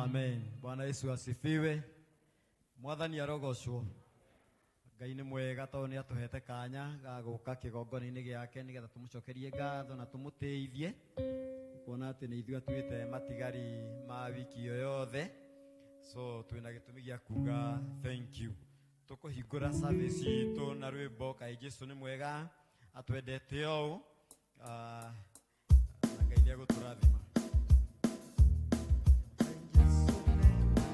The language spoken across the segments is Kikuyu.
Amen. Bwana Yesu asifiwe. Mwathani arogocwo. Ngai nĩ mwega tondũ nĩ atũhete kanya ga gũka kĩgongona-inĩ gĩake nĩgetha tũmũcokerie ngatho na tũmũtĩithie kuona atĩ nĩ ithuĩ atuĩte matigari ma wiki ĩyo yothe, so twĩna gĩtũmi gĩa kuga thank you. Tũkũhingũra service itũ na rwĩmbo kaĩ Jesu nĩ mwega atwendete ũũ. Ah, na Ngai nĩ egũtũrathima. Jesu nĩ mwega.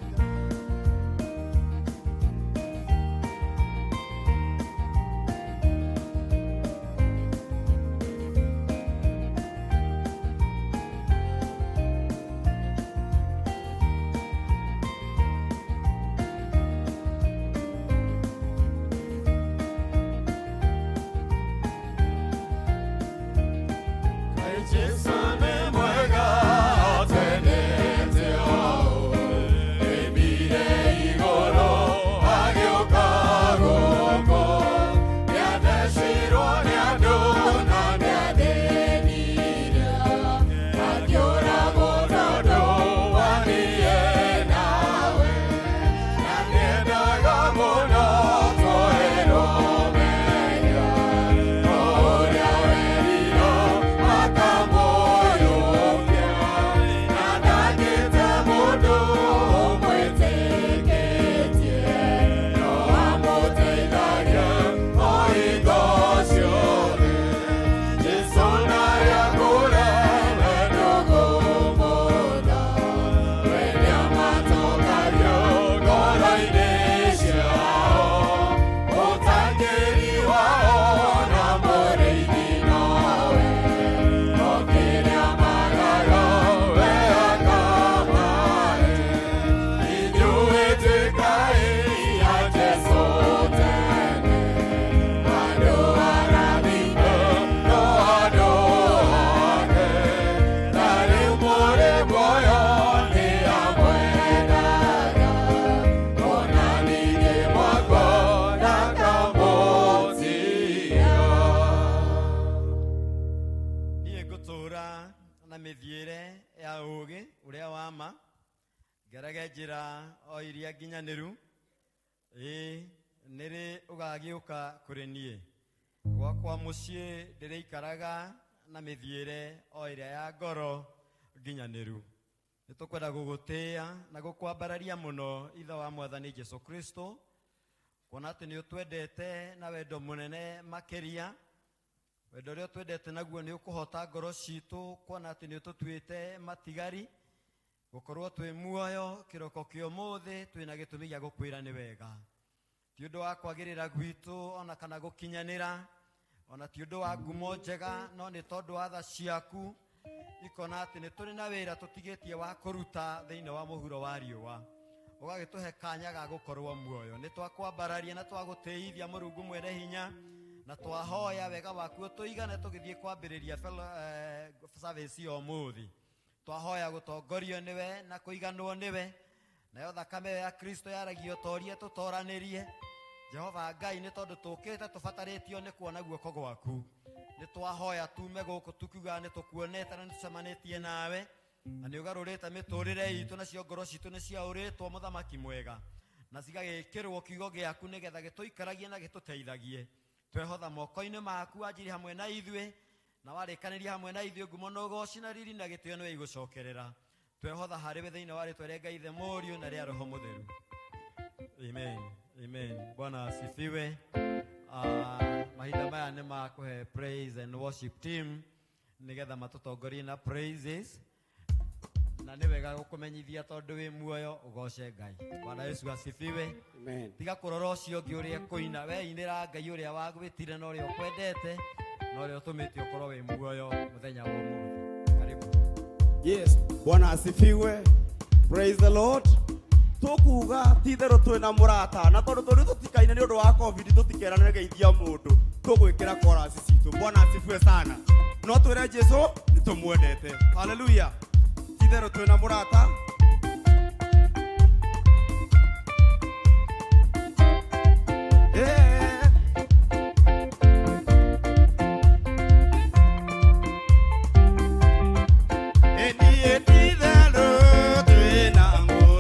Jesu nĩ mwega atwendete ũũ, oimire igũrũ agĩũka gũkũ, nĩathecirwo nĩ andũ na nĩathĩnire, akĩũragwo tondũ wa niĩ nawe, na nĩendaga mũno tũĩrwo menya, ũrĩa werirwo akamũriũkia, na ndangĩte mũndũ ũmwĩtĩkĩtie, no amũteithagia o hingo ciothe. Jesu ndarĩ we ndũkũmũna, we nĩamatongagio ngoro-inĩ ciao, mũtangĩri wao na mũrĩithi nowe, o kĩrĩa magaga we akamahe. Inyuĩ tuĩkai a Jesu tene, andũ arathime no andũ ake, na rĩu mũrĩ muoyo nĩ amwendaga, ona ningĩ mwakwa ndakamũtiga. Niĩ ngũtũũra na mĩthiĩre ya ũũgĩ ũrĩa wa ma, ngerage njĩra o iria nginyanĩru, ĩĩ nĩrĩ ũgagĩũka kũrĩ niĩ. Gwakwa mũciĩ ndĩrĩikaraga na mĩthiĩre o ĩrĩa ya ngoro nginyanĩru. Nĩ tũkwenda gũgũtĩĩa na gũkwambararia mũno ithe wa mwathani Jesu Kristo, kuona atĩ nĩ ũtwendete na wendo mũnene makĩria. Wendo ũrĩa ũtwendete naguo nĩ ũkũhota ngoro citũ kuona atĩ nĩ ũtũtuĩte matigari gũkorwo twĩ muoyo kĩroko kĩa ũmũthĩ twĩna gĩtũmi gĩa gũkwĩra nĩ wega. Ti ũndũ wa kwagĩrĩra gwitũ ona kana gũkinyanĩra, ona ti ũndũ wa ngumo njega, no nĩ tondũ wa tha ciaku ikona atĩ nĩ tũrĩ na wĩra tũtigĩtie wa kũruta thĩinĩ wa mũhuro wa riũa, ũgagĩtũhe kanya ga gũkorwo muoyo. Nĩ twakwambararia na twagũtĩithia Mũrungu mwene hinya, na twahoya wega waku ũtũigane tũgĩthiĩ kwambĩrĩria service ya ũmũthĩ. Twahoya gũtongorio nĩwe na kũiganwo nĩwe, nayo thakame ĩyo ya Kristo yaragia ũtorie tũtoranĩrie. Jehova Ngai, nĩ tondũ tũkĩte tũbatarĩtio nĩ kuona guoko gwaku, nĩ twahoya tume gũkũ tukiugaga nĩ tũkuonete na nĩ tũcemanĩtie nawe, na nĩ ũgarũrĩte mĩtũrĩre itũ, nacio ngoro citũ nĩ ciaũrĩtwo mũthamaki mwega, na cigagĩkĩrwo kiugo gĩaku nĩgetha gĩtũikaragie na gĩtũteithagie. Twehotha moko-inĩ maku, wanjiri hamwe na ithuĩ na warĩkanĩria hamwe na ithuĩ, ngumo na ũgoci na riri na gĩtĩo nĩwe igũcokerera. Twehotha harĩ we thĩinĩ wa rĩtwa rĩa Ngai Ithe, Mũriũ na rĩa Roho Mũtheru. Amen. Amen. Bwana asifiwe. Mahinda maya nĩ ma kũhe praise and worship team nĩgetha matũtongorie na praises, na nĩ wega gũkũmenyithia tondũ wĩ muoyo ũgoce Ngai. Bwana Yesu asifiwe. Amen. Tiga kũrora ũcio ũngĩ ũrĩa ekũina, we inĩra Ngai ũrĩa wagwĩtire na ũrĩa ũkwendete na ũrĩa ũtũmĩte ũkorwo wĩ muoyo mũthenya wa ũmũthĩ. Karibu. Yes, Bwana asifiwe. Praise the Lord. Tukuga ti itherũ twĩna mũrata, na tondũ tũrĩ tũtikaine nĩ ũndũ wa COVID, tũtikerane geithia mũndũ, tũgwĩkĩra chorus citũ. Bwana asifiwe sana. No twĩre Jesu nĩ tũmwendete. Haleluya. Ti itherũ twĩna mũrata. Yeah. Ĩniĩ ti itherũ twĩna mũrata.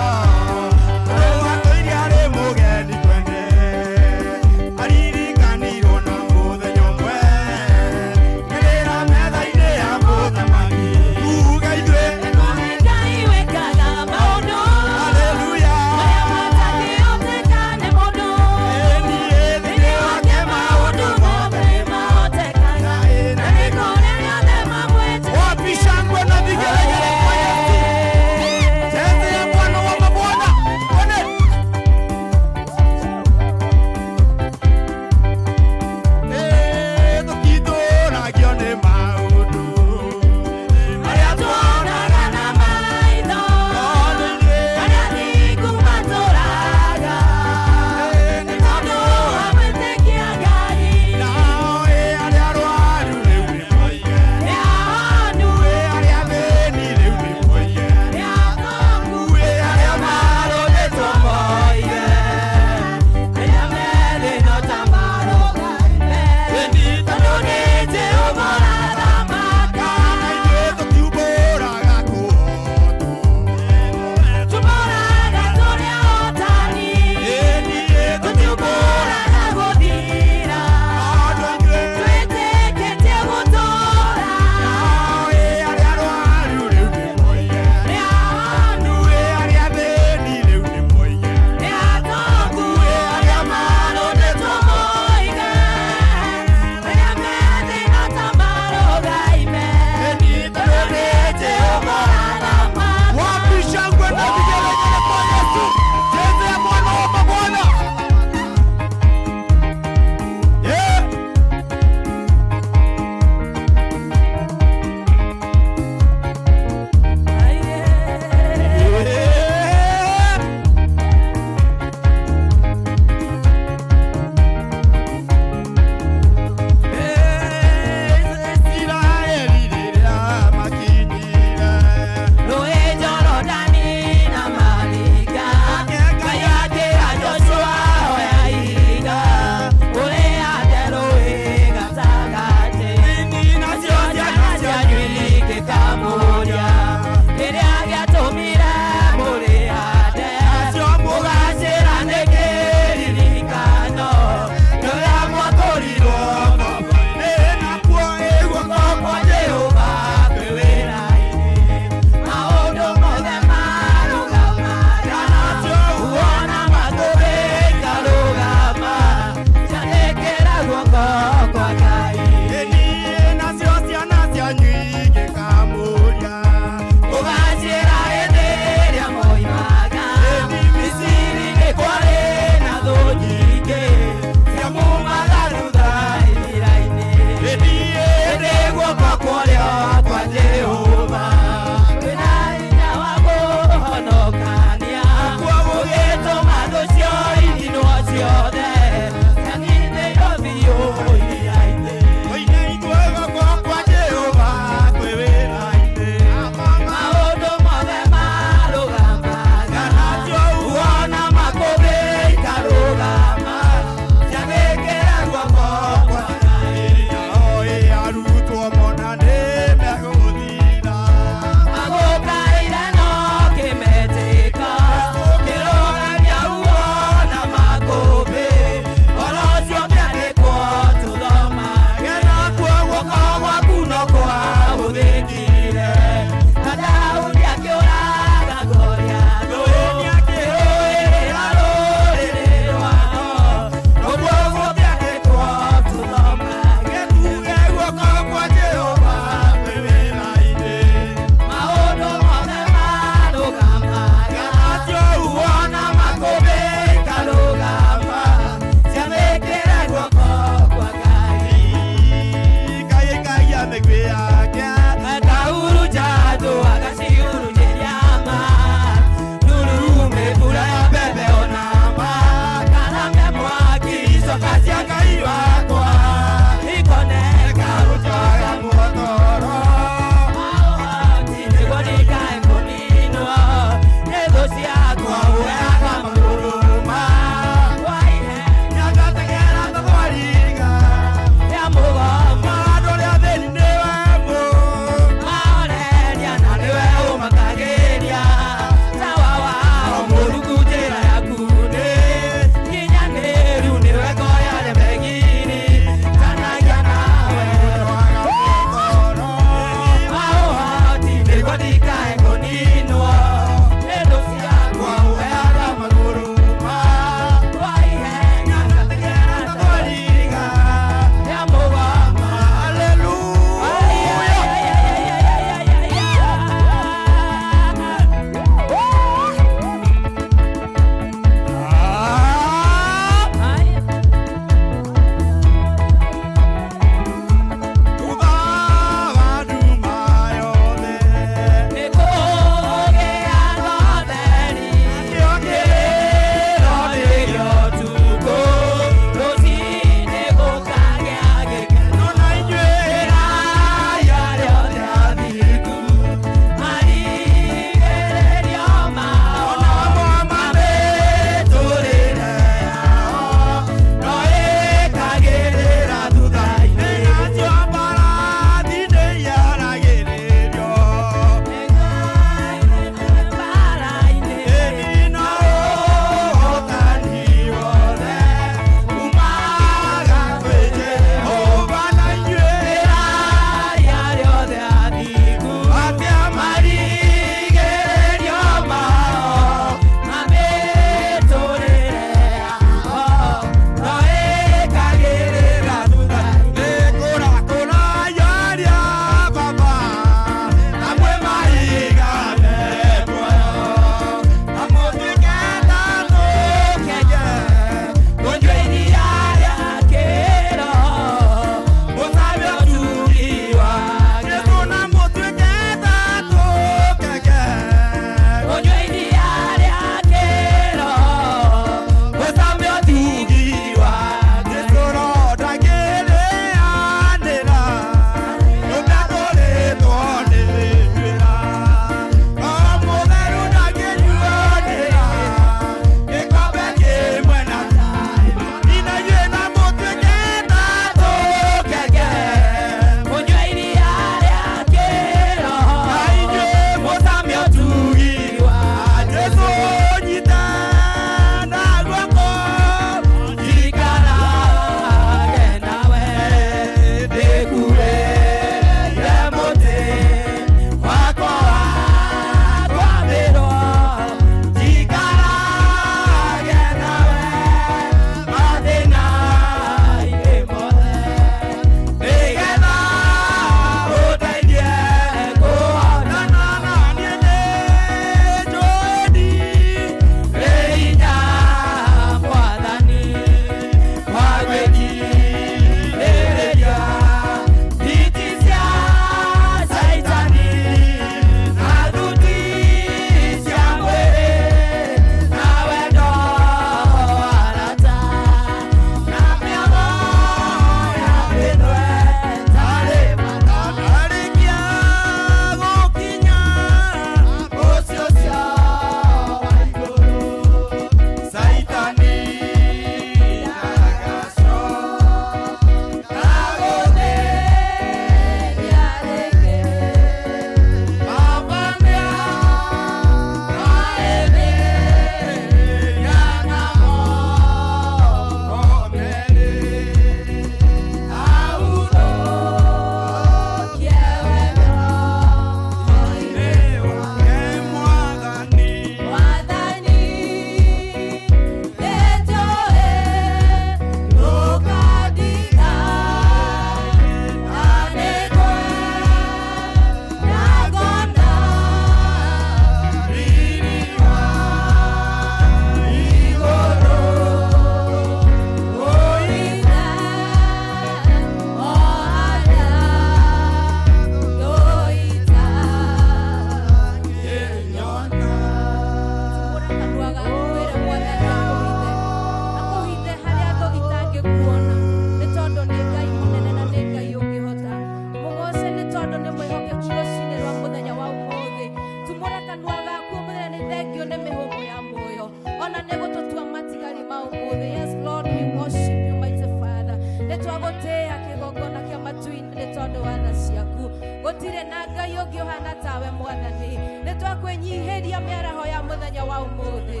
Ona nĩ gũtũtua matigari ma ũmũthĩ. Yes Lord, we worship you, mighty Father. Nĩ twagũtĩĩa kĩgongona kĩa matu-inĩ nĩ tondũ wa tha ciaku. Gũtirĩ na Ngai ũngĩ ũhana tawe Mwathani. Nĩ twakwĩnyihĩria mĩaraho ya mũthenya wa ũmũthĩ.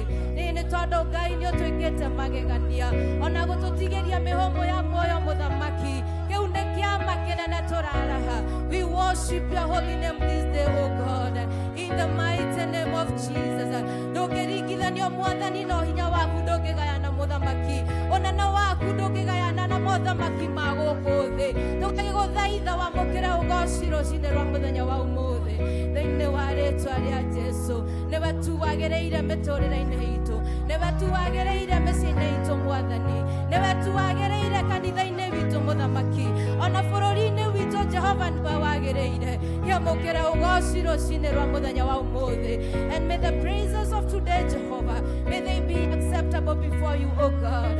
Nĩ tondũ Ngai nĩ ũtwĩkĩte magegania ona gũtũtigĩria mĩhũmũ ya muoyo mũthamaki. Kĩu nĩ kĩama kĩnene tũraraha. We worship your holy name this day, O God, in the mighty name of Jesus. Ndũngĩringithanio Mwathani na ũhinya waku ndũngĩgayana mũthamaki. Ũnene waku ndũngĩgayana na mothamaki ma gũkũ thĩ. Tũgĩgũthaitha wamũkĩre ũgoci rũcinĩ rwa mũthenya wa ũmũthĩ thĩinĩ wa rĩtwa rĩa Jesu. Nĩwe tu wagĩrĩire mĩtũrĩre-inĩ itũ, nĩwe tu wagĩrĩire mĩciĩ-inĩ itũ Mwathani, nĩwe tu wagĩrĩire kanitha-inĩ witũ mũthamaki, ona bũrũri-inĩ witũ Jehova nĩwe wagĩrĩire. Kĩamũkĩre ũgoci rũcinĩ rwa mũthenya wa ũmũthĩ. And may the praises of today, Jehovah, may they be acceptable before you, O God,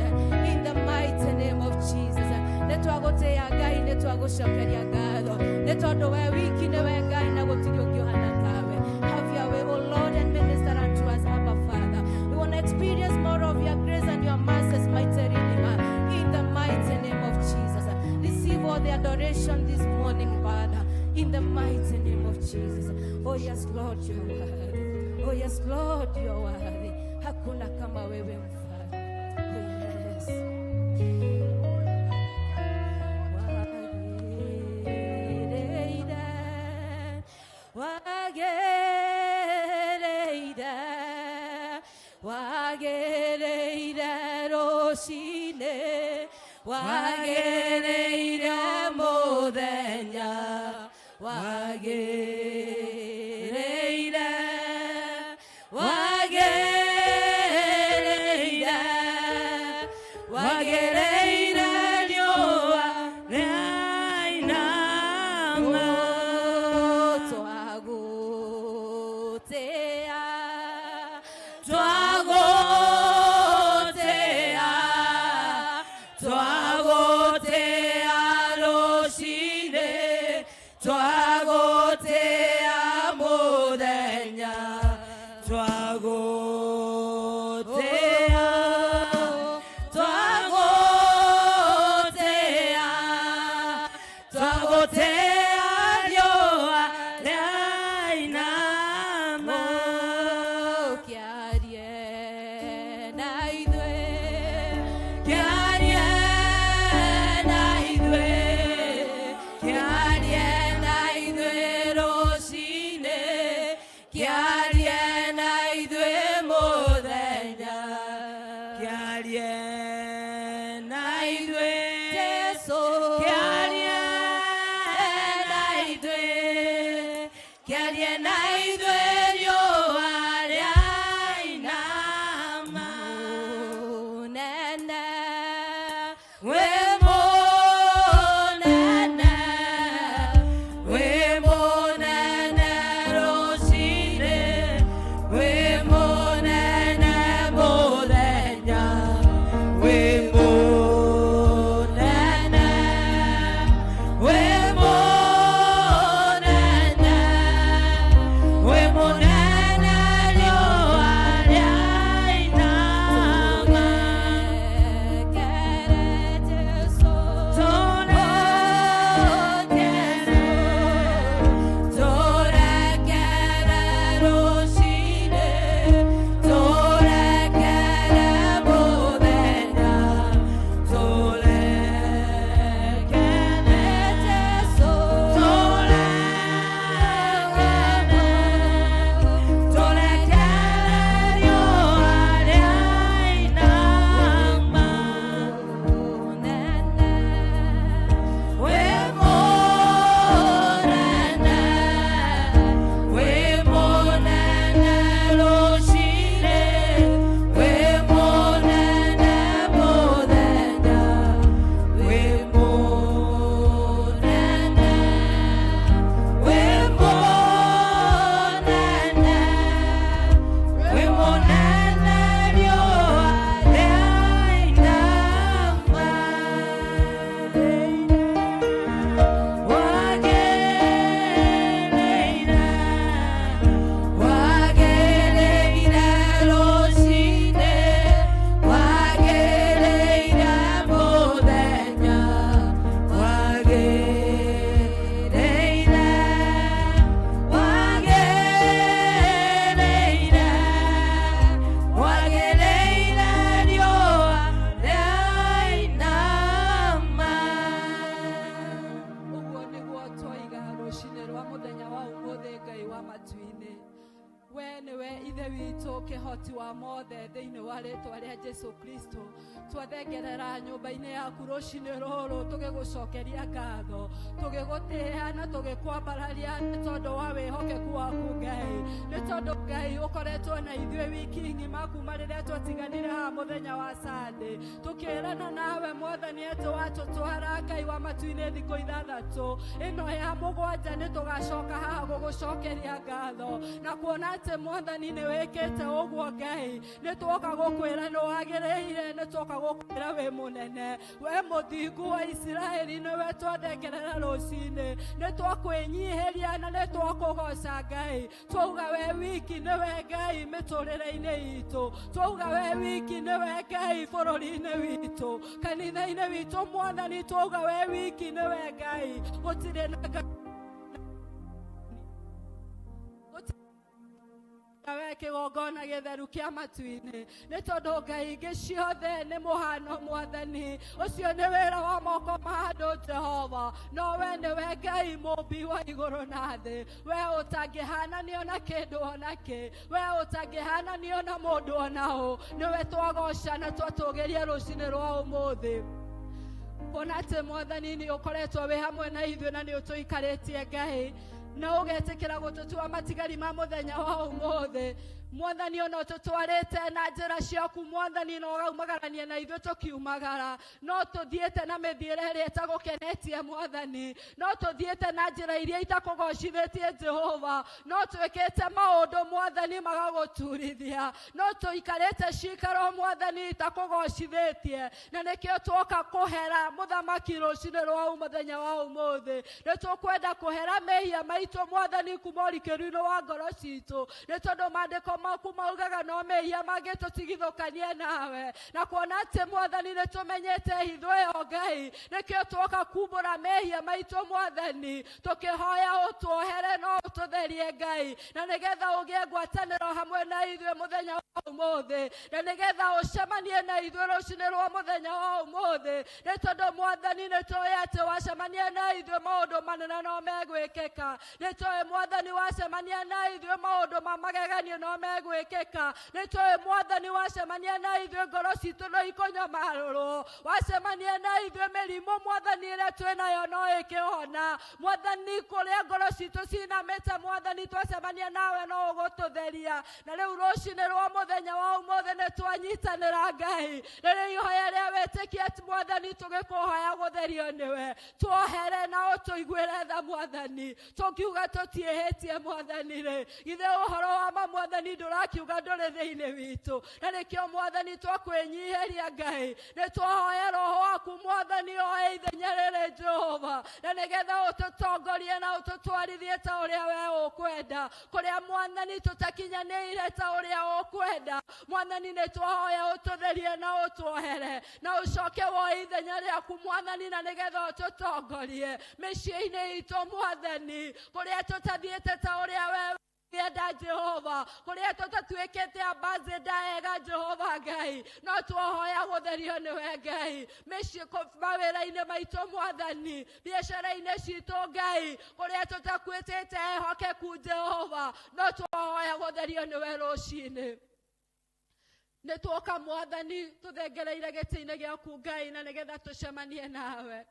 in the mighty name of Jesus. Nĩ twagũtĩĩa Ngai, nĩ twagũcokeria ngatho nĩ tondũ we wiki nĩwe Ngai na gũtirĩ ũngĩ ũhana tawe. Have your way, O Lord, and minister unto us, Abba Father. We want to experience more of your grace and your mercies, mighty Redeemer, in the mighty name of Jesus. Receive all the adoration this morning, Father, in the mighty name of Jesus. Oh yes, Lord, you are worthy. Oh yes, Lord, you are worthy. Hakuna kama wewe mfalme. Oh yes. Wagĩrĩire, wagĩrĩire, wagĩrĩire rũcinĩ, wagĩrĩire mũthenya, wagĩrĩire, wagĩrĩire, wagĩrĩire riũa rĩainama. Twagũtĩĩa, twagũtĩĩa, twagũtĩĩa rũcinĩ, twagũtĩĩa mũthenya, twagũtĩĩa, twagũtĩĩa, twagũtĩĩa riũa rĩainama. Kĩarie na ithuĩ, kĩarie na ithuĩ, kĩarie na ithuĩ rũcinĩ, kĩarie na ithuĩ mũthenya, kĩarie na ithuĩ Jesu, kĩarie na ithuĩ, kĩarie na ithuĩ riũa rĩainama. Mũnene, wĩ mũnene, wĩ mũnene rũcinĩ, wĩ mũnene mũthenya. Mũhoti wa mothe, thĩinĩ wa rĩtwa rĩa Jesu Kristo, twathengerera nyũmba-inĩ yaku rũcinĩ rũrũ tũgĩgũcokeria ngatho, tũgĩgũtĩĩa na tũgĩkwambararia nĩ tondũ wa wĩhokeku waku Ngai, nĩ tondũ Ngai ũkoretwo na ithuĩ wiki ng'ima kuma rĩrĩa twatiganire haha mũthenya wa Sunday, tũkĩrana nawe Mwathani atĩ watũtwara Ngai wa matu-inĩ thikũ 6, ĩno ya 7 nĩ tũgacoka haha gũgũcokeria ngatho na kuona atĩ Mwathani nĩ wĩkĩte ũguo. Ngai, nĩ twoka gũkwĩra nĩ wagĩrĩire, nĩ twoka gũkwĩra wĩ mũnene, we mũthingu wa Isiraeli, nĩwe twathengerera rũcinĩ, nĩ twakwĩnyihĩria na nĩ twakũgoca Ngai, twauga we wiki nĩwe Ngai mĩtũrĩre-inĩ itũ, twauga we wiki nĩwe Ngai bũrũri-inĩ witũ, kanitha-inĩ witũ Mwathani, twauga we wiki nĩwe Ngai, gũtirĩ na Ngai we kĩgongona gĩtheru kĩa matu-inĩ, nĩ tondũ ngai ingĩ ciothe nĩ mũhano Mwathani, ũcio nĩ wĩra wa moko ma andũ Jehova, no we nĩwe Ngai mũmbi wa igũrũ na thĩ, we ũtangĩhananio na kĩndũ ona kĩ, we ũtangĩhananio na mũndũ ona ũ, nĩwe twagoca na twatũgĩria rũcinĩ rwa ũmũthĩ, kuona atĩ Mwathani nĩ ũkoretwo wĩ hamwe na ithuĩ na nĩ ũtũikarĩtie Ngai na ũgetĩkĩra gũtũtua matigari ma mũthenya wa ũmũthĩ. Mwathani, ona ũtũtwarĩte na njĩra ciaku Mwathani, na ũgaumagarania na ithuĩ tũkiumagara, no tũthiĩte na mĩthiĩre ĩrĩa ĩtagũkenetie Mwathani, no tũthiĩte na njĩra iria itakũgocithĩtie Jehova, no twĩkĩte maũndũ Mwathani magagũturithia, no tũikarĩte cikaro Mwathani itakũgocithĩtie, na nĩkĩo twoka kũhera mũthamaki rũcinĩ rwa mũthenya wa ũmũthĩ. Nĩ tũkwenda kũhera mehia maitũ Mwathani kuma ũrikĩru-inĩ wa ngoro citũ, nĩ tondũ maandĩko maku maugaga no mehia mangĩtũtigithũkania nawe, na kuona atĩ Mwathani nĩ tũmenyete hitho ĩyo Ngai, nĩkĩo twoka kumbũra mehia maitũ Mwathani, tũkĩhoya ũtuohere no ũtũtherie Ngai, na nĩgetha ũgĩe ngwatanĩro hamwe na ithuĩ mũthenya wa ũmũthĩ, na nĩgetha ũcemanie na ithuĩ rũcinĩ rwa mũthenya wa ũmũthĩ, nĩ tondũ Mwathani nĩ tũĩ atĩ wacemania na ithuĩ maũndũ manene no megwĩkĩka, nĩ tũĩ Mwathani wacemania na ithuĩ maũndũ ma mageganio no megwĩkĩka, nĩ tũĩ Mwathani wacemania na ithuĩ ngoro citũ no ikũnyamarũrwo, wacemania na ithuĩ mĩrimũ Mwathani ĩrĩa twĩ nayo no ĩkĩhona, Mwathani kũrĩa ngoro citũ cinamĩte Mwathani twacemania nawe no ũgũtũtheria. Na rĩu rũcinĩ rwa mũthenya wa ũmũthĩ nĩ twanyitanĩra Ngai rĩrĩ ihoya rĩa wĩtĩkia Mwathani, tũgĩkũhoya gũtherio nĩwe, tuohere na ũtũiguĩre tha Mwathani, tũngiuga tũtiĩhĩtie Mwathani rĩ, githĩ ũhoro wa ma Mwathani ndũrakiuga ndũrĩ thĩinĩ witũ, na nĩkĩo Mwathani twakwĩnyihĩria Ngai, nĩ twahoya Roho waku Mwathani oe ithenya rĩrĩ Jehova, na nĩgetha ũtũtongorie na ũtũtwarithie ta ũrĩa we ũkwenda, kũrĩa Mwathani tũtakinyanĩire ta ũrĩa ũkwenda Mwathani, nĩ twahoya ũtũtherie na ũtuohere na ũcoke woe ithenya rĩaku Mwathani, na nĩgetha ũtũtongorie mĩciĩ-inĩ itũ Mwathani, kũrĩa tũtathiĩte ta ũrĩa we enda Jehova, kũrĩa tũtatuĩkĩte ambassador ega Jehova Ngai, no twahoya gũtherio nĩwe Ngai, mĩciĩ mawĩra-inĩ maitũ Mwathani, biacara-inĩ citũ Ngai, kũrĩa tũtakuĩtĩte ehokeku Jehova, no twahoya gũtherio nĩwe rũcinĩ. Nĩ twoka Mwathani tũthengereire gĩtĩ-inĩ gĩaku Ngai, na nĩgetha tũcemanie nawe.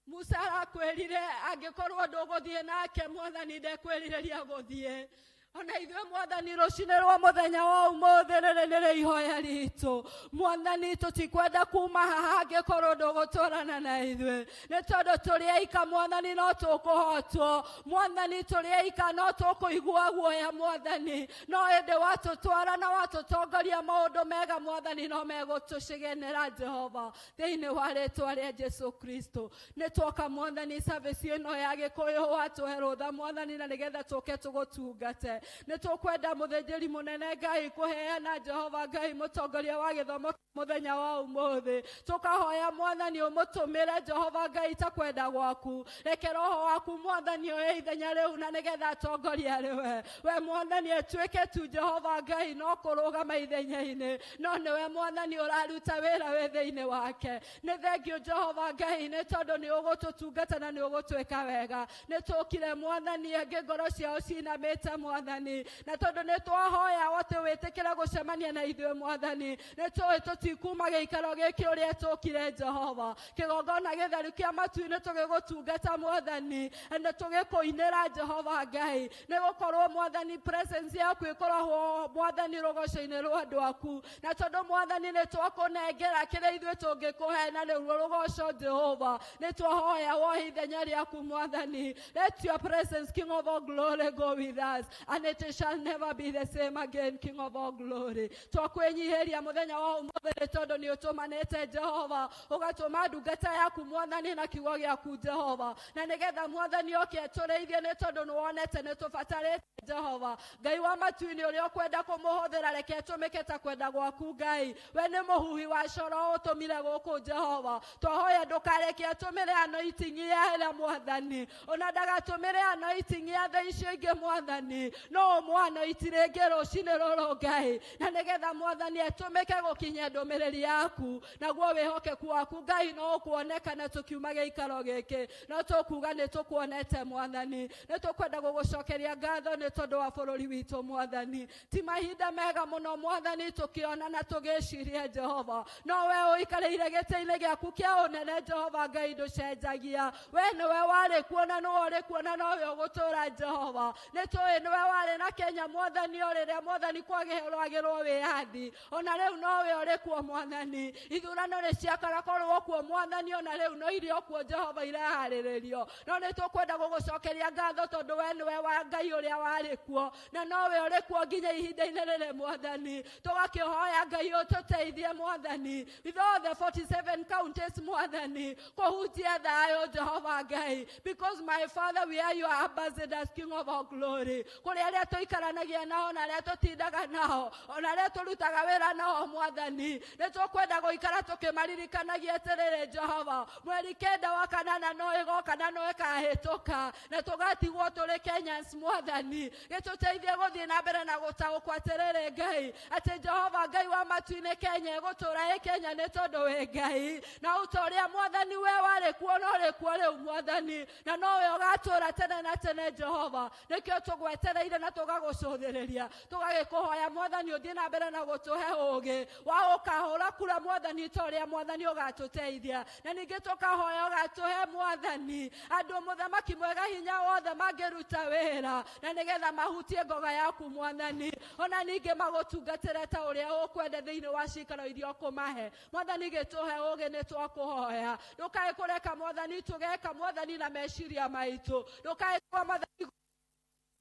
Musa arakwĩrire angĩkorwo ndũgũthiĩ nake Mwathani ndekwĩrirĩria gũthiĩ, ona ithuĩ Mwathani rũcinĩ rwa mũthenya wa ũmũthĩ rĩrĩ nĩrĩo ihoya ritũ Mwathani, tũtikwenda kuma haha angĩkorwo ndũgũtwarana na ithuĩ, nĩ tondũ tũrĩ aika Mwathani no tũkũhotwo, Mwathani tũrĩ aika no tũkũigua guoya Mwathani, no ĩndĩ watũtwara na watũtongoria maũndũ mega Mwathani no megũtũcigenera Jehova, thĩinĩ wa rĩtwa rĩa Jesu Kristo. Nĩ twoka Mwathani service ĩno ya Gĩkũyũ watũhe rũtha Mwathani, na nĩgetha tũke tũgũtungate. Nĩ tũkwenda mũthĩnjĩri mũnene Ngai kũheana Jehova Ngai mũtongoria wa gĩthomo mũthenya wa ũmũthĩ, tũkahoya Mwathani ũmũtũmĩre Jehova Ngai ta kwenda gwaku, reke Roho waku Mwathani oe ithenya rĩu na nĩgetha atongorie arĩ we, we Mwathani atuĩke tu Jehova Ngai no kũrũgama ithenya-inĩ, no nĩwe Mwathani ũraruta wĩra wĩ thĩinĩ wake. Nĩ thengio Jehova Ngai nĩ tondũ nĩ ũgũtũtungata na nĩ ũgũtwĩka wega. Nĩ tũkire Mwathani angĩ ngoro ciao cinamĩte Mwathani. Mwathani, na tondũ nĩ twahoya wote wĩtĩkĩre gũcemania na ithuĩ Mwathani. Nĩ tũĩ tũtikuma gĩikaro gĩkĩ ũrĩa tũkire Jehova, kĩgongona gĩtheru kĩa matu-inĩ, tũgĩgũtungata Mwathani, na tũgĩkũinĩra Jehova Ngai, nĩ gũkorwo Mwathani presence yaku ĩkoragwo Mwathani rũgoco-inĩ rwa andũ aku. Na tondũ Mwathani nĩ twakũnengera kĩrĩa ithuĩ tũngĩkũhe, na nĩruo rũgoco Jehova, nĩ twahoya wohe ithenya rĩaku Mwathani. Let your presence, King of all glory, go with us, and it shall never be the same again, King of all glory. Twakwĩnyihĩria mũthenya wa ũmũthĩ nĩ tondũ nĩ ũtũmanĩte Jehova, ũgatũma ndungata yaku Mwathani na kiugo gĩaku Jehova, na nĩgetha Mwathani oke atũrĩithie, nĩ tondũ nĩ wonete nĩ tũbatarĩte Jehova Ngai wa matu-inĩ. Ũrĩa ũkwenda kũmũhũthĩra, reke atũmĩke ta kwenda gwaku Ngai. We nĩ mũhuhi wa coro ũtũmire gũkũ Jehova. Twahoya ndũkareke atũmĩre anointing ya ĩrĩa Mwathani, ona ndagatũmĩre anointing ya tha icio ingĩ Mwathani, no ũmũanointi rĩngĩ rũcinĩ rũrũ Ngai, na nĩgetha Mwathani atũmĩke gũkinyia ndũmĩrĩri yaku, naguo wĩhokeku waku Ngai no ũkuonekana. Tũkiuma gĩikaro gĩkĩ no tũkuga nĩ tũkuonete Mwathani. Nĩ tũkwenda gũgũcokeria ngatho nĩ tondũ wa bũrũri witũ Mwathani. Ti mahinda mega mũno Mwathani, tũkĩona na tũgĩciria Jehova, no we ũikarĩire gĩtĩ-inĩ gĩaku kĩa ũnene Jehova Ngai, ndũcenjagia. We nĩwe warĩ kuo na nĩwe ũrĩ kuo na nowe ũgũtũũra Jehova. Nĩ tũĩ nĩwe warĩ na Kenya Mwathani, o rĩrĩa Mwathani kwagĩragĩrwo wĩyathi, ona rĩu nowe ũrĩ kuo Mwathani. Ithurano nĩ ciakarakorwo kuo Mwathani, ona rĩu no irio kuo Jehova iraharĩrĩrio, no nĩ tũkwenda gũgũcokeria ngatho tondũ we nĩwe wa Ngai ũrĩa warĩ kuo na nowe ũrĩ kuo nginya ihinda-inĩ rĩrĩ Mwathani. Tũgakĩhoya Ngai ũtũteithie Mwathani, with all the 47 counties Mwathani, kũhunjia thayũ Jehova Ngai, because my Father, we are your ambassadors, King of all glory. Kũrĩ arĩa tũikaranagia nao na arĩa tũtindaga nao, ona arĩa tũrutaga wĩra nao Mwathani, nĩ tũkwenda gũikara tũkĩmaririkanagia atĩrĩrĩ Jehova, 9 wa kanana no ĩgoka na no ĩkahĩtũka na tũgatigwo tũrĩ Kenyans Mwathani. Gĩtũteithie gũthiĩ na mbere na gũtaũkwo atĩrĩrĩ Ngai, atĩ Jehova Ngai wa matu-inĩ, Kenya ĩgũtũũra ĩ Kenya nĩ tondũ wĩ Ngai, na ũta ũrĩa Mwathani we warĩ kuo no ũrĩ kuo rĩu Mwathani, na nowe ũgatũũra tene na tene Jehova. Nĩkĩo tũgwetereire na tũgagũcũthĩrĩria, tũgagĩkũhoya Mwathani ũthiĩ na mbere na gũtũhe ũũgĩ wa ũkahũra kura Mwathani, ta ũrĩa Mwathani ũgatũteithia. Na ningĩ tũkahoya ũgatũhe Mwathani andũ mũthamaki mwega hinya wothe mangĩruta wĩra, na nĩgetha mahutie ngoga yaku Mwathani, ona ningĩ magũtungatĩre ta ũrĩa ũkwenda thĩinĩ wa cikaro iria ũkũmahe Mwathani. Gĩtũhe ũũgĩ, nĩ twakũhoya. Ndũkae kũreka Mwathani tũgeka Mwathani na meciria maitũ, ndũkae kuga Mwathani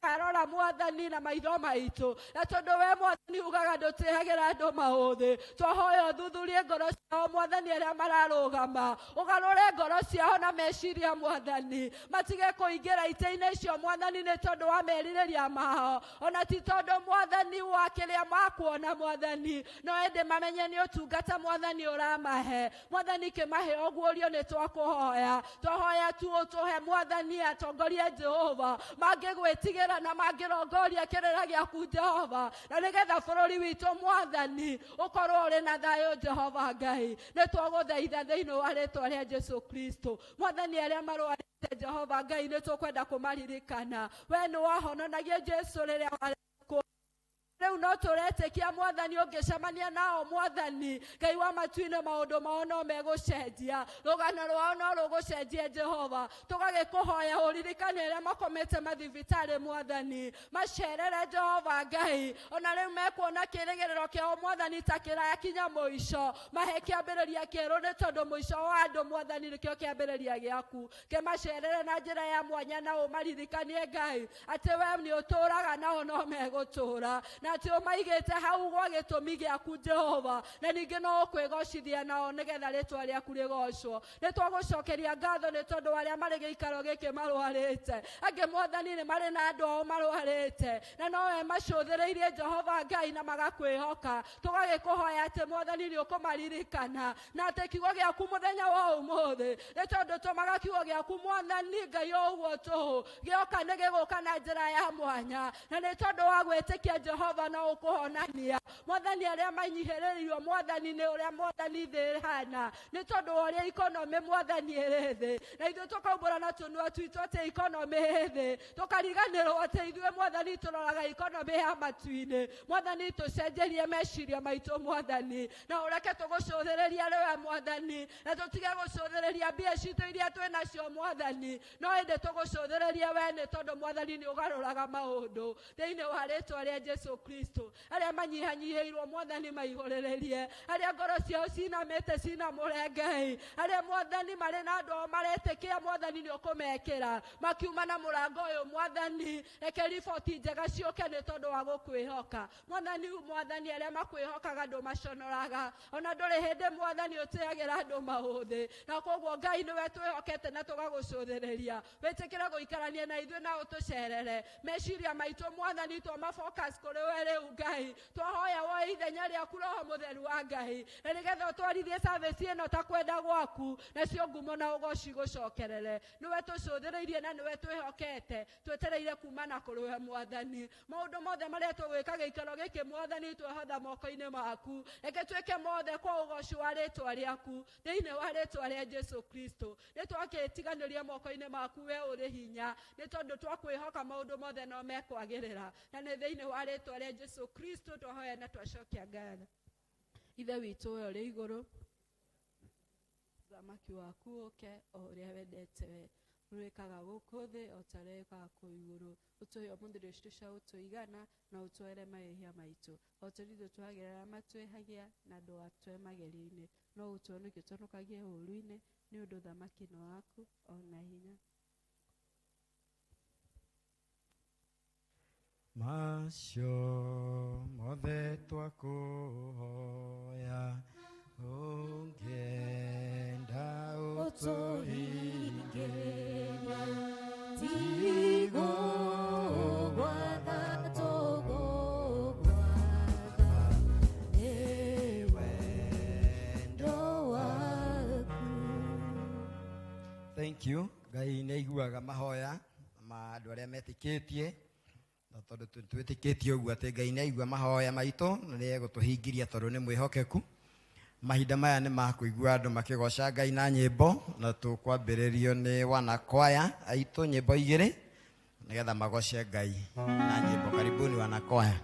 karora Mwathani na maitho maitũ, na tondũ we Mwathani ugaga ndũtĩhagĩra andũ maũthĩ. Twahoya ũthuthurie ngoro ciao Mwathani, arĩa mararũgama, ũgarũre ngoro ciao na meciria Mwathani, matige kũingĩra itĩ-inĩ icio Mwathani nĩ tondũ wa merirĩria mao, ona ti tondũ Mwathani wa kĩrĩa makuona Mwathani, no ĩndĩ mamenye nĩ ũtungata Mwathani ũramahe. Mwathani, kĩmahe ũguũrio, nĩ twakũhoya. Twahoya tu ũtũhe Mwathani atongorie Jehova mangĩgwĩtigĩra na mangĩrongoria kĩrĩra gĩaku Jehova, na nĩgetha bũrũri witũ Mwathani ũkorwo ũrĩ na thayũ Jehova Ngai. Nĩ twagũthaitha thĩinĩ wa rĩtwa rĩa Jesu Kristo Mwathani. Arĩa marwarĩte Jehova Ngai, nĩ tũkwenda kũmaririkana. We nĩ wahononagia Jesu rĩrĩa warĩ kuo, rĩu no tũretĩkia Mwathani ũngĩcemania nao Mwathani Ngai wa matu-inĩ, maũndũ mao no megũcenjia, rũgano rwao no rũgũcenjia Jehova. Tũgagĩkũhoya ũririkane arĩa makomete mathibitarĩ Mwathani, macerere Jehova Ngai, ona rĩu mekuona kĩrĩgĩrĩro kĩao Mwathani ta kĩrakinya mũico, mahe kĩambĩrĩria kĩerũ, nĩ tondũ mũico wa andũ Mwathani nĩkĩo kĩambĩrĩria gĩaku. Kĩmacerere na njĩra ya mwanya na ũmaririkanie Ngai atĩ we nĩ ũtũũraga nao no megũtũũra, na atĩ ũmaigĩte hau gwa gĩtũmi gĩaku Jehova, na ningĩ no ũkwĩgocithia nao nĩgetha rĩtwa rĩaku rĩgocwo. Nĩ twagũcokeria ngatho nĩ tondũ arĩa marĩ gĩikaro gĩkĩ marwarĩte, angĩ Mwathani nĩ marĩ na andũ ao marwarĩte, na nowe macũthĩrĩirie Jehova Ngai na magakwĩhoka. Tũgagĩkũhoya atĩ Mwathani nĩ ũkũmaririkana, na atĩ kiugo gĩaku mũthenya wa ũmũthĩ, nĩ tondũ tũmaga kiugo gĩaku Mwathani Ngai o ũguo tũhũ, gĩoka nĩ gĩgũka na njĩra ya mwanya, na nĩ tondũ wa gwĩtĩkia Jehova. Jehova no ũkũhonania mwathani arĩa manyihĩrĩirio mwathani nĩ ũrĩa mwathani thĩ ĩhana nĩ tondũ wa ũrĩa ikonomĩ mwathani ĩrĩ thĩ na ithuĩ tũkaumbũra na tũnua twitũ atĩ ikonomĩ ĩ thĩ tũkariganĩrwo atĩ ithuĩ mwathani tũroraga ikonomĩ ya matu-inĩ mwathani tũcenjerie meciria maitũ mwathani na ũreke tũgũcũthĩrĩria rĩwe mwathani na tũtige gũcũthĩrĩria mbia citũ iria twĩ nacio mwathani no ĩndĩ tũgũcũthĩrĩrie we nĩ tondũ mwathani nĩ ũgarũraga maũndũ thĩinĩ wa rĩtwa rĩa Jesu Kristo arĩa manyihanyihĩirwo mwathani maihũrĩrĩrie arĩa ngoro ciao cinamĩte cinamũre Ngai arĩa mwathani marĩ na andũ ao maretĩkia mwathani nĩ ũkũmekĩra makiuma na mũrango ũyũ mwathani reke riboti njega ciũke nĩ tondũ wa gũkwĩhoka mwathani mwathani arĩa makwĩhokaga ndũmaconoraga ona ndũrĩ hĩndĩ mwathani ũtĩagĩra andũ maũthĩ na koguo Ngai nĩwe twĩhokete na tũgagũcũthĩrĩria wĩtĩkĩre gũikarania na ithuĩ na ũtũcerere meciria maitũ mwathani twama focus kũrĩ we rĩu Ngai twahoya woe ithenya rĩaku roho mũtheru wa Ngai na nĩgetha ũtwarithie service ĩno ta kwenda gwaku nacio ngumo na ũgoci gũcokerere nĩwe tũcũthĩrĩirie na nĩwe twĩhokete twetereire kuma na kũrĩ we mwathani maũndũ mothe marĩa tũgwĩka gĩikaro gĩkĩ mwathani twehotha moko-inĩ maku reke twĩke mothe kwa ũgoci wa rĩtwa rĩaku thĩinĩ wa rĩtwa rĩa Jesu Kristo nĩ twakĩtiganĩria moko-inĩ maku we ũrĩ hinya nĩ tondũ twakwĩhoka maũndũ mothe no mekwagĩrĩra na nĩ thĩinĩ wa rĩtwa rĩa Jesu Kristo twahoya na twacokia ngatho. Ithe witũ we ũrĩ igũrũ, ũthamaki waku ũke o ũrĩa wendete we ũrĩkaga gũkũ thĩ o ta ũrĩa wĩkaga kũu igũrũ. Ũtũhe ũmũthĩ irio citũ cia gũtũigana na ũtwoere mehia maitũ o ta ũrĩa ithuĩ tuohagĩra arĩa matwĩhagia na ndũgatũtware magerio-inĩ no ũtũhonokie ũtũhonokagie ũũru-inĩ nĩ ũndũ ũthamaki nĩ waku o na hinya. Macio mothe twakũhoya ũngĩenda ũtũhingĩrie Tigũgwatha tũgũgwatha nĩ wendo waku. Thank you. Ngai nĩ aiguaga mahoya ma andũ arĩa metĩkĩtie na tondũ twĩtĩkĩtie ũguo atĩ Ngai nĩ aigua mahoya maitũ na nĩ egũtũhingĩria tondũ nĩ mwĩhokeku. Mahinda maya nĩ ma kũigua andũ makĩgoca Ngai na nyĩmbo na tũkwambĩrĩrio nĩ wanakwaya aitũ nyĩmbo igĩrĩ nĩgetha magoce Ngai na nyĩmbo. Karibuni wanakwaya.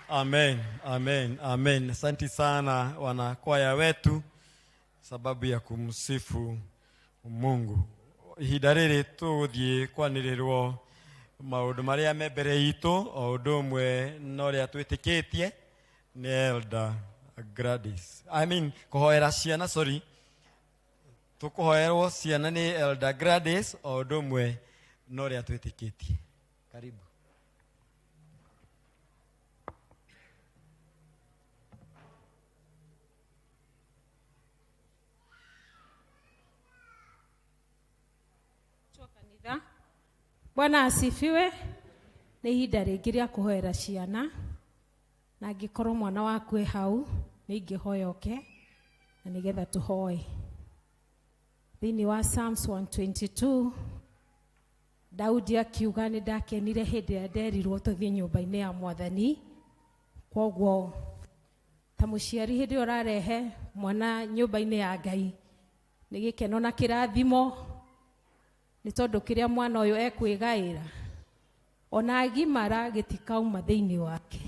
Amen, amen, amen. Asante sana wanakwaya wetu sababu ya kumsifu Mungu. Ihinda rĩrĩ tũgũthiĩ kwanĩrĩrwo maũndũ marĩa me mbere itũ o ũndũ ũmwe na ũrĩa twĩtĩkĩtie nĩ Elder Gladys. I mean, kũhoera ciana, sorry. Tũkũhoerwo ciana nĩ Elder Gladys o ũndũ ũmwe na ũrĩa twĩtĩkĩtie. Karibu. Kanitha. Bwana asifiwe. Nĩ ihinda rĩngĩ rĩa kũhoera ciana, na angĩkorwo mwana waku e hau nĩ ingĩhoya oke na nĩgetha tũhoe. Thĩinĩ wa Psalms 122 Daudi akiuga nĩ ndakenire hĩndĩ ĩrĩa nderirwo tũthiĩ nyũmba-inĩ ya Mwathani. Kwoguo ta mũciari hĩndĩ ĩyo ũrarehe mwana nyũmba-inĩ ya Ngai nĩ gĩkeno na kĩrathimo, nĩ tondũ kĩrĩa mwana ũyũ ekwĩgaĩra ona agimara gĩtikauma thĩinĩ wake.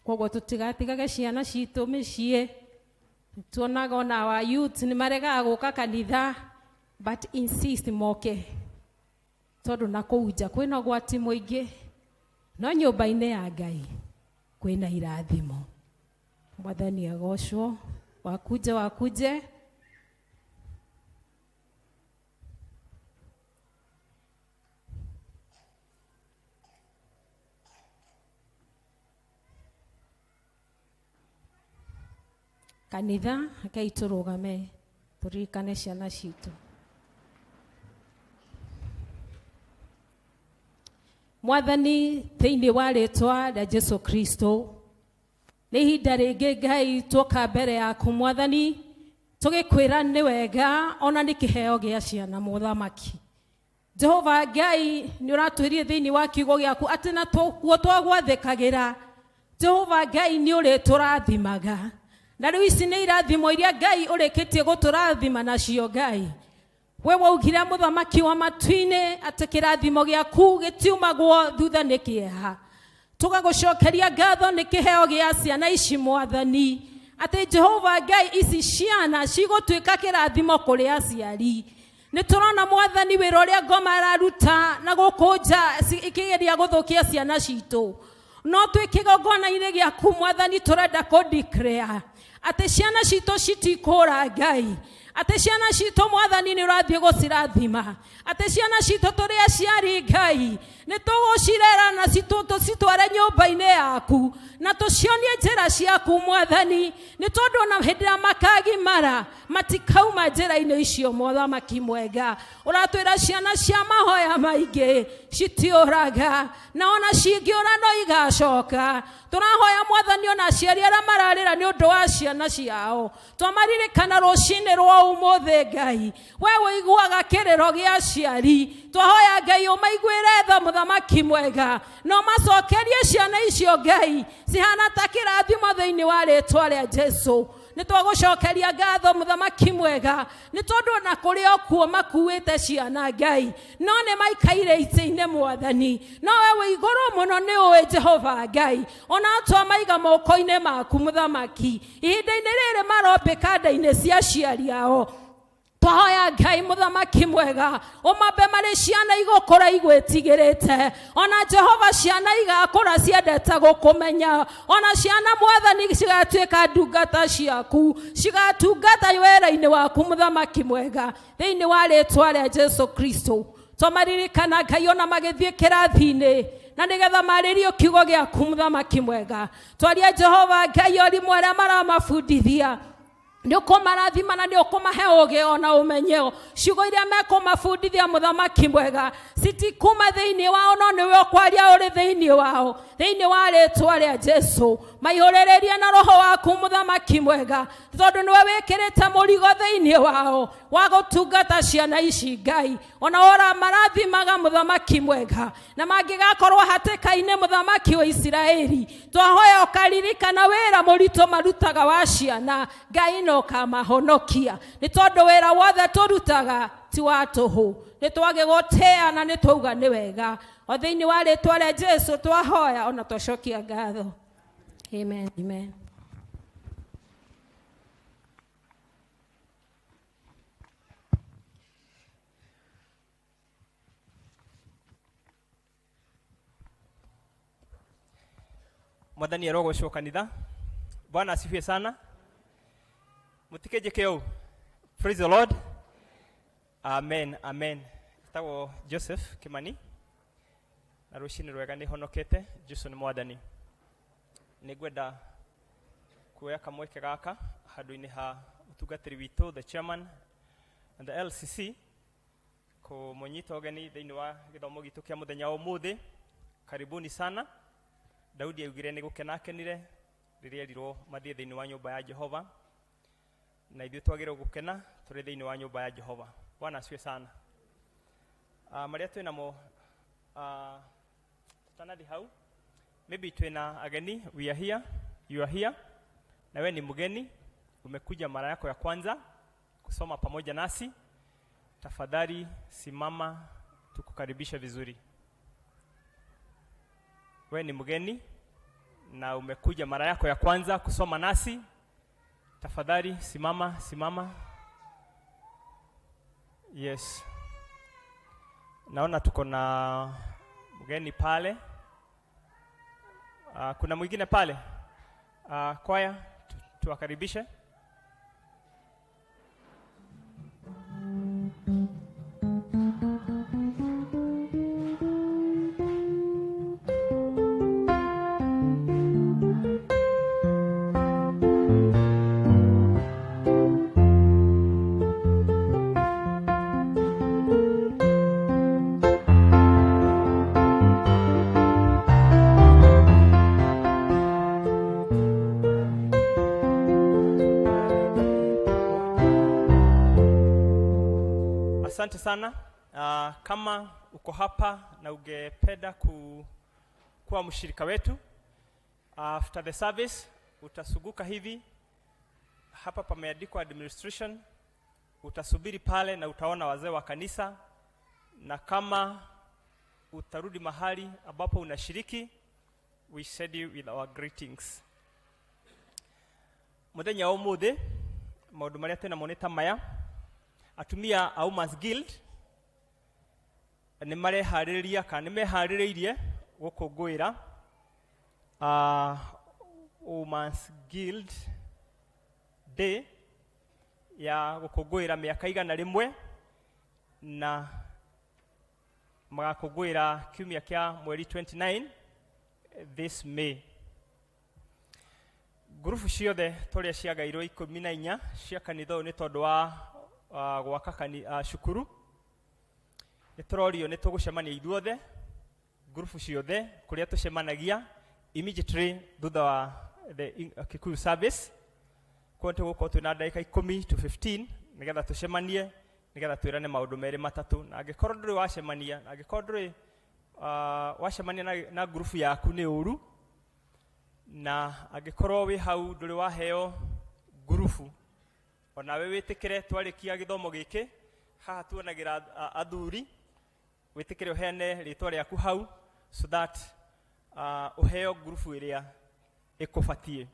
Kwoguo tũtigatigage ciana citũ mĩciĩ. Tuonaga ona wa youth nĩ maregaga gũka kanitha, but insist moke, tondũ na kũu nja kwĩna ũgwati mũingĩ, no nyũmba-inĩ ya Ngai kwĩna irathimo. Mwathani agocwo. Wakuje wakuje. Kanitha rekei tũrũgame tũririkane ciana citũ. Mwathani, thĩinĩ wa rĩtwa rĩa Jesu Kristo, nĩ ihinda rĩngĩ Ngai tuoka mbere yaku Mwathani, tũgĩkwĩra nĩ wega ona nĩ kĩheo gĩa ciana mũthamaki. Jehova Ngai nĩ ũratwĩrire thĩinĩ wa kiugo gĩaku atĩ na tũguo twagwathĩkagĩra Jehova Ngai nĩ ũrĩtũrathimaga. Na rĩu ici nĩ irathimo iria Ngai ũrĩkĩtie gũtũrathima nacio Ngai. We waugire mũthamaki wa matu-inĩ atĩ kĩrathimo gĩaku gĩtiumagwo thutha nĩ kĩeha. Tũgagũcokeria ngatho nĩ kĩheo gĩa ciana ici Mwathani, atĩ Jehova Ngai ici ciana cigũtuĩka kĩrathimo kũrĩ aciari. Nĩ tũrona Mwathani wĩra ũrĩa ngoma araruta na gũkũ nja ikĩgeria gũthũkia ciana citũ. No twĩ kĩgongona-inĩ gĩaku Mwathani tũrenda kũ declare atĩ ciana citũ citikũra Ngai, atĩ ciana citũ Mwathani nĩ ũrathiĩ gũcirathima, atĩ ciana citũ tũrĩ aciari Ngai nĩ tũgũcirera na tũcitware nyũmba-inĩ yaku na tũcionie njĩra ciaku Mwathani, nĩ tondũ ona hĩndĩ ĩrĩa makagimara matikauma njĩra-inĩ icio. Mũthamaki mwega, ũratwĩra ciana cia mahoya maingĩ citiũraga, na ona cingĩũra no igacoka. Tũrahoya Mwathani ona aciari arĩa mararĩra nĩ ũndũ wa ciana ciao, twamaririkana rũcinĩ rwa ũmũthĩ Ngai, we ũiguaga kĩrĩro gĩa aciari. Twahoya Ngai ũmaiguĩre tha mũthamaki mwega, na ũmacokerie ciana icio Ngai cihana ta kĩrathimo thĩinĩ wa rĩtwa rĩa Jesu. Nĩ twagũcokeria ngatho mũthamaki mwega, nĩ tondũ ona kũrĩ o kuo makuĩte ciana Ngai, no nĩ maikaire itĩ-inĩ Mwathani, no we wĩ igũrũ mũno nĩ ũĩ Jehova Ngai, ona twamaiga moko-inĩ maku mũthamaki, ihinda-inĩ rĩrĩ marombĩka nda-inĩ cia aciari ao. Twahoya Ngai mũthamaki mwega, ũmambe marĩ ciana igũkũra igwĩtigĩrĩte, ona Jehova ciana igakũra ciendete gũkũmenya, ona ciana Mwathani cigatuĩka ndungata ciaku, cigatungata wĩra-inĩ waku mũthamaki mwega, thĩinĩ wa rĩtwa rĩa Jesu Kristo. Twamaririkana Ngai ona magĩthiĩ kĩrathi-inĩ na nĩgetha marĩrio kiugo gĩaku mũthamaki mwega. Twaria Jehova Ngai arimũ arĩa maramabundithia, nĩ ũkũmarathima na nĩ ũkũmahe ũũgĩ ona ũmenyo. Ciugo iria mekũmabundithia mũthamaki mwega citikuma thĩinĩ wao, no nĩwe ũkwaria ũrĩ thĩinĩ wao, thĩinĩ wa rĩtwa rĩa Jesu. Maihũrĩrĩrie na roho waku mũthamaki mwega, tondũ nĩwe wĩkĩrĩte mũrigo thĩinĩ wao wa gũtungata ciana ici Ngai. Ona ora marathimaga mũthamaki mwega, na mangĩgakorwo hatĩka-inĩ mũthamaki wa Isiraeli, twahoya ũkaririkana wĩra mũritũ marutaga wa ciana Ngai, na ũkamahonokia, nĩ tondũ wĩra wothe tũrutaga ti wa tũhũ. Nĩ twagĩgũtĩa na nĩ twauga nĩ wega. O thĩinĩ wa rĩtwa rĩa Jesu twahoya ona twacokia ngatho. Amen, amen. Mwathani arogocwo kanitha. Bwana asifiwe sana. Mutikeje ũũ. Praise the Lord. Amen, amen. Tagwo Joseph Kimani na rũcinĩ rwega nĩ honokete. Jesu nĩ Mwathani. Nĩ ngwenda kuoya kamweke gaka handũ-inĩ ha ũtungatĩri witũ, the chairman and the LCC, kũmũnyita ũgeni thĩinĩ wa gĩthomo gitũ kĩa mũthenya wa ũmũthĩ. Karibuni sana. Daudi augire nĩ gũkena akenire rĩrĩa erirwo mathiĩ thĩinĩ wa nyũmba ya Jehova, na ithuĩ twagĩrĩirwo gũkena tũrĩ thĩinĩ wa nyũmba ya Jehova. Bwana asifiwe sana. Marĩa twĩ namo, tutanathi hau, maybe twĩna ageni. We are here, you are here, na we ni mgeni, umekuja mara yako ya kwanza kusoma pamoja nasi, tafadhali simama tukukaribisha vizuri. We ni mgeni na umekuja mara yako ya kwanza kusoma nasi, tafadhali simama, simama. Yes, naona tuko na mgeni pale. Kuna mwingine pale. Kwaya tuwakaribishe. Asante sana. Kama uko hapa na ungependa kuwa mshirika wetu, after the service utasuguka hivi hapa pameandikwa administration, utasubiri pale na utaona wazee wa kanisa, na kama utarudi mahali ambapo unashiriki, we send you with our greetings. Muthenya wa umuthi maundu maria twinamo nĩ ta maya. Atumia a Women's Guild nĩ mareharĩrĩria kana nĩ meharĩrĩirie gũkũngũĩra Women's Guild Day ya gũkũngũĩra mĩaka 100, na magakũngũĩra kiumia kĩa mweri 29 this May. Ngurubu ciothe tũrĩa ciagairwo 14 cia kanitha ũyũ nĩ tondũ wa gwaka cukuru, nĩ tũrorio nĩ tũgũcemania ithuothe ngurubu ciothe kũrĩa tũcemanagia immediately thutha wa the Kikuyu service. Kwa tũgũkorwo twĩna ndagĩka 10 to 15 nĩgetha tũcemanie, nĩgetha twĩrane maũndũ merĩ matatũ. Na angĩkorwo ndũrĩ wacemania, na angĩkorwo ndũrĩ wacemania na ngurubu yaku, nĩ ũru. Na angĩkorwo wĩ hau ndũrĩ waheo ngurubu, onawe wĩtĩkĩre twarĩkia gĩthomo gĩkĩ haha tuonagĩra athuri, wĩtĩkĩre ũheane rĩtwa rĩaku hau so that ũheo ngurubu ĩrĩa ĩkũbatiĩ.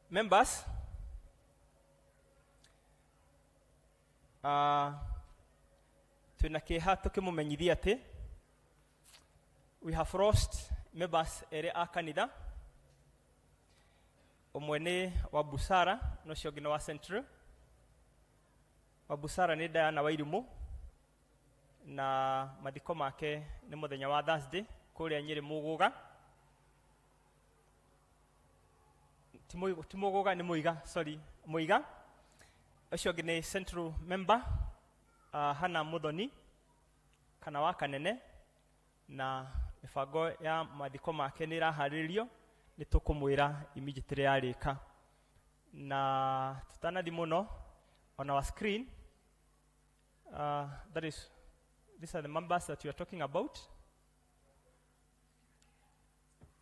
Members, twĩna kĩeha tũkĩmũmenyithia atĩ we have lost members erĩ a kanitha. Ũmwe nĩ wa Busara na ũcio ũngĩ nĩ wa Central. Wa Busara nĩ Diana Wairimũ, na mathiko make nĩ mũthenya wa Thursday kũrĩa Nyĩrĩ Mũgũga. Ti Mũgũga, nĩ Mũiga, sorry, Mũiga. Ũcio ũngĩ nĩ Central member Hannah Muthoni kana wa Kanene, na mĩbango ya mathiko make nĩ ĩraharĩrĩrio, nĩ tũkũmwĩra immediately yarĩka. Na tutanathi mũno, on our screen, that is, these are the members that we are talking about.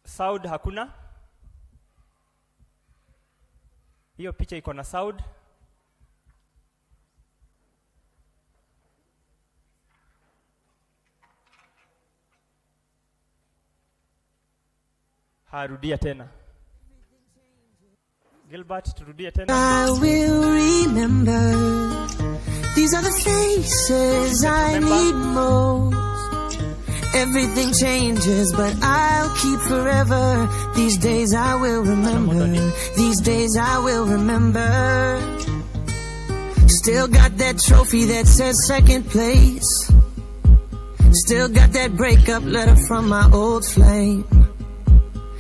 Sound hakuna. Hiyo picha iko na sound. Harudia tena. Gilbert, turudie tena. I will remember. These are the faces I need most. Everything changes, but I'll keep forever. These days I will remember. These days I will remember. Still got that trophy that says second place. Still got that breakup letter from my old flame.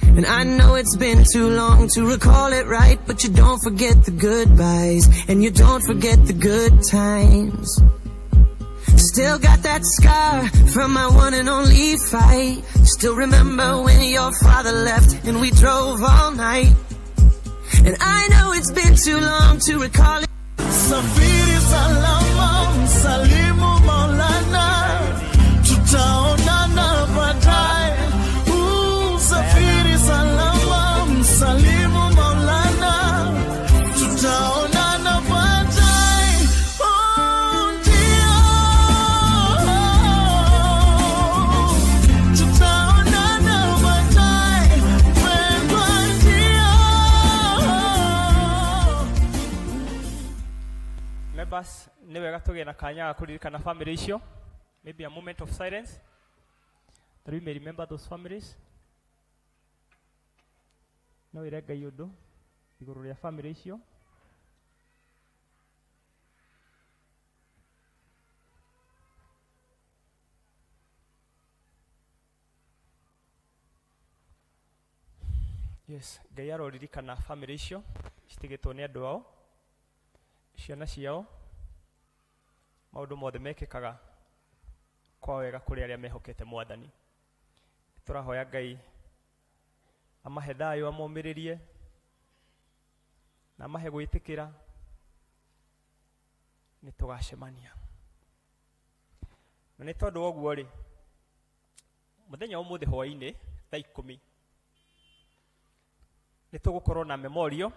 And I know it's been too long to recall it right, but you don't forget the goodbyes, and you don't forget the good times. Still got that scar from my one and only fight. Still remember when your father left and we drove all night. And I know it's been too long to recall it. Safiri salama, msalimu Maulana, tutaonana baadaye. Safiri salama, msalimu Maulana, tutaonana baadaye. Oh, ndio, tutaonana baadaye, mpendwa, ndio. Members, nĩ wega tũgĩe na kanya ga kũririkana family icio. Maybe a moment of silence that we may remember those families. No wĩre Ngai ũndũ igũrũ rĩa family icio. Yes, Ngai aroririkana family icio citigĩtwo nĩ andũ ao, ciana ciao. Maũndũ mothe mekĩkaga kwa wega kũrĩ arĩa mehokete Mwathani. Tũrahoya Ngai amahe thayũ, amomĩrĩrie na amahe gwĩtĩkĩra nĩ tũgacemania. Na nĩ tondũ wa ũguo rĩ, mũthenya wa ũmũthĩ hwaĩ-inĩ thaa 10 nĩ tũgũkorwo na memorial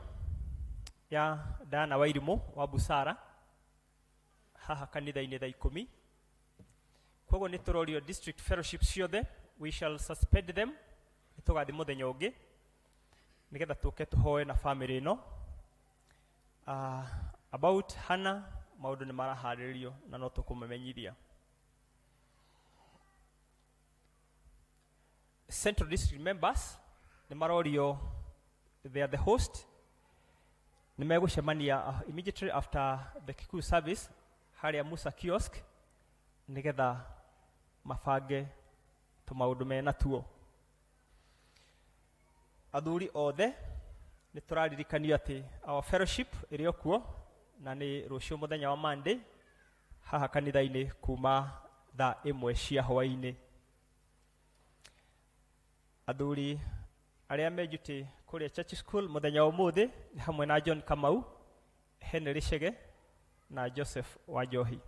ya Diana Wairimu wa Busara haha kanitha-inĩ thaa 10. Koguo nĩ tũrorio district fellowship ciothe, we shall suspend them, nĩ tũgathiĩ mũthenya ũngĩ nĩgetha tũke tũhoe na family ĩno. About Hannah, maũndũ nĩ maraharĩrĩrio na no tũkũmamenyithia. Central District members nĩ marorio, they are the host, nĩ megũcemania immediately after the Kikuyu service harĩa Musa kiosk nĩgetha mabange tũmaũndũ mena tuo. Athuri othe nĩ tũraririkanio atĩ our fellowship ĩrĩ o kuo na nĩ rũciũ mũthenya wa Monday haha kanitha-inĩ kuma thaa 1 cia hwaĩ-inĩ. Athuri arĩa me duty kũrĩa church school mũthenya wa ũmũthĩ nĩ hamwe na John Kamau, Henry Chege na Joseph Wanjohi.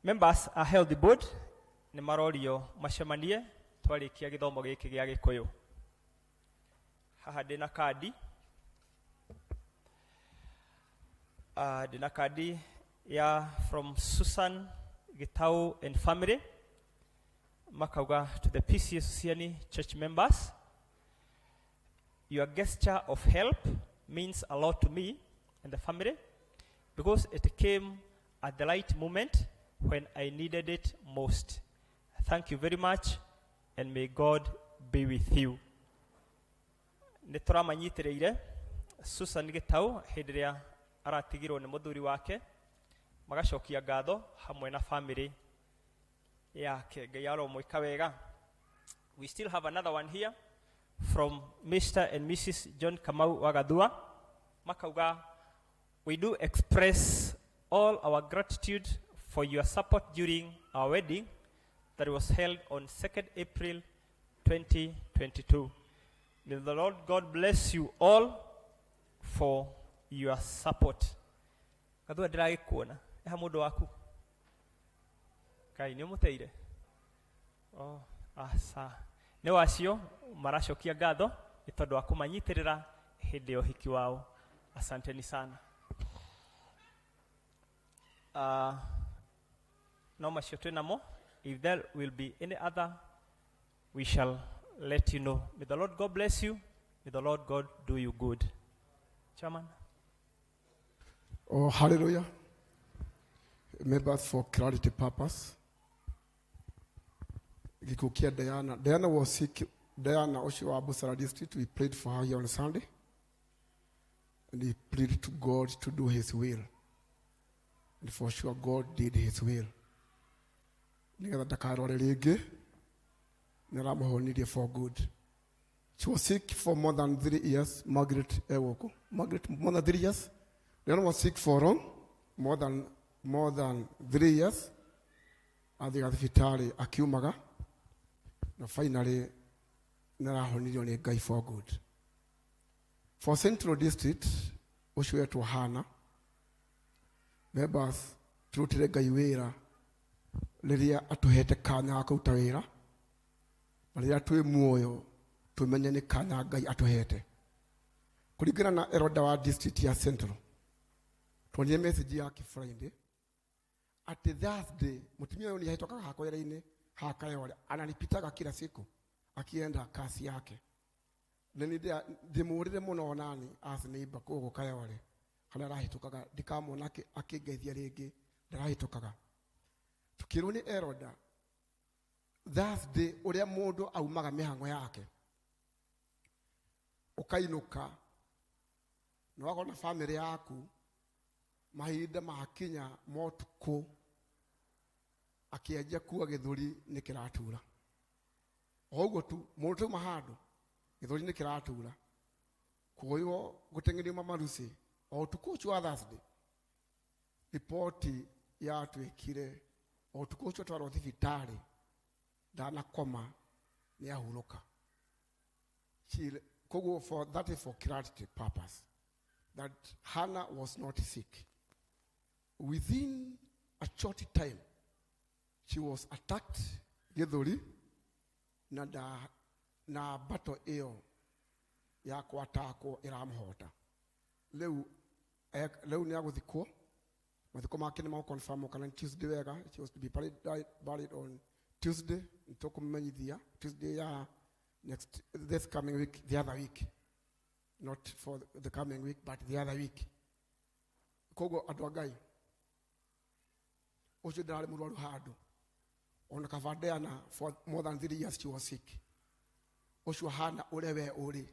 Members a health board nĩ marorio macemanie twarĩkia gĩthomo gĩkĩ gĩa Gĩkũyũ. Haha ndĩna kandi. Ndĩna kandi ya from Susan Gitau and family. Makauga to the PCEA Susiani church members, your gesture of help means a lot to me and the family because it came at the right moment when I needed it most. Thank you very much and may God be with you. Nĩ tũramanyitĩrĩire Susan Gitau hĩndĩ ĩrĩa aratigirwo nĩ mũthuri wake, magacokia ngatho hamwe na family yake. Ngai aromwĩka wega. We still have another one here from Mr. and Mrs. John Kamau Wagathua. Makauga, we do express all our gratitude for your support during our wedding that was held on 2nd April 2022. May the Lord God bless you all for your support. Gathua ndĩragĩkuona. Eha mũndũ waku. Ngai nĩ ũmũteire? Oh, aca. Nĩ wacio maracokia ngatho nĩ tondũ wa kũmanyitĩrĩra hĩndĩ ya ũhiki wao. Asanteni sana. No macio twĩ namo. If there will be any other, we shall let you know. May the Lord God bless you. May the Lord God do you good. Chairman. Oh, hallelujah. Members, for clarity purpose. Gĩkuũ kĩa Diana. Diana was sick. Diana ũcio wa Busara district, we prayed for her here on Sunday. And he pleaded to God to do his will. And for sure God did his will. Nĩgetha ndakarware rĩngĩ, nĩ aramũhonirie for good. She was sick for more than 3 years. Margaret Ewoko. Margaret, more than 3 years. Diana was sick for long, more than 3 years. Athiaga thibitarĩ akiumaga na finally nĩ arahonirio nĩ Ngai for good. For Central District, ũcio wetwo Hana. Members, turutĩre Ngai wĩra rĩrĩa atũhete kanya ga kũruta wĩra na rĩrĩa twĩ muoyo tũmenye nĩ kanya Ngai atũhete. Kũringana na elder wa district ya Central, tuonire message yake Friday atĩ Thursday mũtumia ũyũ nĩ ahĩtũkaga hakwa wĩra-inĩ hakayore ananipitaga kila siku akienda kasi yake na nĩ ndĩmũrĩre mũno nani as neighbor kũgũ Kayole harĩa arahĩtũkaga ndikamwona akĩngeithia rĩngĩ ndarahĩtũkaga. Tukĩrwo nĩ elder Thursday ũrĩa mũndũ aumaga mĩhang'o yake ũkainũka na wakorwo na family yaku mahinda makinya motukũ akĩanjia kuga gĩthũri nĩ kĩratura o ũguo tu mũndũ tauma handũ gĩthũri nĩ kĩratura kuoywo gũteng'erio mamarucĩ o ũtukũ ũcio wa Thursday ripoti yatuĩkire o ũtukũ ũcio twarwo thibitarĩ ndanakoma nĩ ahurũka. Koguo for that is for clarity purpose that Hannah was not sick. Within a short time she was attacked gĩthũri na nda na mbato ĩyo ya kwatakwo ĩramũhota rĩu rĩu nĩ agũthikwo mathiko make nĩ magũconfirm kana nĩ Tuesday wega. She was to be buried on Tuesday. Nĩtũkũmenyithia Tuesday ya next, this coming week, the other week, not for the coming week but the other week. Koguo andũ a Ngai ũcio ndararĩ mũrwaru handũ ona kaba Diana for more than 3 years she was sick. Ũcio hana ũrĩa we ũrĩ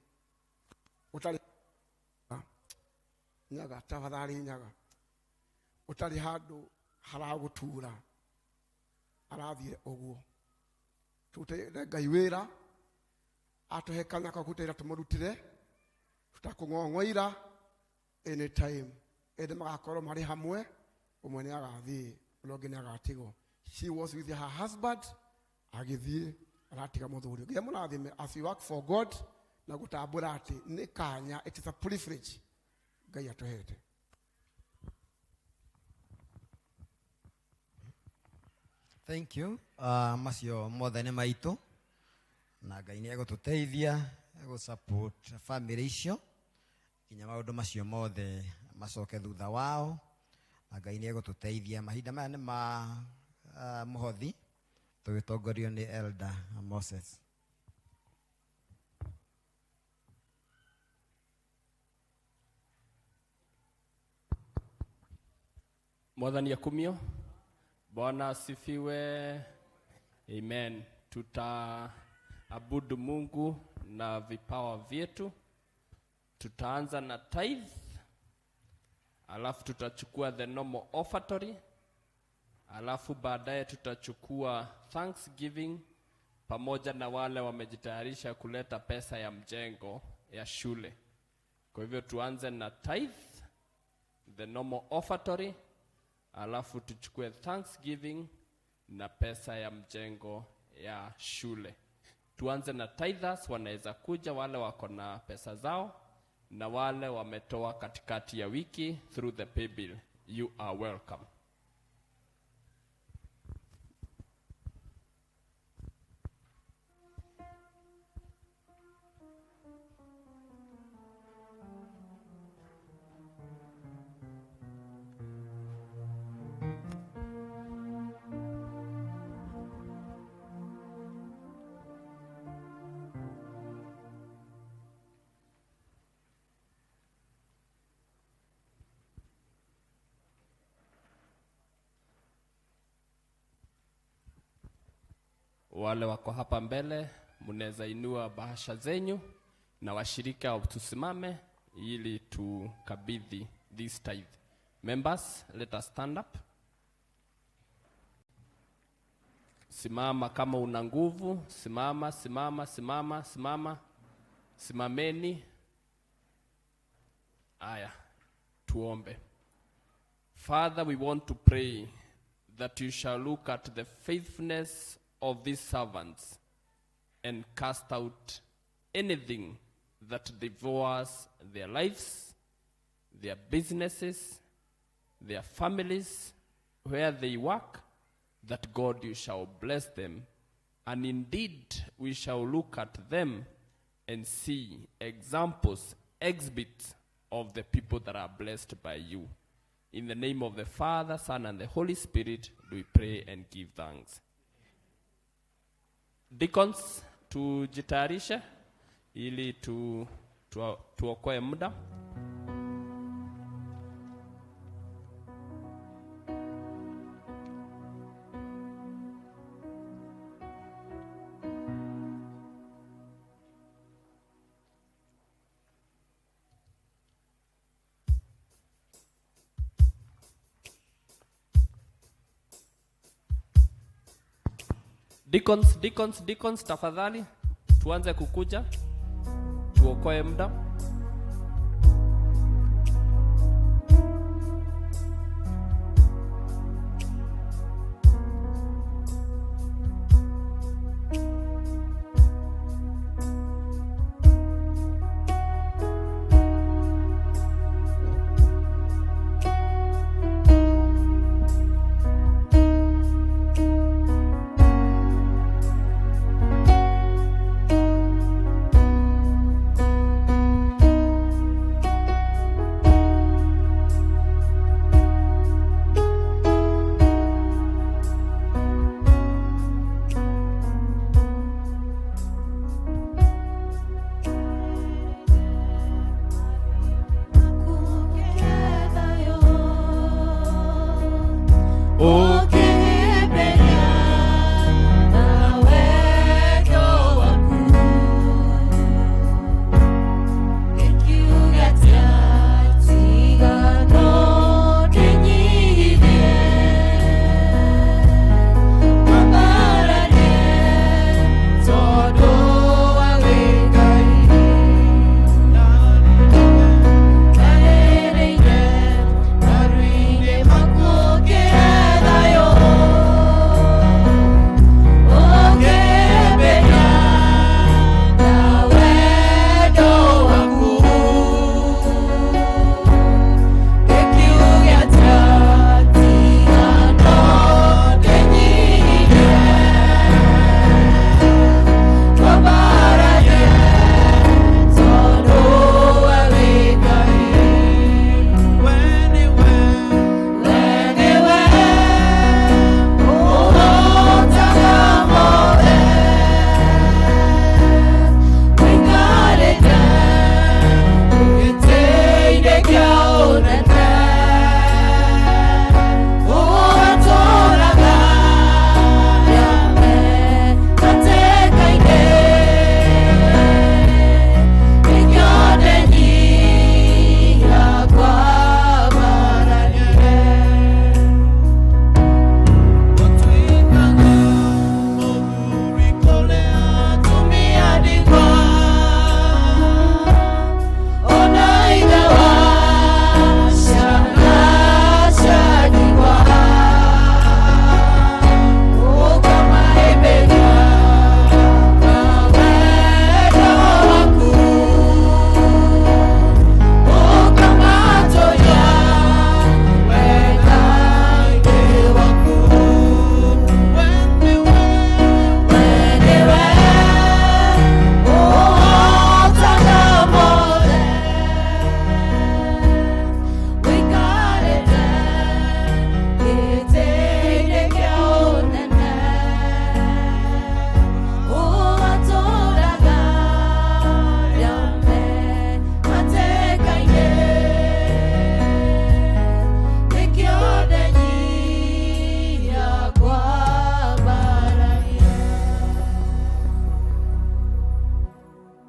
ũtarĩ nyaga tafadhali nyaga ũtarĩ handũ haragũtura arathire ũguo. Tũrutĩre Ngai wĩra atũhe kanya ka kũruta wĩra tũmũrutĩre tũtakũng'ong'oira anytime ĩndĩ magakorwo marĩ hamwe ũmwe nĩ agathiĩ ũrĩa ũngĩ nĩ agatigwo. She was with her husband agĩthiĩ aratiga mũthuri nginya mũrathime as we work for God na gũtambũra atĩ nĩ kanya, it is a privilege Ngai atũhete. Thank you. Macio mothe nĩ maitũ na Ngai nĩ egũtũteithia egũ support family icio nginya maũndũ macio mothe macoke thutha wao na Ngai nĩ egũtũteithia. Mahinda maya nĩ ma mũhothi tũgĩtongorio nĩ Elder Moses. Mwathani akumio. Bwana asifiwe. Amen. Tutaabudu Mungu na vipawa vyetu. Tutaanza na tithe, alafu tutachukua the normal offertory, alafu baadaye tutachukua thanksgiving pamoja na wale wamejitayarisha kuleta pesa ya mjengo ya shule. Kwa hivyo tuanze na tithe, the normal offertory, alafu tuchukue thanksgiving na pesa ya mjengo ya shule. Tuanze na tithers, wanaweza kuja wale wako na pesa zao na wale wametoa katikati ya wiki through the pay bill. You are welcome. Wale wako hapa mbele, mnaweza inua bahasha zenyu na washirika tusimame ili tukabidhi this tithe. Members, let us stand up. Simama kama una nguvu, simama, simama, simama, simama. Simameni. Aya, tuombe. Father, we want to pray that you shall look at the faithfulness of these servants and cast out anything that devours their lives, their businesses, their families, where they work, that God, you shall bless them. And indeed, we shall look at them and see examples, exhibits of the people that are blessed by you. In the name of the Father, Son, and the Holy Spirit, do we pray and give thanks. Deacons, tujitayarishe ili tuokoe muda. Deacons, deacons, deacons, tafadhali tuanze kukuja, tuokoe muda.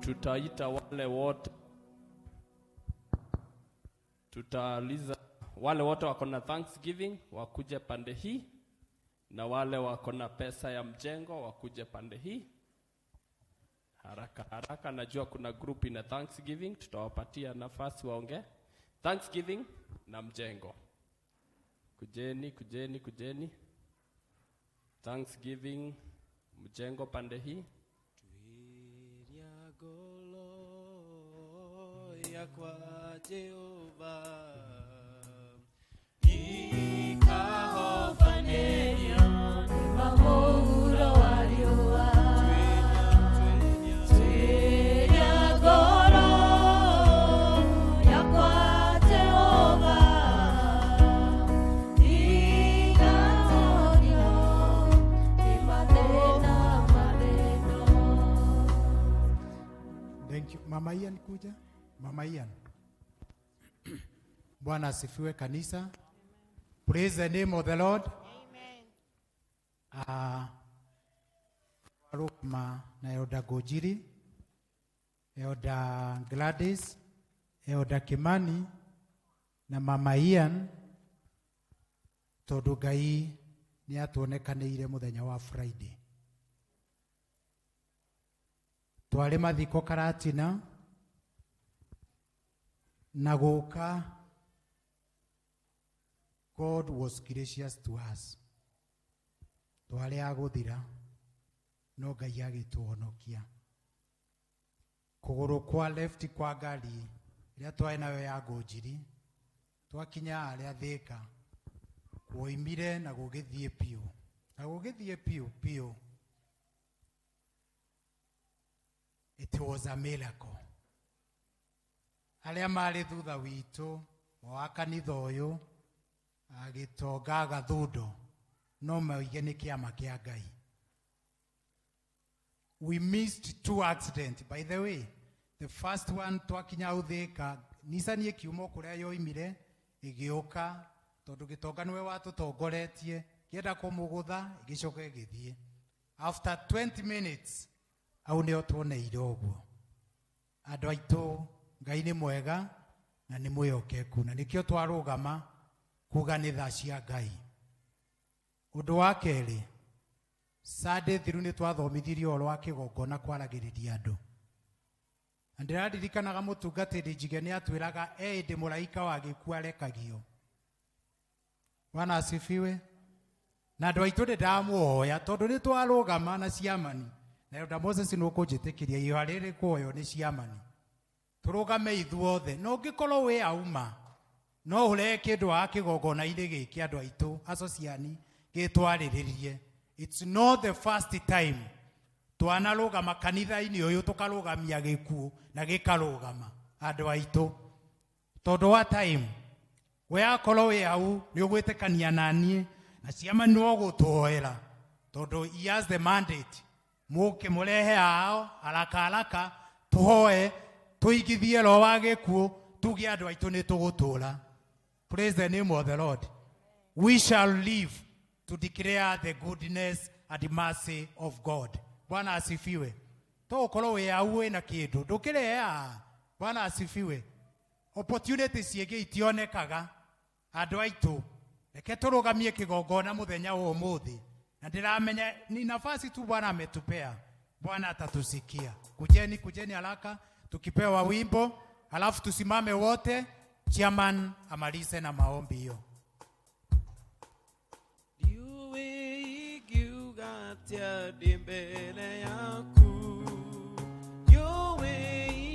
Tutaita wale wote, tutauliza wale wote wako na thanksgiving wakuje pande hii, na wale wako na pesa ya mjengo wakuje pande hii haraka haraka. Najua kuna group ina thanksgiving, tutawapatia nafasi waongee thanksgiving na mjengo. Kujeni, kujeni, kujeni. Thanksgiving, mjengo pande hii. Yakwa Jehova ikahobanĩrio Mahũro wa riũa Tuĩria ngoro yakwa Jehova Ndigatorio nĩ mathĩna marĩno. Thank you. Mama Ian kuja. Mama Ian. Bwana asifiwe kanisa. Praise the name of the Lord. Amen. Rukma na Elder Gojiri, Elder Gladys, Elder Kimani na Mama Ian tondu Ngai nĩ atuonekanĩire mũthenya wa Friday. Twarĩ mathiko Karatina na gũka God was gracious to us. Twarĩ a gũthira no Ngai agĩtũhonokia. Kũgũrũ kwa left kwa ngari ĩrĩa twarĩ nayo ya Ngũnjiri twakinya harĩa Thĩka kuoimire na gũgĩthiĩ biũ na gũgĩthiĩ biũ biũ. It was a miracle. Arĩa marĩ thutha witũ wa kanitha ũyũ agĩtonga Gathundo no moige nĩ kĩama kĩa Ngai. We missed two accidents. By the way, the first one twakinya hau Thĩka, Nissan ĩkiuma o kũrĩa yoimire ĩgĩũka tondũ gĩtonga nĩwe watũtongoretie kĩenda kũmũgũtha ĩgĩcoka ĩgĩthiĩ. After 20 minutes hau nĩho tuoneire ũguo. Andũ aitũ Ngai nĩ mwega na nĩ mwĩhokeku na nĩkĩo twarũgama kuga nĩ tha cia Ngai. Ũndũ wa kerĩ, Sunday thiru nĩ twathomithirio ũhoro wa kĩgongona kwaragĩrĩria andũ. Na ndĩraririkanaga mũtungatĩri Njige nĩ atwĩraga e hĩndĩ mũraika wa gĩkuũ arekagio. Bwana asifiwe. Na andũ aitũ nĩ ndamũhoya tondũ nĩ twarũgama na ciamani. Na Elder Moses nĩ ũkũnjĩtĩkĩria ihoya rĩrĩ kuoywo nĩ ciamani. Tũrũgame ithuothe na ũngĩkorwo wĩ auma no ũrehe kĩndũ wa kĩgongona-inĩ gĩkĩ andũ aitũ acociani gĩtwarĩrĩrie. It's not the first time twanarũgama kanitha-inĩ ũyũ tũkarũgamia gĩkuũ na gĩkarũgama andũ aitũ tondũ wa time we akorwo wĩ hau nĩ ũgwĩtĩkania na niĩ na ciama no gũtũhoera tondũ he has the mandate mũke mũrehe ao haraka haraka tũhoe tũigithie roho wa gĩkuũ tuge andũ aitũ nĩ tũgũtũra. Praise the name of the Lord. We shall live to declare the goodness and mercy of God. Bwana asifiwe. To ũkorwo wĩ hau wĩna kĩndũ ndũkĩrehe haha. Bwana asifiwe. Opportunity ciĩngĩ itionekaga andũ aitũ reke tũrũgamie kĩgongona mũthenya wa ũmũthĩ na ndĩramenya ni nafasi tu Bwana ametupea. Bwana atatusikia. Kujeni, kujeni haraka tukipewa wimbo, halafu tusimame wote, chairman amalize na maombi hiyo. Ndiũĩ ingiuga atĩa ndĩ mbere yaku Ndiũĩ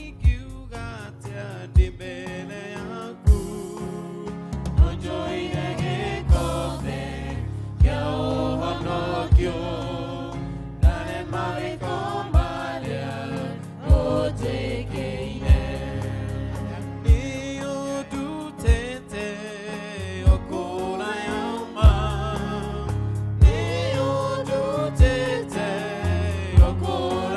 ingiuga atĩa ndĩ mbere yaku Ũnjoire gĩkombe kĩa ũhonokio Ndare mawĩko marĩa ũnjĩkĩire Nĩũndutĩte o kũraya ma Nĩũndutĩte o kũraya.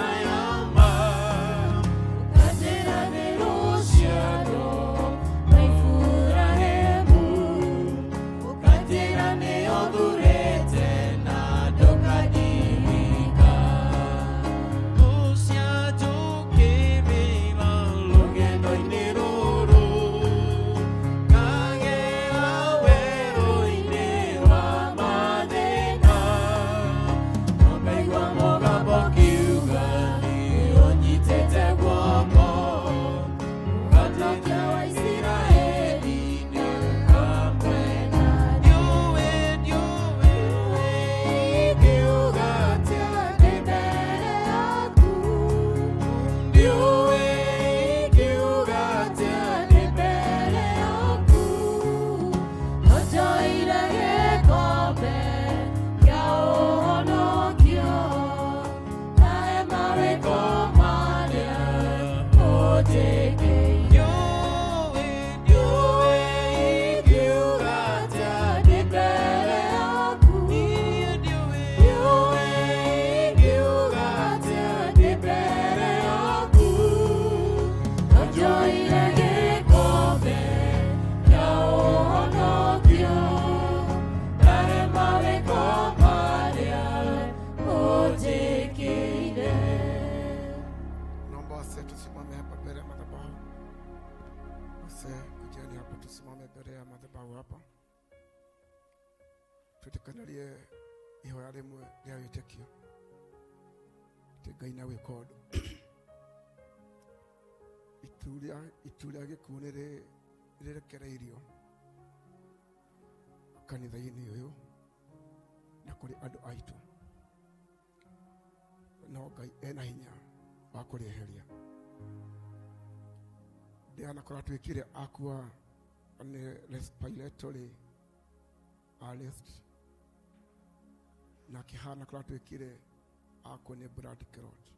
Wase tusimame hapa mbele ya madhabahu. Wase kujeni hapa, tusimame mbele ya madhabahu hapa, twĩtĩkanĩrie ihoya rĩmwe rĩa wĩtĩkio atĩ Ngai nĩ agwĩka ũndũ. Itu rĩa gĩkuũ nĩ rĩrekereirio kanitha-inĩ ũyũ na kũrĩ andũ aitũ, no Ngai ena hinya wa kũrĩeheria. Ndĩana twĩkire akua nĩ respiratory arrest, na kĩhana kũrĩa twĩkire akua nĩ blood clot.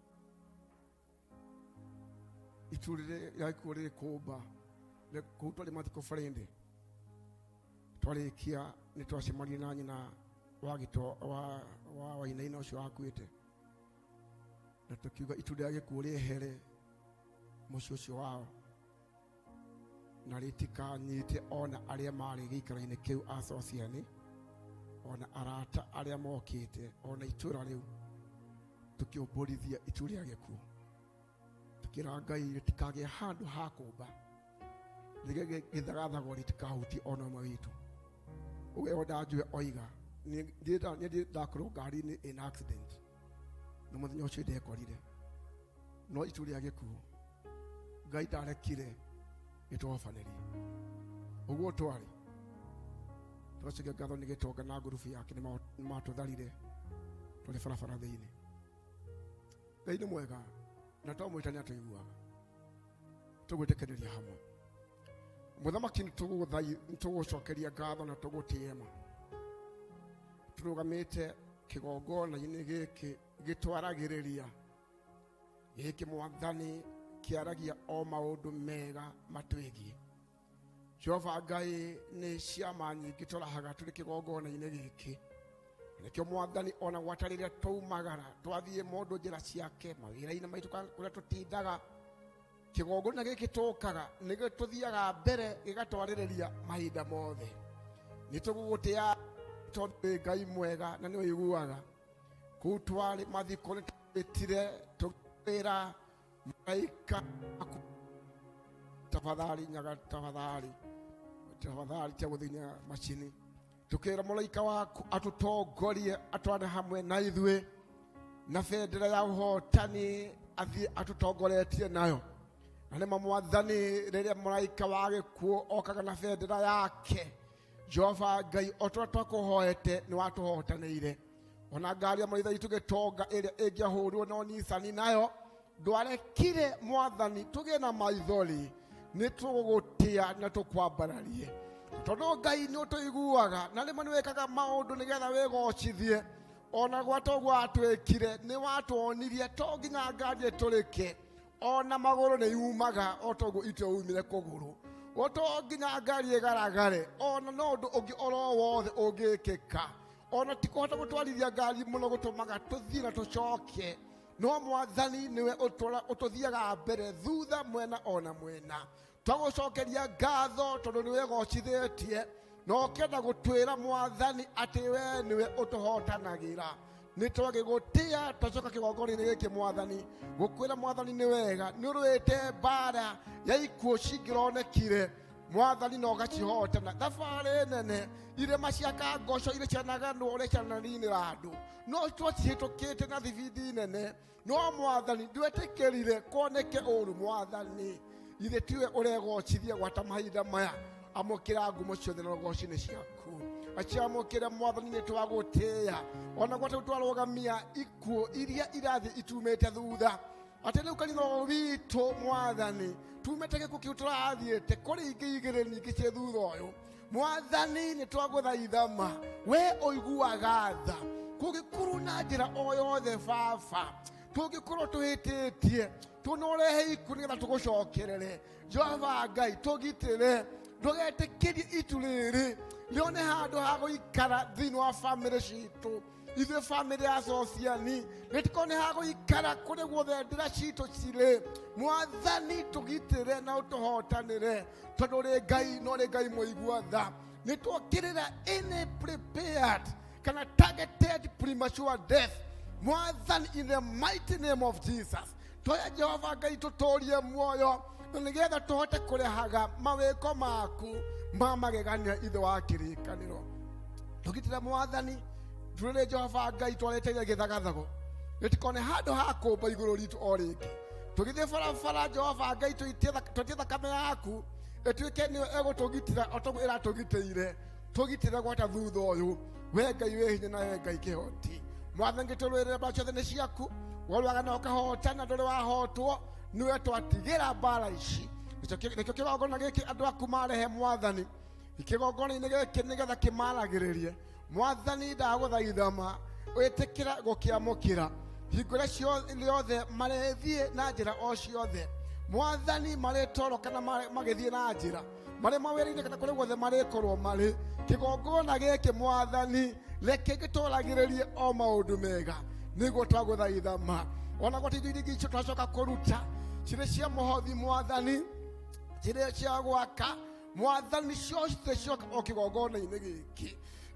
Itu rĩrĩ rĩa gĩkuũ rĩrĩ kũmba kũu twarĩ mathiko Friday, twarĩkia nĩ twacemanirie na nyina wa gĩto wa wainaina ũcio wakuĩte, na tũkiuga itu rĩa gĩkuũ rĩehere mũciĩ ũcio wao na rĩtikanyite ona arĩa marĩ gĩikaro-inĩ kĩu a Sociani, ona arata arĩa mokĩte, ona itũra rĩu. Tũkĩũmbũrithia itu rĩa gĩkuũ, tũkĩra Ngai rĩtikagĩe handũ ha kũmba, gĩthagathago rĩtikahutie ona ũmwe witũ. Ũguo ndanjue oiga niĩ ndakorwo ngari-inĩ ĩna accident na mũthenya ũcio ndekorire, no itu rĩa gĩkuũ Ngai ndarekire gĩtũhobanĩrie. Ũguo twarĩ twacokia ngatho nĩ gĩtonga na ngurubu yake nĩ matũtharire tũrĩ barabara thĩinĩ. Ngai nĩ mwega na twamwĩta nĩ atũiguaga. Tũgwĩtĩkanĩria hamwe. Mũthamaki, nĩ tũgũcokeria ngatho na tũgũtĩe ma. Tũrũgamĩte kĩgongona-inĩ gĩkĩ gĩtwaragĩrĩria gĩkĩ Mwathani kĩaragia o maũndũ mega matwĩgiĩ. Jehova Ngai, nĩ ciama nyingĩ tũrahaga tũrĩ kĩgongona-inĩ gĩkĩ. Nĩkĩo Mwathani ona gwata rĩrĩa twaumagara twathiĩ mũndũ njĩra ciake mawĩra-inĩ maitũ kũrĩa tũtindaga, kĩgongona gĩkĩ tũkaga nĩgĩo tũthiaga mbere gĩgatwarĩrĩria mahinda mothe. Nĩ tũgũgũtĩa tondũ wĩ Ngai mwega na nĩ ũiguaga. Kũu twarĩ mathiko nĩ twĩtire tũkĩra mũraika aku, tafadhali nyaga, tafadhali tafadhali, tia gũthĩnia macini. Tũkĩra mũraika waku atũtongorie atwane hamwe na ithuĩ na bendera ya ũhotani athiĩ atũtongoretie nayo. Na nĩma Mwathani, rĩrĩa mũraika wa gĩkuũ okaga na bendera yake, Jehova Ngai, o tũrĩa twakũhoete nĩ watũhotanĩire. Ona ngari ya mũrĩithi witũ gĩtonga ĩrĩa ĩngĩahũrirwo no Nissan nayo ndwarekire Mwathani tũgĩe na maithori. Nĩ tũgũgũtĩa na tũkwambararie, tondũ Ngai nĩ ũtũiguaga na rĩmwe nĩ wĩkaga maũndũ nĩgetha wĩgocithie. Ona gwata ũguo watwĩkire nĩ watuonirie to nginya ngari ĩtũrĩke, ona magũrũ nĩ yumaga o toguo itwe umire kũgũrũ, o to nginya ngari ĩgaragare, ona no ũndũ ũngĩ oro wothe ũngĩkĩka, ona ti kũhota gũtwarithia ngari mũno gũtũmaga tũthiĩ na tũcoke, no Mwathani nĩwe ũtũthiaga mbere thutha mwena ona mwena. Twagũcokeria ngatho tondũ nĩwe gocithĩtie na ũkĩenda gũtwĩra Mwathani atĩ we nĩwe ũtũhotanagĩra. Nĩ twagĩgũtĩa twacoka kĩgongona-inĩ gĩkĩ Mwathani gũkwĩra Mwathani nĩ wega, nĩ ũrũĩte mbara ya ikuũ cingĩronekire Mwathani na ũgacihotana. Thabarĩ nene irĩma cia Kangoco iria cianaganwo ũrĩa ciananinĩra andũ, no twacihĩtũkĩte na thibindi nene, no Mwathani ndwetĩkĩrire kuoneke ũru. Mwathani ithe tiwe ũregocithia gwata mahinda maya, amũkĩra ngumo ciothe na rũgoci-inĩ ciaku, aciamũkĩre Mwathani nĩ twagũtĩĩa. Ona gwata twarũgamia ikuũ iria irathiĩ itumĩte thutha, atĩ rĩu kanitha ũyũ witũ Mwathani tumĩte gĩkuũ kĩu tũrathiĩte kũrĩ ingĩ igĩrĩ nyingĩ ciĩ thutha ũyũ. Mwathani nĩ twagũthaitha ma we ũiguaga tha, kũngĩkorwo na njĩra o yothe Baba tũngĩkorwo tũhĩtĩtie, tũnorehe ikuũ nĩgetha tũgũcokerere. Jehova Ngai, tũgitĩre, ndũgetĩkĩrie itu rĩrĩ rĩone handũ ha gũikara thĩinĩ wa bamĩrĩ citũ. Ithuĩ bamĩrĩ ya Sociani rĩtikone ha gũikara kũrĩ guothe ndĩra citũ cirĩ. Mwathani tũgitĩre na ũtũhotanĩre, tondũ ũrĩ Ngai na ũrĩ Ngai mũigua tha. Nĩ twokĩrĩra any prepared kana targeted premature death, Mwathani, in the mighty name of Jesus. Twoya Jehova Ngai tũtũrie muoyo na nĩgetha tũhote kũrehaga mawĩko maku ma magegania ithe wa kĩrĩkanĩro. Tũgitĩre mwathani ndũrĩrĩ Jehova Ngai twarĩteire gĩthagathago gĩtikone handũ ha kũmba igũrũ ritũ o rĩngĩ. Tũgĩthiĩ barabara Jehova Ngai tũitie thakame yaku ĩtuĩke nĩyo ĩgũtũgitĩra o toguo ĩratũgitĩire, tũgitĩre gwata thutha ũyũ. We Ngai wĩ hinya na we Ngai kĩhoti, mwathani gĩtũrũĩrĩre mbara ciothe nĩ ciaku, worũaga na ũkahotana, ndũrĩ wahotwo, nĩwe twatigĩra mbara ici. Nĩkĩo kĩgongona gĩkĩ andũ aku marehe mwathani kĩgongona-inĩ gĩkĩ nĩgetha kĩmaragĩrĩrie. Mwathani ndagũthaitha ma wĩtĩkĩra gũkĩamũkĩra hingo ĩrĩa ciothe marĩthiĩ na njĩra o ciothe mwathani, marĩ toro kana magĩthiĩ na njĩra, marĩ mawĩra-inĩ kana kũrĩa guothe marĩkorwo marĩ, kĩgongona gĩkĩ mwathani reke gĩtwaragĩrĩrie o maũndũ mega, nĩguo twagũthaitha ma. Ona gwata indo iria ingĩ icio twacoka kũruta cirĩ cia mũhothi mwathani, cirĩ cia gwaka mwathani, ciothe cioka o kĩgongona-inĩ gĩkĩ.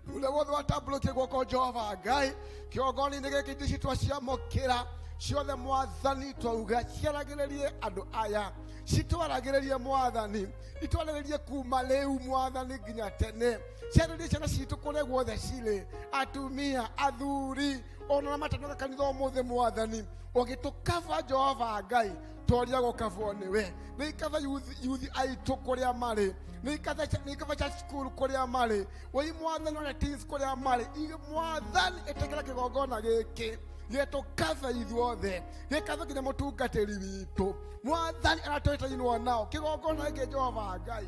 Ũrĩa wothe watambũrũkie guoko Jehova Ngai kĩgongona-inĩ gĩkĩ, indo ici twaciamũkĩra ciothe mwathani, twauga ciaragĩrĩrie andũ aya, citwaragĩrĩrie mwathani, itwarĩrĩrie kuma rĩu mwathani nginya tene, ciarĩrie ciana citũ kũrĩa guothe cirĩ, atumia, athuri, ona matanoka kanitha ũmũthĩ mwathani, ũgĩtũkaba Jehova Ngai twaria gũkabwo nĩwe. Nĩ ikaba yuthi aitũ kũrĩa marĩ, nĩ ikaba cha cukuru kũrĩa marĩ, woi mwathani ona teens kũrĩa marĩ, mwathani ĩtĩkĩra kĩgongona gĩkĩ gĩtũkabe ithuothe, gĩkabe nginya mũtungatĩri witũ mwathani aratwĩtainwo nao kĩgongona gĩkĩ. Jehova Ngai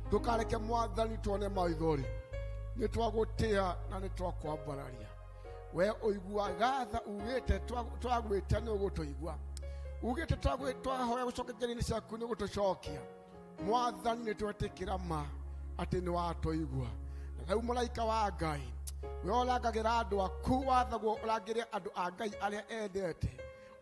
ndũkareke mwathani tuone maithori, nĩ twagũtĩa na nĩ twakwambararia. We ũiguaga tha, ugĩte twagwĩta nĩ ũgũtũigua, ugĩte twahoya gũcoka njĩra-inĩ ciaku nĩ ũgũtũcokia. Mwathani nĩ twetĩkĩra ma atĩ nĩ watũigua. Na rĩu mũraika wa Ngai, we ũrangagĩra andũ aku, wathagwo ũrangĩre andũ a Ngai arĩa endete,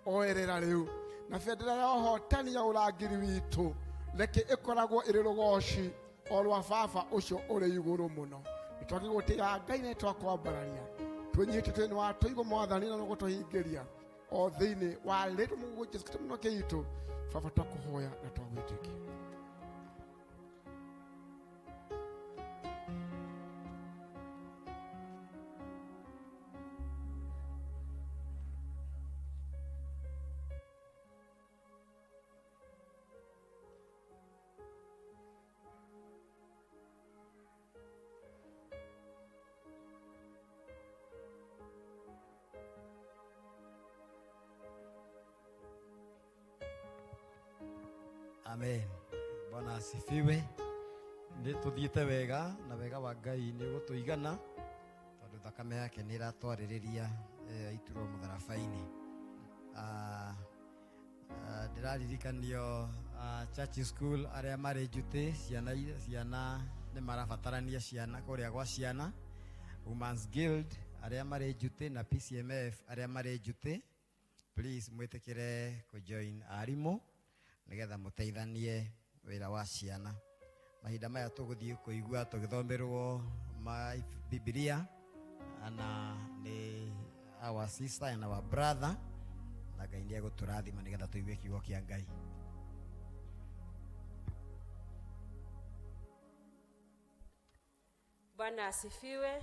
oerera rĩu na bendera ya ũhotani ya ũrangĩri witũ, reke ĩkoragwo ĩrĩ rũgoci o rwa baba ũcio ũrĩ igũrũ mũno. Nĩ twagĩgũtĩa Ngai na nĩ twakwambararia, twĩnyihĩte twĩ nĩ watũigua mwathani na nĩũgũtũhingĩria o thĩinĩ wa rĩtwa Mũgũgũ Jesu Kristo mũno kĩitũ. Baba twakũhoya na twagwĩtĩkia. Amen. Bwana asifiwe. Nĩ tũthiĩte wega na wega wa Ngai nĩ ũgũtũigana tondũ thakame yake nĩ ĩratwarĩrĩria aiturwo mũtharaba-inĩ. Ndĩraririkanio church school arĩa marĩ njutĩ, ciana nĩ marabatarania ciana kũrĩa gwa ciana. Women's Guild arĩa marĩ njutĩ na PCMF arĩa marĩ njutĩ, please mwĩtĩkĩre kũjoin arimũ nĩgetha mũteithanie wĩra wa ciana. Mahinda maya tũgũthiĩ kũigua tũgĩthomerwo ma Bibilia na nĩ our sister and our brother, na Ngai nĩ egũtũrathima nĩgetha tũigue kiugo kĩa Ngai. Bwana asifiwe.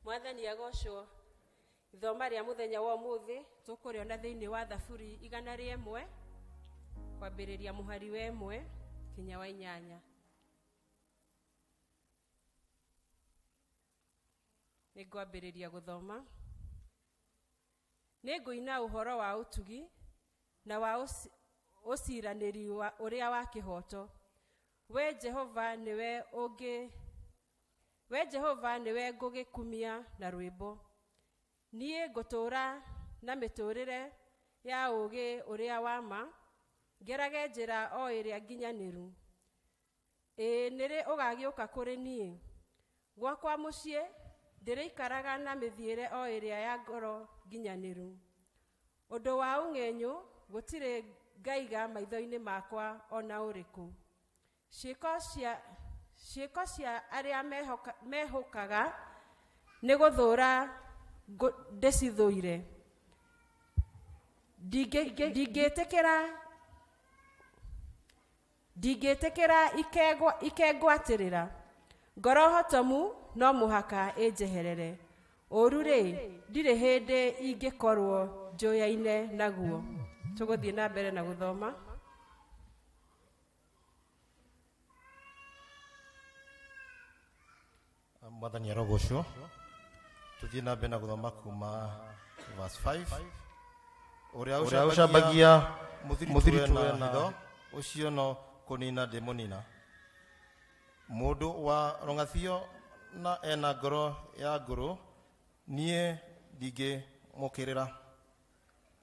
Mwathani agocwo. Ithoma rĩa mũthenya wa ũmũthĩ tũkũrĩona thĩinĩ wa Thaburi 101 kwambĩrĩria mũhari wa 1 kinya wa 8. Nĩngwambĩrĩria gũthoma. Nĩngũina ũhoro wa ũtugi na wa ũciranĩri wa ũrĩa wa kĩhooto. We Jehova nĩwe ũngĩ, we Jehova nĩwe ngũgĩkumia na rwĩmbo. Niĩ ngũtũũra na mĩtũũrĩre ya ũũgĩ ũrĩa wa ma, ngerage njĩra o ĩrĩa nginyanĩru. Ĩĩ nĩrĩ ũgagĩũka kũrĩ niĩ? Gwakwa mũciĩ ndĩrĩikaraga na mĩthiĩre o ĩrĩa ya ngoro nginyanĩru. Ũndũ wa ũng'enyũ gũtirĩ ngaiga maitho-inĩ makwa ona ũrĩkũ. Ciĩko cia arĩa mehũkaga nĩ gũthũũra ndĩcithũire. Ndingĩtĩkĩra ndingĩtĩkĩra ikengwatĩrĩra. Ngoro hotomu no mũhaka ĩnjeherere. Ũũru-rĩ, ndirĩ hĩndĩ ingĩkorwo njũyaine naguo. Tũgũthiĩ na mbere na gũthoma. Mwathani arogocwo. Tuthiĩ na mbere na gũthoma kuma verse 5. Ũrĩa Ũrĩa ũcambagia ũcambagia mũthiritũwe mũthiritũwe na na hitho, ũcio no kũnina ndĩmũnina. Mũndũ wa rũng'athio na ena ngoro ya ngũrũ, niĩ ndingĩmũkĩrĩra.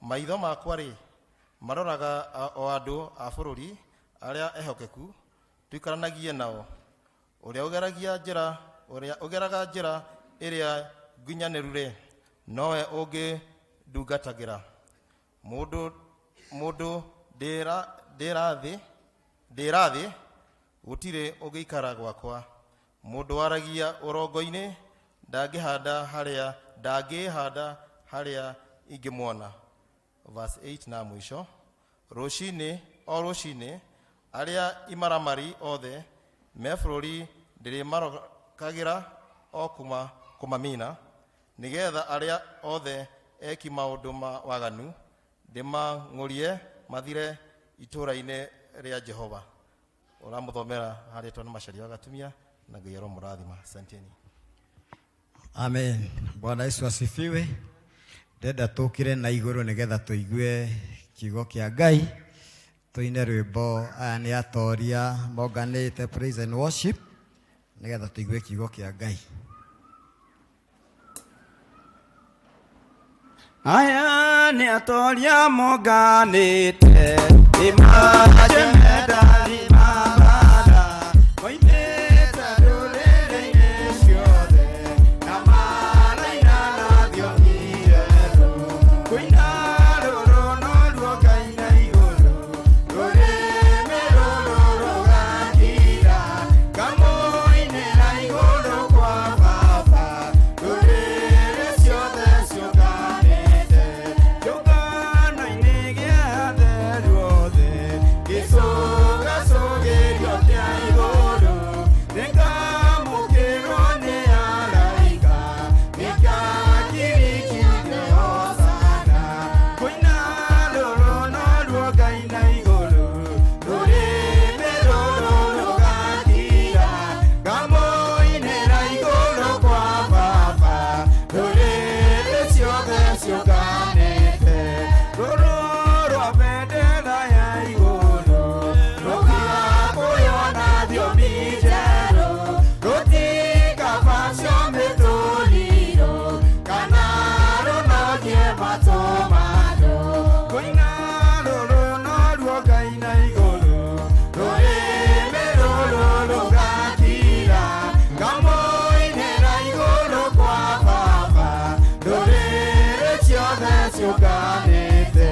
Maitho makwa-rĩ, maroraga o andũ a bũrũri arĩa ehokeku, tũikaranagie nao. Ũrĩa ũgeragia njĩra, ũrĩa ũgeraga njĩra ĩrĩa nginyanĩru-rĩ, nowe ũngĩndungatagĩra. Mũndũ, mũndũ ndĩra, ndĩra-thĩ, ndĩra-thĩ, gũtirĩ ũngĩikara gwakwa. Mũndũ waragia ũrongo-inĩ ndangĩhanda harĩa, ndangĩĩhanda harĩa ingĩmuona. Verse 8 na mũico. Rũcinĩ o rũcinĩ, arĩa imaramari othe me bũrũri ndĩrĩmarokagĩra o kuma, kũmamina, nĩgetha arĩa othe eki maũndũ ma waganu ndĩmang'ũrie mathire itũũra-inĩ rĩa Jehova. Ũramũthomera harĩtwo nĩ Macharia wa Gatumia na Ngai aromũrathima. Asanteni. Amen. Bwana Yesu asifiwe. Ndenda tũkĩre na igũrũ nĩgetha tũigue kiugo kĩa Ngai. Tũine rwĩmbo aya nĩ atoria monganĩte praise and worship nĩgetha tũigue kiugo kĩa Ngai. Aya nĩ atoria monganĩte nĩmajemedari mabara moimĩte ndũrĩrĩ-inĩ ciothe na maraina na thiomi njerũ kũina rũrũ noruo ngaina igũrũ rũrĩmĩ rũrũ rũgakira ngamũinĩra igũrũ kwa baba ndũrĩrĩ ciothe ciũnganĩte kĩũngano-inĩ gĩa atheru othe gĩcũgacũgĩrio kĩa igũrũ nĩngamũkĩrwo nĩ araika nĩngakirikire hosana kũina rũrũ noruo ngaina igũrũ rũrĩmĩ rũrũ rũgakira ngamũinĩra igũrũ kwa baba ndũrĩrĩ ciothe ciũnganĩte rũrũ rwa bendera ya igũrũ rũgakũywo na thiomi njerũ rũtikabacio mĩtũrirũ kana rũnogie matũ mandũ kũina rũrũ noruo ngaina igũrũ rũrĩmĩ rũrũ rũgakira ngamũinĩra igũrũ kwa baba ndũrĩrĩ ciothe ciũnganĩte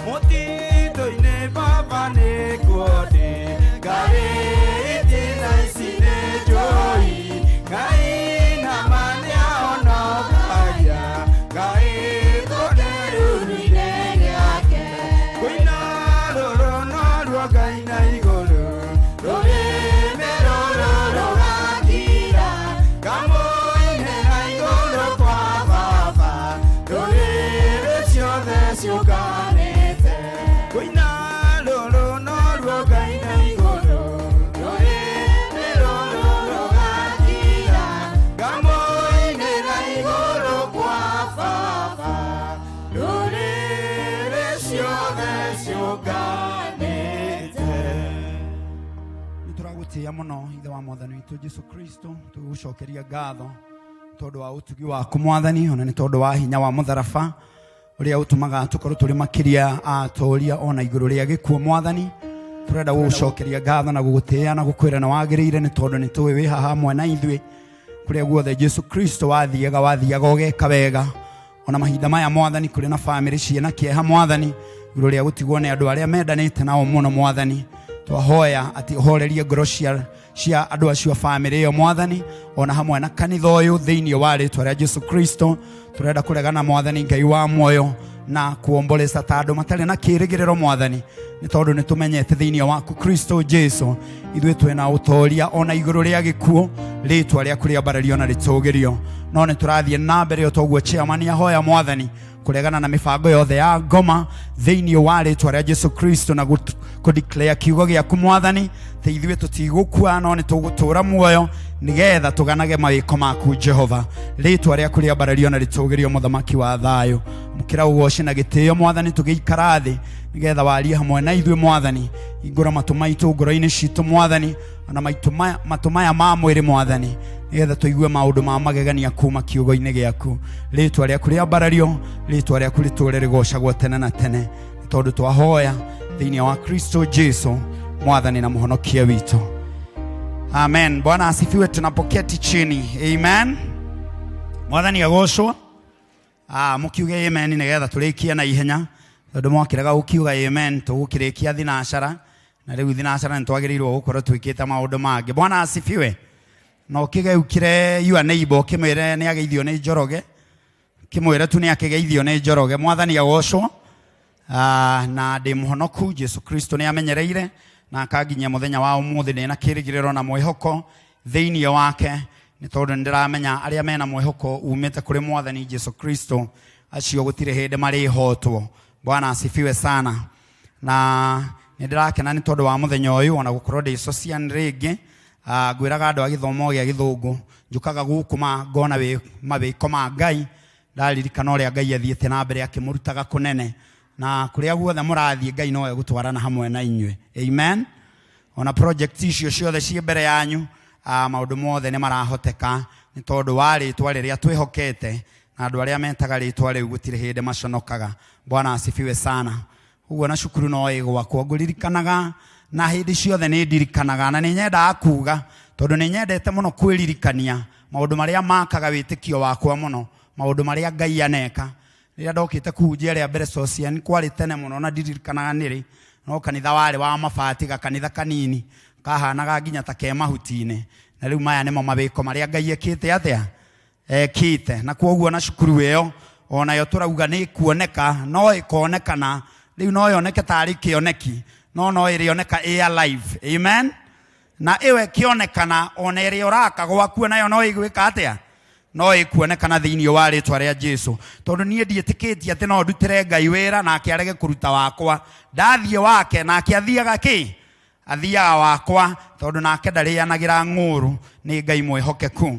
mũtitũ-inĩ baba nĩkuo ndĩ ngarĩ itina ici nĩ njũi ngai nama nĩahonokagia ngai tũnĩruru-inĩ gĩake kũina rũrũ noruo ngaina igũrũ rũrĩmĩ rũrũ rũgakira ngamũinĩra igũrũ kwa baba ndũrĩrĩ ciothe ciũnganĩte kũina rũrũ noruo ngaina igũrũ rũrĩmĩ rũrũ rũgakira ngamũinĩra igũrũ kwa baba ndũrĩrĩ ciothe ciũnganĩte. Nĩ tũragũtĩĩa mũno ithe wa mwathani witũ Jesu Kristo, tũgĩgũcokeria ngatho tondũ wa ũtugi waku mwathani, ona nĩ tondũ wa hinya wa mũtharaba ũrĩa ũtũmaga tũkorwo tũrĩ makĩria atoria ona igũrũ rĩa gĩkuũ mwathani. Tũrenda gũgũcokeria ngatho na gũgũtĩĩa na gũkwĩra nĩ wagĩrĩire, nĩ tondũ nĩ tũĩ wĩ haha hamwe na ithuĩ kũrĩa guothe Jesu Kristo wathiaga wathiaga ũgeka wega. Ona mahinda maya mwathani, kũrĩ na bamĩrĩ ciĩna kĩeha mwathani, igũrũ rĩa gũtigwo nĩ andũ arĩa mendanĩte nao mũno mwathani. Twahoya atĩ ũhorerie ngoro cia cia andũ acio a bamĩrĩ ĩyo mwathani, ona hamwe na kanitha ũyũ thĩinĩ wa rĩtwa rĩa Jesu Kristo. Tũrenda kũregana mwathani Ngai wa muoyo na kuomboleza ta andũ matarĩ na kĩĩrĩgĩrĩro mwathani, nĩ tondũ nĩ tũmenyete thĩinĩ waku Kristo Jesu ithuĩ twĩna ũtoria ona igũrũ rĩa gĩkuũ. Rĩtwa rĩaku rĩambarario na rĩtũgĩrio. No nĩ tũrathiĩ na mbere o toguo chairman ahoya mwathani, kũregana na mĩbango yothe ya ngoma thĩinĩ wa rĩtwa rĩa Jesu Kristo, na kũdeclare kiugo gĩaku mwathani atĩ ithuĩ tũtigũkua no nĩ tũgũtũũra muoyo nĩgetha tũganage mawĩko maku Jehova. Rĩtwa rĩaku rĩambarario na rĩtũgĩrio, mũthamaki wa thayũ. Amũkĩra ũgoci na gĩtĩo mwathani, tũgĩikara thĩ nĩgetha warie hamwe na ithuĩ mwathani. Hingũra matũ maitũ ngoro-inĩ citũ mwathani, ona maitũ maya, matũ maya ma mwĩrĩ mwathani, nĩgetha tũigue maũndũ ma magegania kuma kiugo-inĩ gĩaku. Rĩtwa rĩaku rĩambarario, rĩtwa rĩaku rĩtũũre rĩgocagwo tene na tene, nĩ tondũ twahoya thĩinĩ wa Kristo Jesu mwathani na mũhonokia witũ, amen. Bwana asifiwe. Tunapoketi chini, amen. Mwathani agocwo. Ah, mukiuge amen nigetha turikie na ihenya, tondu mwakĩrega gũkiuga amen tũgũkĩrĩkia thinacara, na rĩu thinacara nĩ twagĩrĩirwo gũkorwo twĩkĩte maũndũ mangĩ. Bwana asifiwe. Na ũkĩgeukire your neighbor ũkĩmwĩre nĩ ageithio nĩ Njoroge, kĩmwĩre tu nĩ akĩgeithio nĩ Njoroge. Mwathani agocwo. Ah, na ndĩ mũhonoku. Jesu Kristo nĩ amenyereire na akanginyia mũthenya wa ũmũthĩ. Ndĩ na kĩrĩgĩrĩro na mwĩhoko thĩinĩ wake, nĩ tondũ nĩ ndĩramenya arĩa mena mwĩhoko umĩte kũrĩ mwathani Jesu Kristo, acio gũtirĩ hĩndĩ marĩhotwo. Bwana asifiwe sana. Na nĩ ndĩrakena nĩ tondũ wa mũthenya ũyũ, ona gũkorwo ndĩ Socian rĩngĩ. Ah, ngwĩraga andũ a gĩthomo gĩa gĩthũngũ, njũkaga gũkũ ma ngona mawĩko ma Ngai, ndaririkana ũrĩa Ngai athiĩte na mbere akĩmũrutaga kũnene, na kũrĩa guothe mũrathiĩ Ngai no egũtwarana hamwe na inyuĩ, amen. Ona project icio ciothe ciĩ mbere yanyu, maũndũ mothe nĩ marahoteka nĩ tondũ wa rĩtwa rĩrĩa twĩhokete, na andũ arĩa metaga rĩtwa rĩu gũtirĩ hĩndĩ maconokaga. Bwana asifiwe sana. Ũguo na cukuru no ĩgwakwo, ngũririkanaga na hĩndĩ ciothe nĩ ndirikanaga, na nĩ nyendaga kuga tondũ nĩ nyendete mũno kwĩririkania maũndũ marĩa makaga wĩtĩkio wakwa mũno, maũndũ marĩa Ngai aneka. Rĩrĩa ndokĩte kũhunjia rĩa mbere Socian, kwarĩ tene mũno na ndirikanaga nĩrĩ, no kanitha warĩ wa mabati, gakanitha kanini kahanaga nginya ta ke mahuti-inĩ, na rĩu maya nĩmo mawĩko marĩa Ngai ekĩte atĩa, ekĩte. Na kwoguo na cukuru ĩyo onayo tũrauga nĩ ĩkuoneka, no ĩkonekana rĩu no yoneke tarĩ kĩoneki, no no ĩrĩoneka ĩ alive, amen. Na ĩyo ĩkĩonekana, ona ĩrĩa ũraka gwaku nayo no ĩgwĩka atĩa, no ĩkuonekana thĩinĩ wa rĩtwa rĩa Jesu, tondũ niĩ ndiĩtĩkĩtie atĩ no ndutĩre Ngai wĩra nake arege kũruta wakwa. Ndathiĩ wake nake athiaga kĩ, athiaga wakwa, tondũ nake ndarĩanagĩra ng'ũru, nĩ Ngai mwĩhokeku.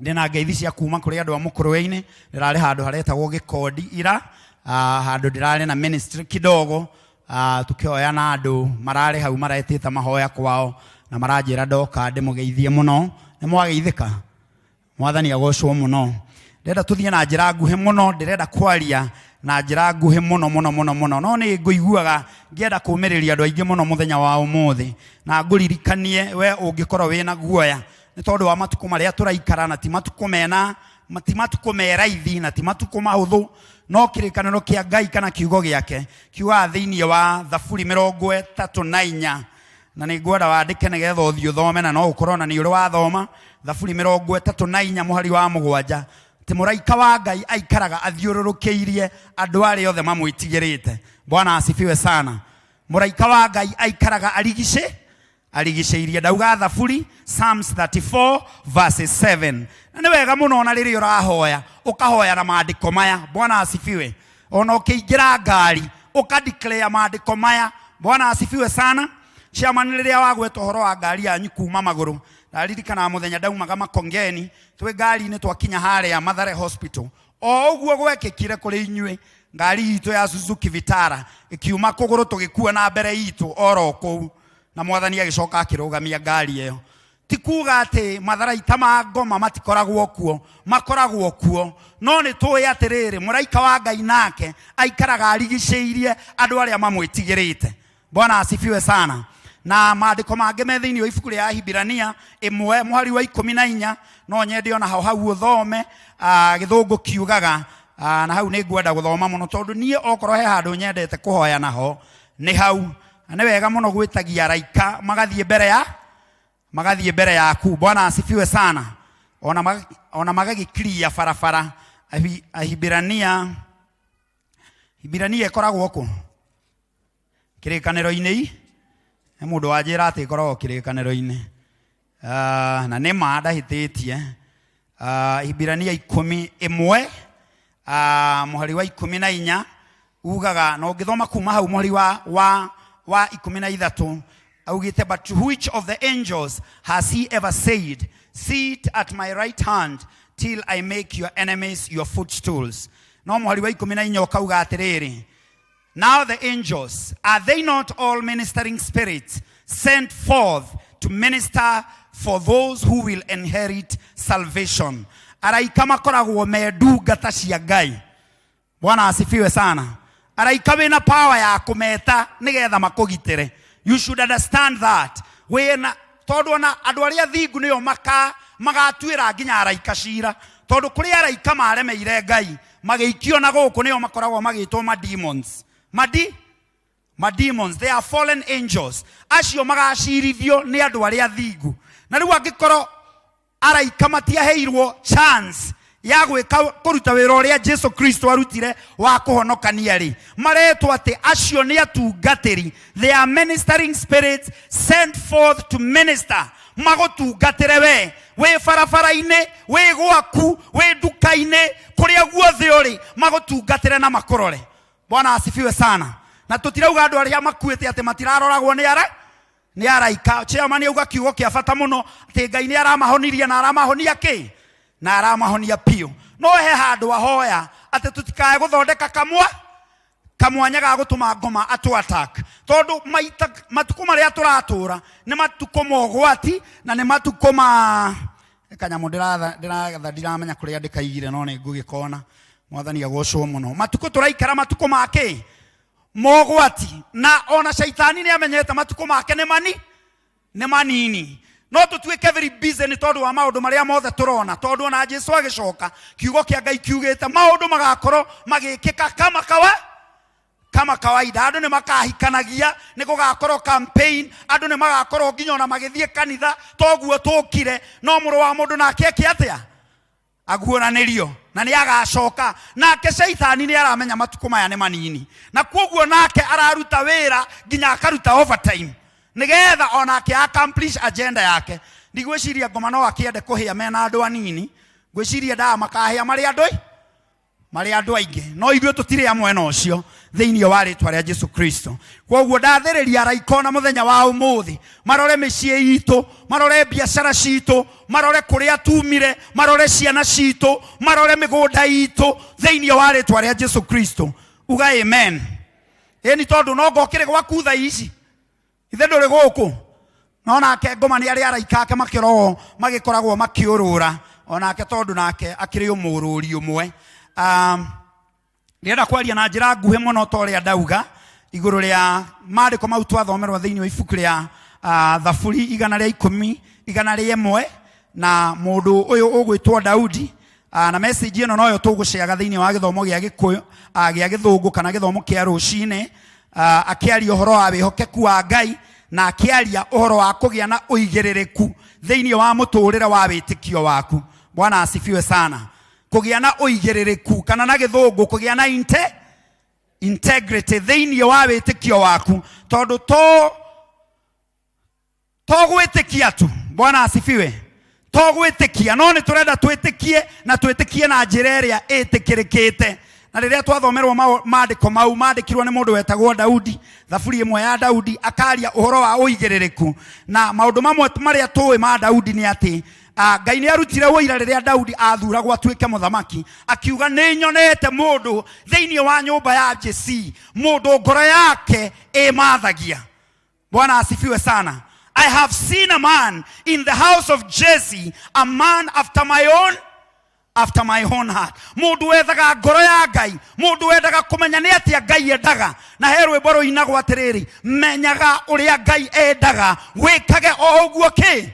Ndĩna ngeithi cia kuma kũrĩ andũ a mũkũrwe-inĩ. Ndĩrarĩ handũ haretagwo Gĩkondi ira, handũ ndĩrarĩ na ministry kidogo, tukĩhoya na andũ mararĩ hau maretĩte mahoya kwao, na maranjĩra ndoka ndĩmũgeithie mũno. Nĩ mwageithĩka? Mwathani agocwo mũno. Ndĩrenda tũthiĩ na njĩra nguhĩ mũno, ndĩrenda kwaria na njĩra nguhĩ mũno mũno mũno mũno, no nĩ ngũiguaga ngĩenda kũmĩrĩria andũ aingĩ mũno mũthenya wa ũmũthĩ, na ngũririkanie we ũngĩkorwo wĩna guoya nĩ tondũ wa matukũ marĩa tũraikara, na ti matukũ mena, ti matukũ me raithi, na ti matukũ mahũthũ. No kĩrĩkanĩro kĩa Ngai kana kiugo gĩake kiugaga thĩinĩ wa Thaburi 34, na nĩ ngwenda wandĩke nĩgetha ũthiĩ ũthome, na no ũkorwo na nĩ ũrĩ wathoma Thaburi 34 mũhari wa 7, atĩ mũraika wa Ngai aikaraga athiũrũrũkĩirie andũ arĩa othe mamwĩtigĩrĩte. Bwana asifiwe sana. Mũraika wa Ngai aikaraga arigicĩirie. Ndauga Thaburi, Psalms 34 verses 7. Na nĩ wega mũno ona rĩrĩa ũrahoya ũkahoya na maandĩko maya. Bwana asifiwe. Ona ũkĩingĩra ngari ũka declare maandĩko maya. Bwana asifiwe sana. Chairman, rĩrĩa wagweta ũhoro wa ngari yanyu kuma magũrũ, ndaririkanaga mũthenya ndaumaga Makongeni twĩ ngari-inĩ, twakinya harĩa Mathare Hospital, o ũguo gwekĩkire kũrĩ inyuĩ, ngari itũ ya Suzuki Vitara ĩkiuma kũgũrũ, tũgĩkua na mbere itũ oro kũu, na mwathani agĩcoka akĩrũgamia ngari ĩyo. Ti kuga atĩ matharaita ma ngoma matikoragwo kuo, makoragwo kuo, no nĩ tũĩ atĩrĩrĩ, mũraika wa Ngai nake aikaraga arigicĩirie andũ arĩa mamwĩtigĩrĩte. Bwana asifiwe sana. Na maandĩko mangĩ me thĩinĩ wa ibuku rĩa Ahibirania 1 mũhari wa 14, no nyende ona hau hau ũthome. Gĩthũngũ kiugaga, na hau nĩ ngwenda gũthoma mũno tondũ niĩ okorwo he handũ nyendete kũhoya naho nĩ hau. Na nĩ wega mũno gwĩtagia araika magathiĩ mbere ya magathiĩ mbere yaku. Bwana asifiwe sana. Ona ona magagĩkiria barabara. Ahibirania Hibirania ĩkoragwo kũ? Kĩrĩkanĩro-inĩ i nĩ mũndũ wanjĩra atĩ ĩkoragwo kĩrĩkanĩro-inĩ. Ah, na nĩ ma ndahĩtĩtie. Ah, Hibirania 11, ah, mũhari wa 14 ugaga, na ũngĩthoma kuma hau mũhari wa 13 augĩte, but to which of the angels has he ever said, sit at my right hand till I make your enemies your footstools? No mũhari wa 14 ũkauga atĩrĩrĩ, now the angels, are they not all ministering spirits sent forth to minister for those who will inherit salvation? Araika makoragwo me ndungata cia Ngai. Bwana asifiwe sana. Araika wĩna power ya kũmeta nĩgetha makũgitĩre. You should understand that. Wĩna tondũ ona andũ arĩa thingu nĩo magatuĩra nginya araika cira, tondũ kũrĩ araika maremeire Ngai magĩikio na gũkũ, nĩo makoragwo magĩtwo ma demons. Madi ma demons, they are fallen angels. Acio magacirithio nĩ andũ arĩa thingu. Na rĩu angĩkorwo araika matiaheirwo chance ya gwĩka kũruta wĩra ũrĩa Jesu Kristo arutire wa kũhonokania rĩ, maretwo atĩ acio nĩ atungatĩri, they are ministering spirits sent forth to minister, magũtungatĩre we wĩ barabara-inĩ, wĩ gwaku, wĩ nduka-inĩ, kũrĩa guothe ũrĩ, magũtungatĩre na makũrore. Bwana asifiwe sana. Na tũtirauga andũ arĩa makuĩte atĩ matiraroragwo nĩ ara nĩ araika. Chairman auga kiugo kĩa bata mũno atĩ Ngai nĩ aramahonirie na aramahonia kĩ na aramahonia piũ. No he handũ ahoya atĩ tũtikae gũthondeka kamwa kamwanya ga gũtũma ngoma atũ attack, tondũ maita matukũ marĩa tũratũra nĩ matukũ ma ũgwati na nĩ matukũ ma kanyamũ ndĩratha ndiramenya kũrĩa ndĩkaigire, no nĩ ngũgĩkona. Mwathani agocwo mũno. Matukũ tũraikara matukũ ma kĩ mogwati, na ona caitani nĩ amenyete matukũ make nĩ mani nĩ manini. No tũtuĩke very busy nĩ tondũ wa maũndũ marĩa mothe tũrona, tondũ ona Jesu agĩcoka kiugo kĩa Ngai kiugĩte maũndũ magakorwo magĩkĩka kama kawa kama kawaida. Andũ nĩ makahikanagia, nĩ gũgakorwo campaign, andũ nĩ magakorwo nginya ona magĩthiĩ kanitha toguo tũkire, no mũrũ wa mũndũ nake eke atĩa? Aguũranĩrio na nĩ agacoka. Nake caitani nĩ aramenya matukũ maya nĩ manini, na kwoguo nake araruta wĩra nginya akaruta overtime nĩgetha onake accomplish agenda yake. Ndigwĩciria ngoma no akĩende kũhĩa mena andũ anini, ngwĩciria ndaga makahĩa marĩ andũ marĩ andũ aingĩ, no ithuĩ tũtirĩ a mwena ũcio thĩinĩ wa rĩtwa rĩa Jesu Kristo. Kwoguo ndathĩrĩria araika ona mũthenya wa ũmũthĩ marore mĩciĩ itũ, marore biacara citũ, marore kũrĩa tumire, marore ciana citũ, marore mĩgũnda itũ thĩinĩ wa rĩtwa rĩa Jesu Kristo. Uga amen. Ĩni tondũ no ngokĩrĩ gwaku thaa ici, ithe ndũrĩ gũkũ, no nake ngoma nĩ arĩa araika ake makĩrogwo magĩkoragwo makĩũrũra onake, tondũ nake akĩrĩ ũmũrũri ũmwe. Ndĩrenda kwaria na njĩra nguhĩ mũno ta ũrĩa ndauga igũrũ rĩa maandĩko mau twathomerwo thĩinĩ wa ibuku rĩa Thaburi 110, 101, na mũndũ ũyũ ũgwĩtwo Daudi. Na message ĩno noyo tũgũceaga thĩinĩ wa gĩthomo gĩa Gĩkũyũ, gĩa Gĩthũngũ kana gĩthomo kĩa rũcinĩ, akĩaria ũhoro wa wĩhokeku wa Ngai na akĩaria ũhoro wa kũgĩa na ũigĩrĩrĩku thĩinĩ wa mũtũrĩre wa wĩtĩkio waku. Bwana asifiwe sana. Kũgĩa na ũigĩrĩrĩku kana na Gĩthũngũ kũgĩa na integrity thĩinĩ wa wĩtĩkio waku, tondũ to gwĩtĩkia tu. Bwana asifiwe. To gwĩtĩkia, no nĩ tũrenda twĩtĩkie na twĩtĩkie na njĩra ĩrĩa ĩtĩkĩrĩkĩte. Na rĩrĩa twathomerwo maandĩko mau mandĩkirwo nĩ mũndũ wetagwo Daudi, thaburi ĩmwe ya Daudi, akaria ũhoro wa ũigĩrĩrĩku. Na maũndũ mamwe marĩa tũĩ ma Daudi nĩ atĩ Ngai nĩ arutire ũira rĩrĩa Daudi athuragwo atuĩke mũthamaki, akiuga nĩ nyonete mũndũ thĩinĩ wa nyũmba ya Jesi, mũndũ ngoro yake ĩmathagia. Bwana asifiwe sana. I have seen a man in the house of Jesse, a man after my own heart. Mũndũ wethaga ngoro ya Ngai, mũndũ wendaga kũmenya nĩ atĩa Ngai endaga. Na he rwĩmbo rũinagwo atĩrĩrĩ, menyaga ũrĩa Ngai endaga, wĩkage o ũguo kĩ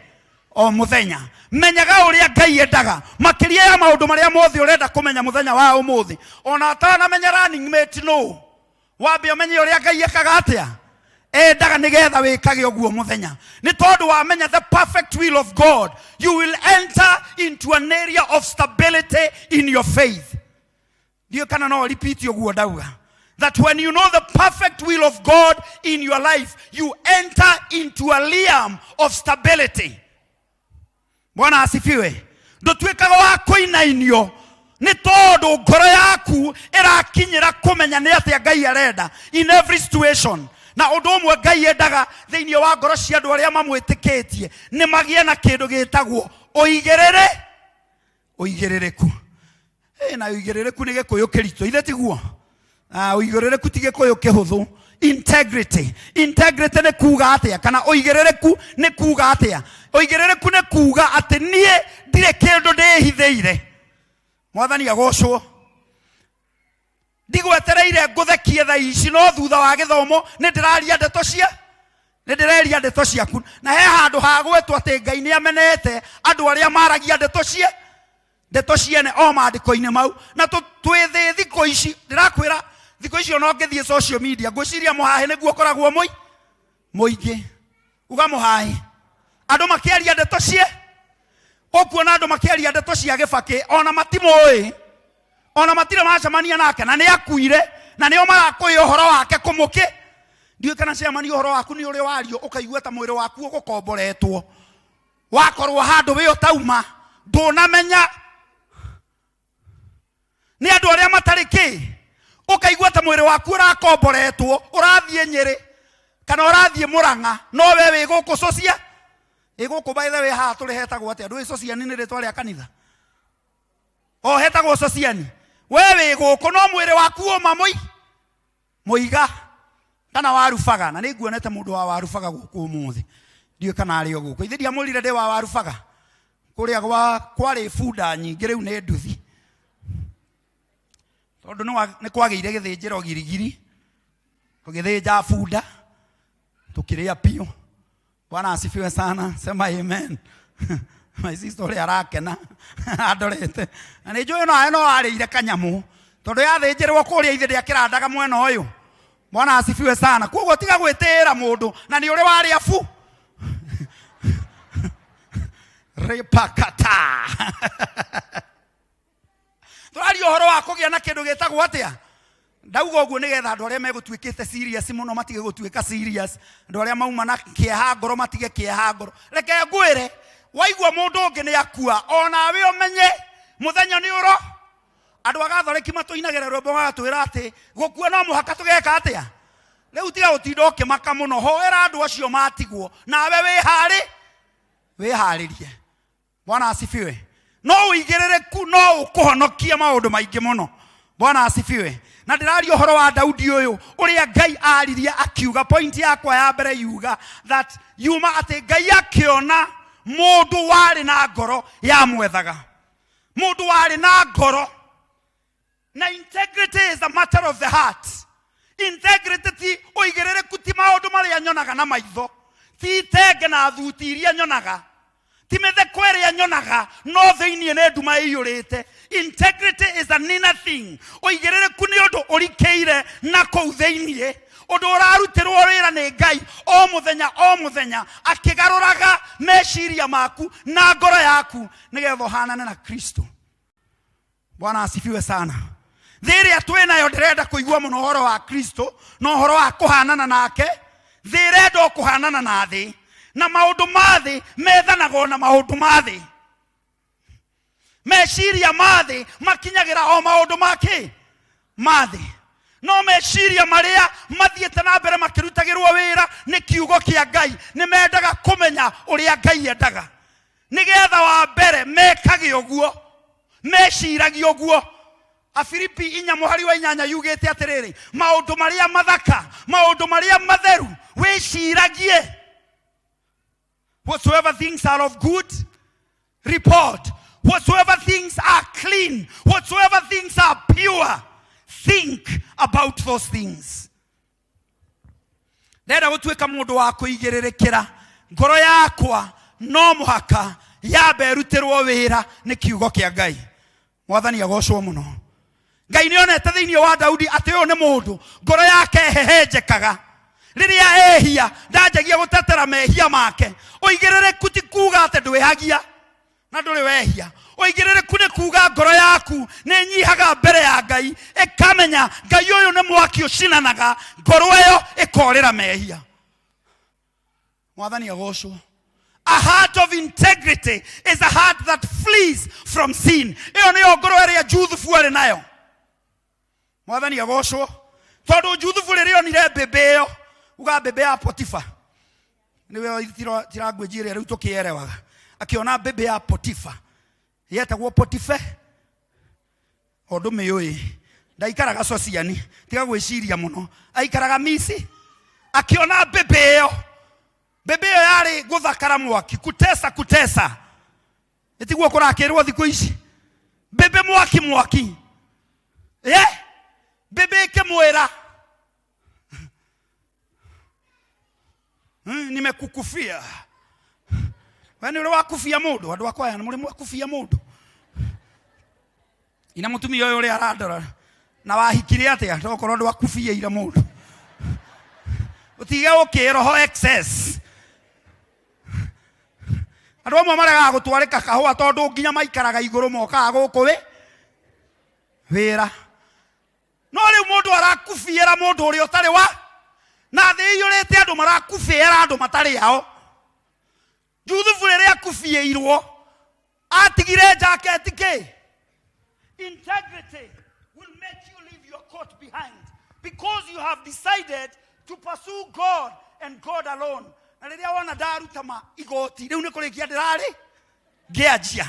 o mũthenya. Menyaga ũrĩa Ngai endaga makĩria ya maũndũ marĩa mothe ũrenda kũmenya mũthenya wa ũmũthĩ. Ona atanamenya running mate no wambe ũmenye ũrĩa Ngai ekaga atĩa Endaga nĩgetha wĩkage ũguo mũthenya, nĩ tondũ wamenya the perfect will of God, you will enter into an area of stability in your faith. Ndiũĩ kana no repeat ũguo ndauga, that when you know the perfect will of God in your life, you enter into a realm of stability. Bwana asifiwe. Ndũtuĩkaga wa kũinainio nĩ tondũ ngoro yaku ĩrakinyĩra kũmenya nĩ atĩa Ngai arenda in every situation. Na ũndũ ũmwe Ngai endaga thĩinĩ wa ngoro cia andũ arĩa mamwĩtĩkĩtie nĩ magĩe na kĩndũ gĩtagwo ũigĩrĩrĩ ũigĩrĩrĩku. Ĩ, na ũigĩrĩrĩku nĩ gĩkũyũ kĩritũ, ithe tiguo? Ah, ũigĩrĩrĩku ti gĩkũyũ kĩhũthũ. Integrity, integrity nĩ kuga atĩa? Kana ũigĩrĩrĩku nĩ kuga atĩa? Ũigĩrĩrĩku nĩ kuga atĩ niĩ ndirĩ kĩndũ ndĩhithĩire. Mwathani agocwo. Ndigwetereire ngũthekie thaa ici, no thutha wa gĩthomo nĩ ndĩraria ndeto cia nĩ ndĩreria ndeto ciaku. Na he handũ hagwetwo atĩ Ngai nĩ amenete andũ arĩa maragia ndeto cia ndeto ciene o maandĩko-inĩ mau. Na twĩ thĩ thikũ ici, ndĩrakwĩra thikũ ici ona ũngĩthiĩ social media, ngwĩciria mũhahĩ nĩguo ũkoragwo mũingĩ. Uga mũhahĩ, andũ makĩaria ndeto cie, ũkuona andũ makĩaria ndeto cia Gĩbakĩ ona matimũĩ, ona matirĩ macemania nake, na nĩ akuire, na nĩo marakũĩ ũhoro wake kũmũkĩ. Ndiũĩ kana cemania ũhoro waku nĩ ũrĩ wario ũkaigua ta mwĩrĩ waku ũgũkomboretwo, wakorwo handũ wĩ ũtauma ndũnamenya nĩ andũ arĩa matarĩ kĩ, ũkaigua ta mwĩrĩ waku ũrakomboretwo, ũrathiĩ Nyĩrĩ kana ũrathiĩ Mũrang'a, no we wĩ gũkũ Socia, ĩ gũkũ by the way haha tũrĩ hetagwo atĩa? Ndũĩ Sociani nĩ rĩtwa rĩa kanitha? O hetagwo Sociani. We wĩ gũkũ no mwĩrĩ waku ũma mũiga kana warubaga. Na nĩ nguonete mũndũ wa warubaga gũkũ ũmũthĩ, ndiũĩ kana arĩ o gũkũ. Ithe ndiamwĩrire ndĩ wa warubaga kũrĩa gwa kwarĩ bunda nyingĩ, rĩu nĩ nduthi, tondũ nĩ kwagĩire gĩthĩnjĩro girigiri, tũgĩthĩnja bunda tũkĩrĩa piũ. Bwana asifiwe sana, sema amen. My sister ũrĩa arakena andorete, na nĩ njũĩ no no arĩire kanyamũ, tondũ yathĩnjĩrwo kũrĩa ithe ndĩakĩrandaga mwena ũyũ. Bwana asifiwe sana. Koguo tiga gwĩtĩĩra mũndũ na nĩ ũrĩ warĩa bu rĩpakata. Tũraria ũhoro wa kũgĩa na kĩndũ gĩtagwo atĩa? Ndauga ũguo nĩgetha andũ arĩa megũtuĩkĩte serious mũno matige gũtuĩka serious, andũ arĩa mauma na kĩeha ngoro matige kĩeha ngoro. Reke ngwĩre, waigua mũndũ ũngĩ nĩ akua, onawe ũmenye mũthenya nĩ ũro. Andũ a Gathoreki matũinagĩra rwĩmbo magatwĩra atĩ gũkua no mũhaka tũgeka atĩa? Rĩu tiga gũtinda ũkĩmaka mũno, hoera andũ acio matigwo, nawe wĩharĩ wĩharĩrie. Bwana asifiwe. No ũigĩrĩrĩku no ũkũhonokie maũndũ maingĩ mũno. Bwana asifiwe. Na ndĩraria ũhoro wa Daudi ũyũ, ũrĩa Ngai aririe akiuga, point yakwa ya mbere yuga that yuma atĩ Ngai akĩona mũndũ warĩ na ngoro yamwethaga, mũndũ warĩ na ngoro na integrity is a matter of the heart. Integrity ti ũigĩrĩrĩku, ti maũndũ marĩa nyonaga na maitho, ti itenge na thuti iria nyonaga, ti mĩtheko ĩrĩa nyonaga, no thĩinĩ nĩ nduma ĩiyũrĩte. Integrity is an inner thing. Ũigĩrĩrĩku nĩ ũndũ ũrikĩire na kũu thĩinĩ, ũndũ ũrarutĩrwo wĩra nĩ Ngai o mũthenya o mũthenya, akĩgarũraga meciria maku na ngoro yaku nĩgetha ũhanane na Kristo. Bwana asifiwe sana. Thĩ ĩrĩa twĩ nayo ndĩrenda kũigua mũno ũhoro wa Kristo na ũhoro wa kũhanana nake. Thĩ ĩrenda o kũhanana na thĩ, na maũndũ ma thĩ methanagwo na maũndũ ma thĩ. Meciria ma thĩ makinyagĩra o maũndũ ma kĩ? Ma thĩ. No meciria marĩa mathiĩte na mbere makĩrutagĩrwo wĩra nĩ kiugo kĩa Ngai nĩ mendaga kũmenya ũrĩa Ngai endaga, nĩgetha wa mbere mekage ũguo, meciragie ũguo. Afilipi 4 mũhari wa 8 yugĩte atĩrĩrĩ, maũndũ marĩa mathaka, maũndũ marĩa matheru, wĩciragie. Whatsoever things are of good report, whatsoever things are clean, whatsoever things are pure, think about those things. Ndenda gũtuĩka mũndũ wa kũigĩrĩrĩkĩra ngoro yakwa, no mũhaka yambe ĩrutĩrwo wĩra nĩ kiugo kĩa Ngai. Mwathani agocwo mũno. Ngai nĩ onete thĩinĩ wa Daudi atĩ ũyũ nĩ mũndũ ngoro yake ĩhehenjekaga. Rĩrĩa ehia ndanjagia gũtetera mehia make. Ũigĩrĩrĩku ti kuga atĩ ndwĩhagia na ndũrĩ wehia. Ũigĩrĩrĩku nĩ kuga ngoro yaku nĩ nyihaga mbere ya Ngai, ĩkamenya Ngai ũyũ nĩ mwaki ũcinanaga, ngoro ĩyo ĩkorĩra mehia. Mwathani agocwo. A heart of integrity is a heart that flees from sin. Ĩyo nĩyo ngoro ĩrĩa Juthubu arĩ nayo. Mwathani agocwo. Tondũ Juthubu rĩrĩa onire mbĩmbĩ ĩyo, uga mbĩmbĩ ya Potifa, nĩwe tirangwĩnji ĩrĩa rĩu tũkĩerewaga, akĩona mbĩmbĩ ya Potifa yetagwo Potife, o ndũmĩũĩ, ndaikaraga Sociani, tiga gwĩciria mũno, aikaraga Misi. Akĩona mbĩmbĩ ĩyo, mbĩmbĩ ĩyo yarĩ gũthakara mwaki, kutesa kutesa, ĩtiguo kũrakĩrwo thikũ ici, mbĩmbĩ mwaki mwaki, ye mbĩmbĩ ĩkĩmwĩra nimekukufia. We nĩ ũrĩ wakubia mũndũ? Andũ akwa aya nĩ mũrĩ mwakubia mũndũ? Ina mũtumia ũyũ ũrĩa arandora na wahikire atĩa tokorwo ndwakubiĩire mũndũ? Ũtige ũkĩroho excess. Andũ amwe maregaga gũtwarĩka kahũa tondũ nginya maikaraga igũrũ mokaga gũkũ wĩ wĩra. No rĩu mũndũ arakubiĩra mũndũ ũrĩa ũtarĩ wa, na thĩ ĩiyũrĩte andũ marakubiĩra andũ matarĩ ao. Juthubu rĩrĩa akubiĩirwo atigire jaketi kĩ? Integrity will make you leave your coat behind because you have decided to pursue God and God alone. Na rĩrĩa wona ndaruta ma igoti rĩu nĩ kũrĩkia ndĩrarĩ ngĩanjia.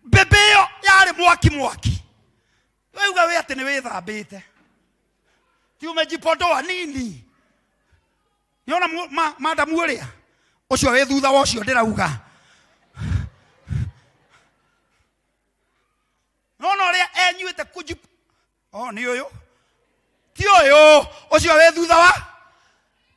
Mbĩmbĩ ĩyo yarĩ mwaki mwaki, wauga wĩ atĩ nĩ wĩthambĩte, ti umejipodoa nini? Nĩona madamu ũrĩa ũcio wĩ thutha wa ũcio ndĩrauga, nona ũrĩa enyuĩte kuji oh, nĩ ũyũ ti ũyũ ũcio wĩ thutha wa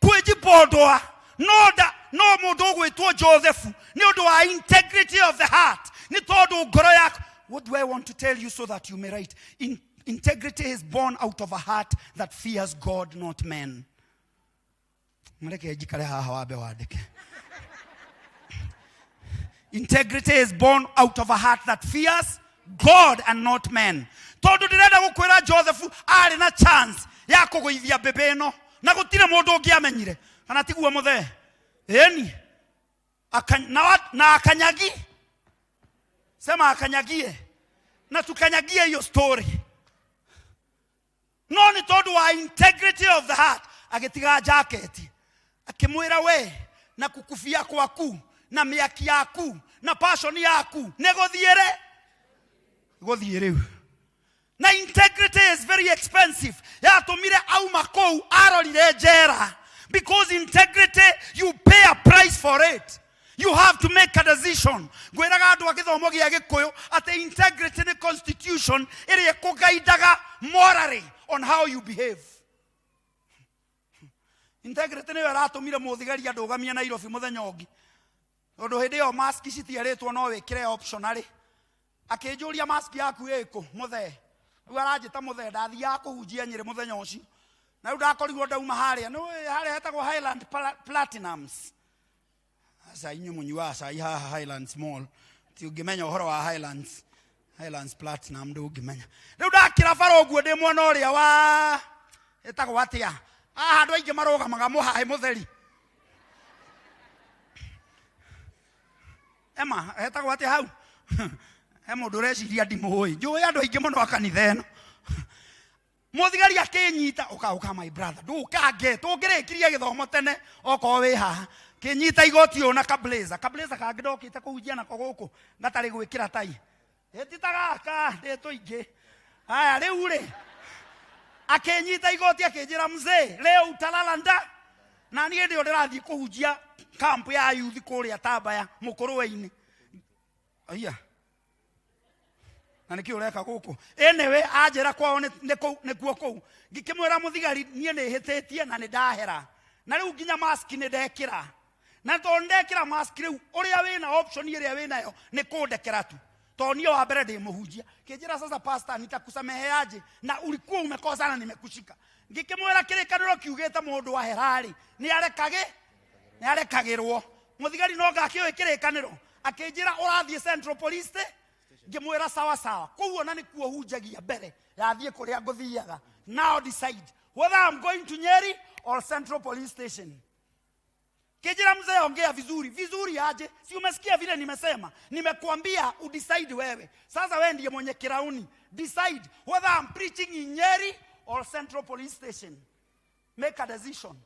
kwĩjipondoa. No nda no mũndũ ũgwĩtwo Joseph nĩ ũndũ wa integrity of the heart, nĩ tondũ ngoro yaku. What do I want to tell you so that you may write? Integrity is born out of a heart that fears God, not men. Mreke njikare haha wambe wandĩke. Integrity is born out of a heart that fears God and not men. Tondũ ndĩrenda gũkwĩra Joseph arĩ na chance ya kũgũithia mbĩmbĩ ĩno na gũtirĩ mũndũ ũngĩamenyire, kana tiguo mũthee? Ĩni na akanyagi, sema akanyagie, na tukanyagie hiyo story. No nĩ tondũ wa integrity of the heart agĩtiga jaketi, akĩmwĩra we na kukubia kwaku na mĩaki yaku na passion yaku nĩ gũthiĩre gũthiĩ rĩu. Na integrity is very expensive. Yatũmire auma kũu arorire njera, because integrity, you pay a price for it. You have to make a decision. Ngwĩraga andũ a gĩthomo gĩa Gĩkũyũ atĩ integrity nĩ constitution ĩrĩa ĩkũgaindaga morally on how you behave. Integrity nĩyo ĩratũmire mũthigari andũgamie Nairobi mũthenya ũngĩ, tondũ hĩndĩ ĩyo mask citiarĩtwo no wĩkĩre optionally. Akĩnjũria mask yaku ĩkũ mũthee? Rĩu aranjĩta mũthee, ndathiaga kũhunjia Nyĩrĩ mũthenya ũcio, na rĩu ndakorirwo ndauma harĩa nĩ harĩa hetagwo Highland Platinums. Aca inyuĩ mũnyuaga cai haha Highlands Mall, ti ũngĩmenya ũhoro wa Highlands Platinum ndũngĩmenya. Rĩu ndakĩra bara ũguo ndĩ mwena ũrĩa wa ĩtagwo atĩa haha andũ aingĩ marũgamaga mũhaĩ mũtheri ema hetagwo atĩa hau? He mũndũ ũreciria ndimũĩ, njũĩ andũ aingĩ mũno a kanitha ĩno. Mũthigari akĩnyita, ũka ũka my brother, ndũkange tũngĩrĩkirie gĩthomo tene okorwo wĩ haha. Kĩnyita igoti ũyũ na kablazer, kablazer kangĩ ndokĩte kũhunjia nako gũkũ gatarĩ gwĩkĩra tai, ĩti ta gaka ndĩ tũingĩ aya. Rĩu rĩ akĩnyita igoti akĩnjĩra, mzee, leo utalala nda. Na niĩ ndĩo ndĩrathiĩ kũhunjia kampu ya youth kũrĩa Tambaya mũkũrwe-inĩ. Aya na nĩkĩ ũreka gũkũ? Anyway, anjĩra kwao nĩkuo kũu. Ngĩkĩmwĩra mũthigari niĩ nĩ hĩtĩtie na nĩ ndahera, na rĩu nginya mask nĩ ndekĩra, na tondũ nĩ ndekĩra mask rĩu ũrĩa wĩna option ĩrĩa wĩnayo nĩ kũndekera tu, tondũ niĩ wa mbere ndĩ mũhunjia. Kĩnjĩra, sasa pastor, nitakusameheaje na ulikuwa umekosa na nimekushika? Ngĩkĩmwĩra kĩrĩkanĩro kiugĩte mũndũ wahera-rĩ nĩ arekage nĩ arekagĩrwo. Mũthigari no ngakĩũĩ kĩrĩkanĩro, akĩnjĩra ũrathiĩ Central Police ngĩmwĩra sawa sawa. Koguo na nĩkuo hunjagia mbere yathiĩ kũrĩa ngũthiaga. Now decide whether I'm going to Nyeri or Central Police Station. Kijira mzee, ongea vizuri vizuri aje, si umesikia vile nimesema? Nimekuambia udecide wewe. Sasa wewe ndiye mwenye kirauni, decide whether I'm preaching in Nyeri or Central Police Station. Make a decision.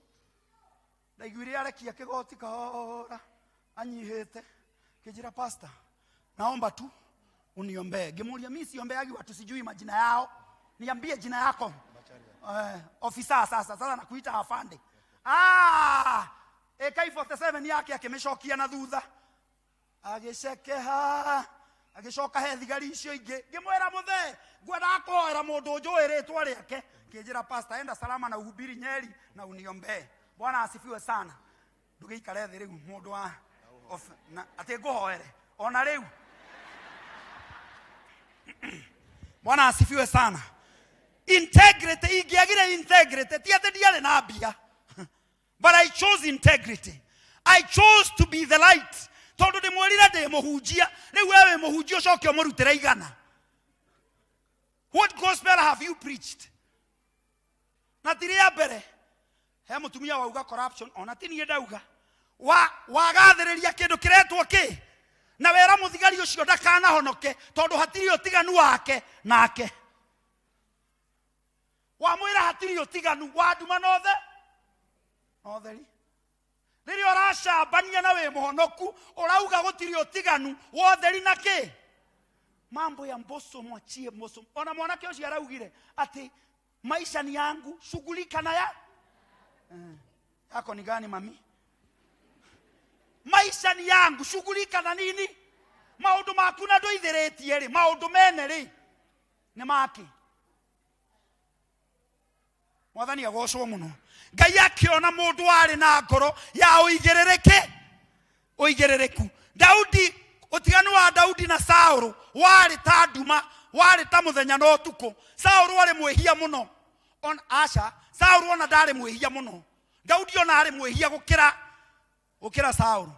Ndaiguire arekia kigoti kahora anyihite. Kijira pastor, naomba tu uniombee. Ngimuuria mimi siombeagi watu sijui majina yao, niambie jina yako. Ofisa sasa nakuita afande. AK47 yake akĩmĩcokia na thutha, agĩcekeha, agĩcoka he thigari icio ingĩ. Ngĩmwĩra mũthee, ngwendaga kũhoera mũndũ njũĩ rĩtwa rĩake. Kĩnjĩra pastor, enda salama na uhubiri Nyeri na uniombee. Bwana asifiwe sana. Ndũgĩikare thĩ rĩu mũndũ wa na, atĩ ngũhoere ona rĩu. Bwana asifiwe sana. Integrity, ingĩagire integrity, ti atĩ ndiarĩ na mbia. But I chose integrity. I chose to be the light. Tondũ ndĩmwĩrire ndĩ mũhunjia, rĩu we wĩ mũhunjia ũcoke ũmũrutĩre igana. What gospel have you preached? Na ti rĩa mbere, he mũtumia wauga corruption, ona ti niĩ ndauga. Wagathĩrĩria kĩndũ kĩretwo kĩ? Na wera mũthigari ũcio ndakanahonoke, tondũ hatirĩ ũtiganu wake nake. Wamwĩra hatirĩ ũtiganu wa nduma na ũtheri. Rĩrĩa ũracambania na wĩ mũhonoku, ũrauga gũtirĩ ũtiganu wa ũtheri na kĩ? Mambo ya mboso mwachie mboso. Ona mwanake ũcio araugire atĩ maisha ni yangu, shughulika na ya. Yako ni gani mami? Maisha ni yangu, shughulika na nini? Maũndũ maku na ndũithĩrĩtie rĩ, maũndũ mene rĩ, nĩ make. Mwathani agocwo mũno. Ngai akĩona mũndũ warĩ na ngoro ya ũigĩrĩrĩki, ũigĩrĩrĩku. Daudi, ũtiganu wa Daudi na Saũlũ warĩ ta nduma, warĩ ta mũthenya na ũtukũ. Saũlũ arĩ mwĩhia mũno. On aca, Saũlũ ona ndarĩ mwĩhia mũno. Daudi ona arĩ mwĩhia gũkĩra Saũlũ.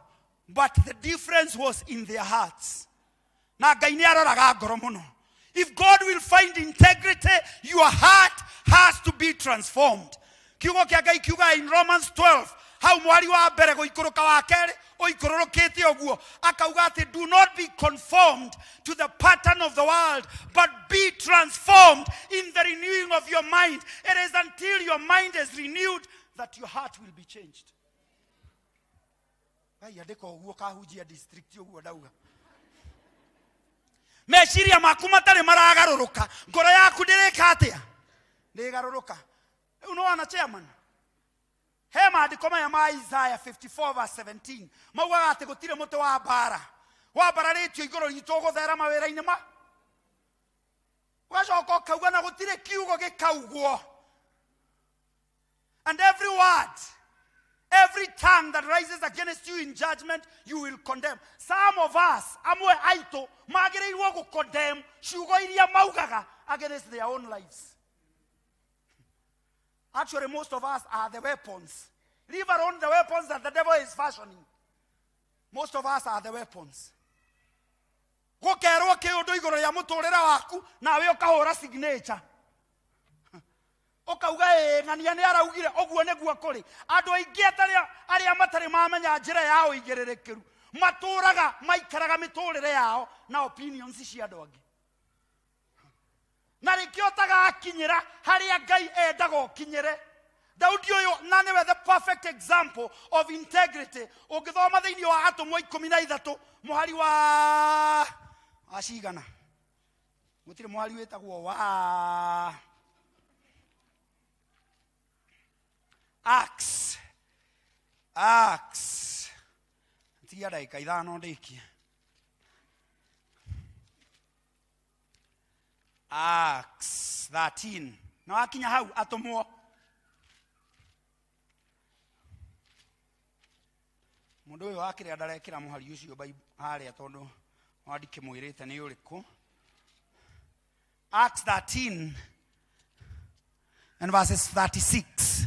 But the difference was in their hearts. Na Ngai nĩ aroraga ngoro mũno. If God will find integrity, your heart has to be transformed. Kiugo kĩa Ngai kiuga in Romans 12, hau mwari wa mbere gũikũrũka wa kerĩ, ũikũrũrũkĩte ũguo, akauga atĩ do not be conformed to the pattern of the world, but be transformed in the renewing of your mind. It is until your mind is renewed that your heart will be changed. Ngai andĩka ũguo kahunjia district ũguo ndauga. Meciria maku matarĩ maragarũrũka, ngoro yaku ndĩrĩka atĩa? Ndĩgarũrũka. Rĩu nĩwona chairman? He maandĩko maya ma Isaiah 54 verse 17 maugaga atĩ gũtirĩ mũtĩ wa mbara wambararĩtio igũrũ ritũ ũgũthera mawĩra-inĩ ma, ũgacoka ũkauga na gũtirĩ kiugo gĩkaugwo. And every word, every tongue that rises against you in judgment, you will condemn. Some of us, amwe aitũ, magĩrĩirwo gũ condemn ciugo iria maugaga against their own lives. Actually, most of us are the weapons. Leave alone the weapons that the devil is fashioning. Most of us are the weapons. Gũkerwo kĩũndũ igũrũ rĩa mũtũrĩre waku, nawe ũkahũra signature. Ũkauga ĩĩ, ng'ania nĩ araugire, ũguo nĩguo kũrĩ. Andũ aingĩ arĩa matarĩ mamenya njĩra ya ũigĩrĩrĩkĩru, matũraga, maikaraga mĩtũrĩre yao na opinions cia andũ angĩ. Na rĩkĩo ũtagakinyĩra harĩa Ngai endaga ũkinyĩre. Daudi ũyũ na nĩwe the perfect example of integrity. Ũngĩthoma thĩinĩ wa Atũmwo ikũmi na ithatũ, mũhari wa cigana? Gũtirĩ mũhari wĩtagwo wa Acts. Acts. Tigia ndagĩka ithano ndĩkie. Acts 13. Na wakinya hau atũmwo. Mũndũ ũyũ wakĩrĩa ndarekĩra mũhari ũcio harĩa tondũ wandikĩmwĩrĩte nĩ ũrĩkũ. Acts 13. and verses 36.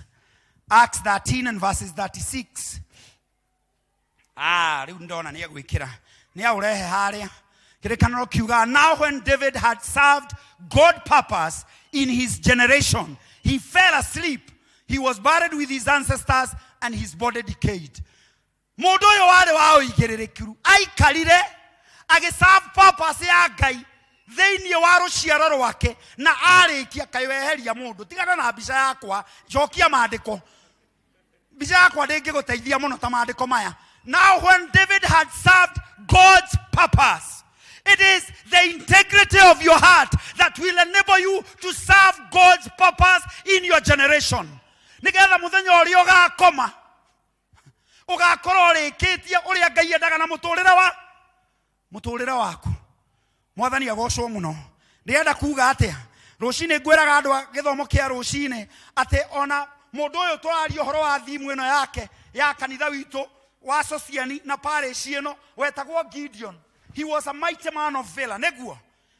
Acts 13 and verses 36. Ah, rĩu ndona nĩ egwĩkĩra nĩ aũrehe harĩa. Kĩrĩkanĩro kiugaga, now when David had served God purpose in his generation, he fell asleep. He was buried with his ancestors and his body decayed. Mũndũ ũyũ warĩ wa ũigĩrĩrĩkiru aikarire agĩserve purpose ya Ngai thĩinĩ wa rũciaro rwake, na arĩkia kaĩ weheria mũndũ. Tigana na mbica yakwa, cokia maandĩko. Mbica yakwa ndĩngĩgũteithia mũno ta maandĩko maya. Now when David had served God's purpose, it is the integrity of your heart that will enable you to serve God's purpose in your generation. Nĩgetha mũthenya ũrĩa ũgakoma ũgakorwo ũrĩkĩtie ũrĩa Ngai endaga na mũtũrĩre wa mũtũrĩre waku. Mwathani agocwo mũno. Ndĩrenda kuga atĩa? Rũcinĩ ngwĩraga andũ a gĩthomo kĩa rũcinĩ atĩ ona mũndũ ũyũ tũraria ũhoro wa thimu ĩno yake ya kanitha witũ wa Sociani na parish ĩno wetagwo Gideon. He was a mighty man of valor. Nĩguo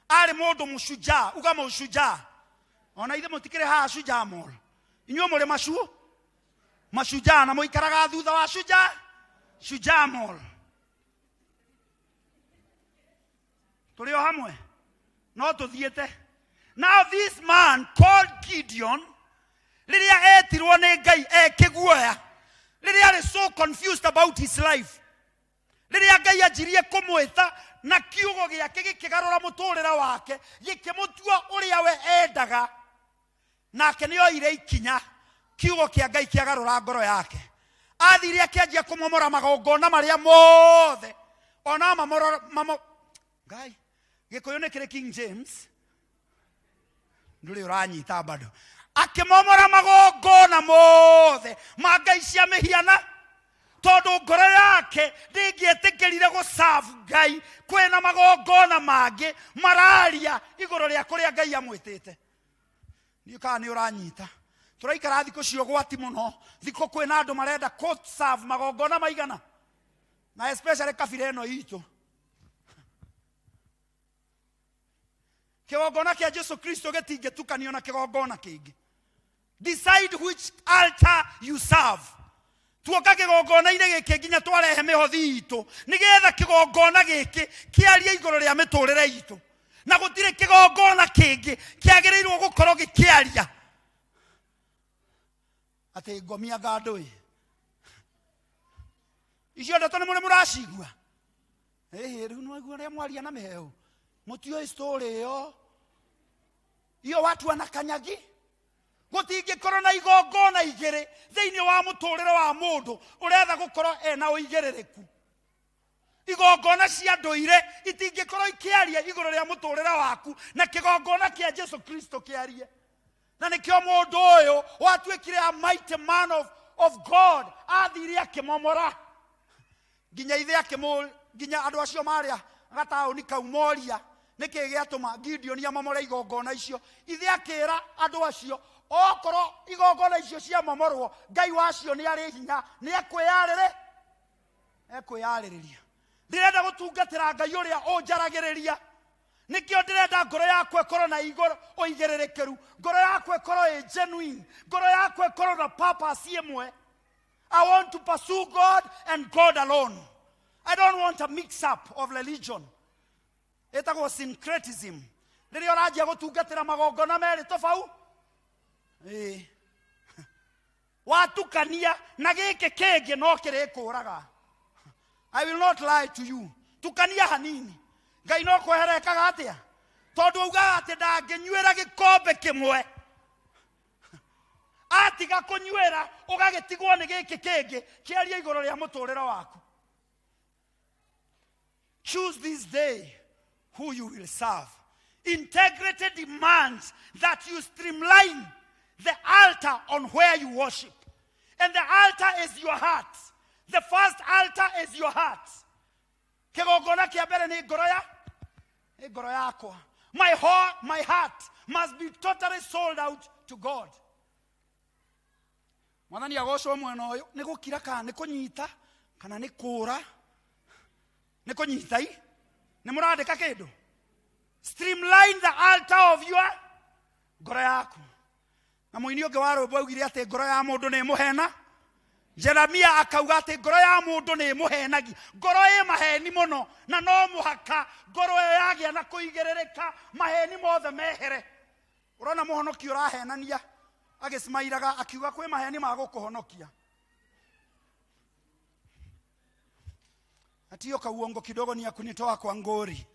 arĩ mũndũ mũcujaa, uga mũcujaa. Ona ithe mũtikĩrĩ haha Shujaa Mall. Inyuĩ mũrĩ macu mashujaa na mũikaraga thutha wa Shujaa Shujaa Mall. Tũrĩ o hamwe no tũthiĩte. Now this man called Gideon, rĩrĩa etirwo nĩ Ngai ekĩguoya, rĩrĩa arĩ so confused about his life, rĩrĩa Ngai anjirie kũmwĩta na kiugo gĩake gĩkĩgarũra mũtũrĩre wake, gĩkĩmũtua ũrĩa we endaga, nake nĩ oire ikinya. Kiugo kĩa Ngai kĩagarũra ngoro yake. Athire akĩanjia kũmomora magongona marĩa mothe ona mamoro mamo. Ngai, Gĩkũyũ nĩ kĩrĩ King James, ndũrĩ ũranyita bado. Akĩmomora magongona mothe ma ngai cia mĩhiana, tondũ ngoro yake ndĩngĩetĩkĩrire gũcabu Ngai kwĩna magongona mangĩ mararia igũrũ rĩa kũrĩa Ngai amwĩtĩte. Ndiũ kana nĩ ũranyita. Tũraikara thikũ cia ũgwati mũno, thikũ kwĩna andũ marenda kũ-serve magongona maigana, na especially kabira ĩno itũ. Kĩgongona kĩa Jesu Kristo gĩtingĩtukanio na kĩgongona kĩngĩ. Decide which altar you serve. Tuoka kĩgongona-inĩ gĩkĩ nginya twarehe mĩhothi itũ, nĩgetha kĩgongona gĩkĩ kĩarie igũrũ rĩa mĩtũrĩre itũ, na gũtirĩ kĩgongona kĩngĩ kĩagĩrĩirwo gũkorwo gĩkĩaria atĩ ngomia ngandũ. Icio ndeto nĩ mũrĩ mũracigua? Ĩhĩ, rĩu nĩwaigua ũrĩa mwaria na mĩhehu, mũtiũĩ story ĩyo. Iyo watu wanakanyagi. Gũtingĩkorwo na igongona igĩrĩ thĩinĩ wa mũtũrĩre wa mũndũ ũretha gũkorwo ena ũigĩrĩrĩku. Igongona cia ndũire itingĩkorwo ikĩaria igũrũ rĩa mũtũrĩre waku, na kĩgongona kĩa Jesu Kristo kĩarie. Na nĩkĩo mũndũ ũyũ watuĩkire a mighty man of God athire akĩmomora nginya ithe akĩmũ, nginya andũ acio marĩa gataũni kau moria nĩkĩ gĩatũma Gideon amomore igongona icio. Ithe akĩra andũ acio, okorwo igongona icio ciamomorwo, Ngai wacio nĩ arĩ hinya, nĩ ekwĩyarĩrĩ ekwĩyarĩrĩria. Ndĩrenda gũtungatĩra Ngai ũrĩa ũnjaragĩrĩria. Nĩkĩo ndĩrenda ngoro yakwa ĩkorwo na igũrũ ũigĩrĩrĩkĩru, ngoro yakwa ĩkorwo ĩ genuine, ngoro yakwa ĩkorwo na purpose ĩmwe. I want to pursue God and God alone. I don't want a mix up of religion. Ĩtagwo syncretism. Rĩrĩa ũranjia gũtungatĩra magongona merĩ tofauti, ĩĩ, watukania na gĩkĩ kĩngĩ no kĩrĩkũraga. I will not lie to you. Tukania hanini, Ngai no kwehera ekaga atĩa? Tondũ augaga atĩ ndangĩnyuĩra gĩkombe kĩmwe, atiga kũnyuĩra ũgagĩtigwo nĩ gĩkĩ kĩngĩ kĩaria igũrũ rĩa mũtũrĩre waku. Choose this day who you will serve. Integrity demands that you streamline the altar on where you worship. And the altar is your heart. The first altar is your heart. Kĩgongona kĩa mbere nĩ ngoro ya nĩ ngoro yakwa. My heart must be totally sold out to God. Mwathani agocwo. Mwena ũyũ nĩ gũkira kana nĩ kũnyita kana nĩ kũra? Nĩ kũnyita. I nĩ mũrandĩka kĩndũ? Streamline the altar of your ngoro yaku. Na mũini ũngĩ wa rwĩmbo augire atĩ ngoro ya mũndũ nĩ ĩmũhena. Jeremia akauga atĩ ngoro ya mũndũ nĩ ĩmũhenagia. Ngoro ĩ maheni mũno, na no mũhaka ngoro ĩyo yagĩa na kũigĩrĩrĩka, maheni mothe mehere. Ũrona mũhonoki ũrahenania agĩcimairaga akiuga kwĩ maheni ma gũkũhonokia. Ati hiyo kauongo kidogo ni ya kunitoa kwa ngori.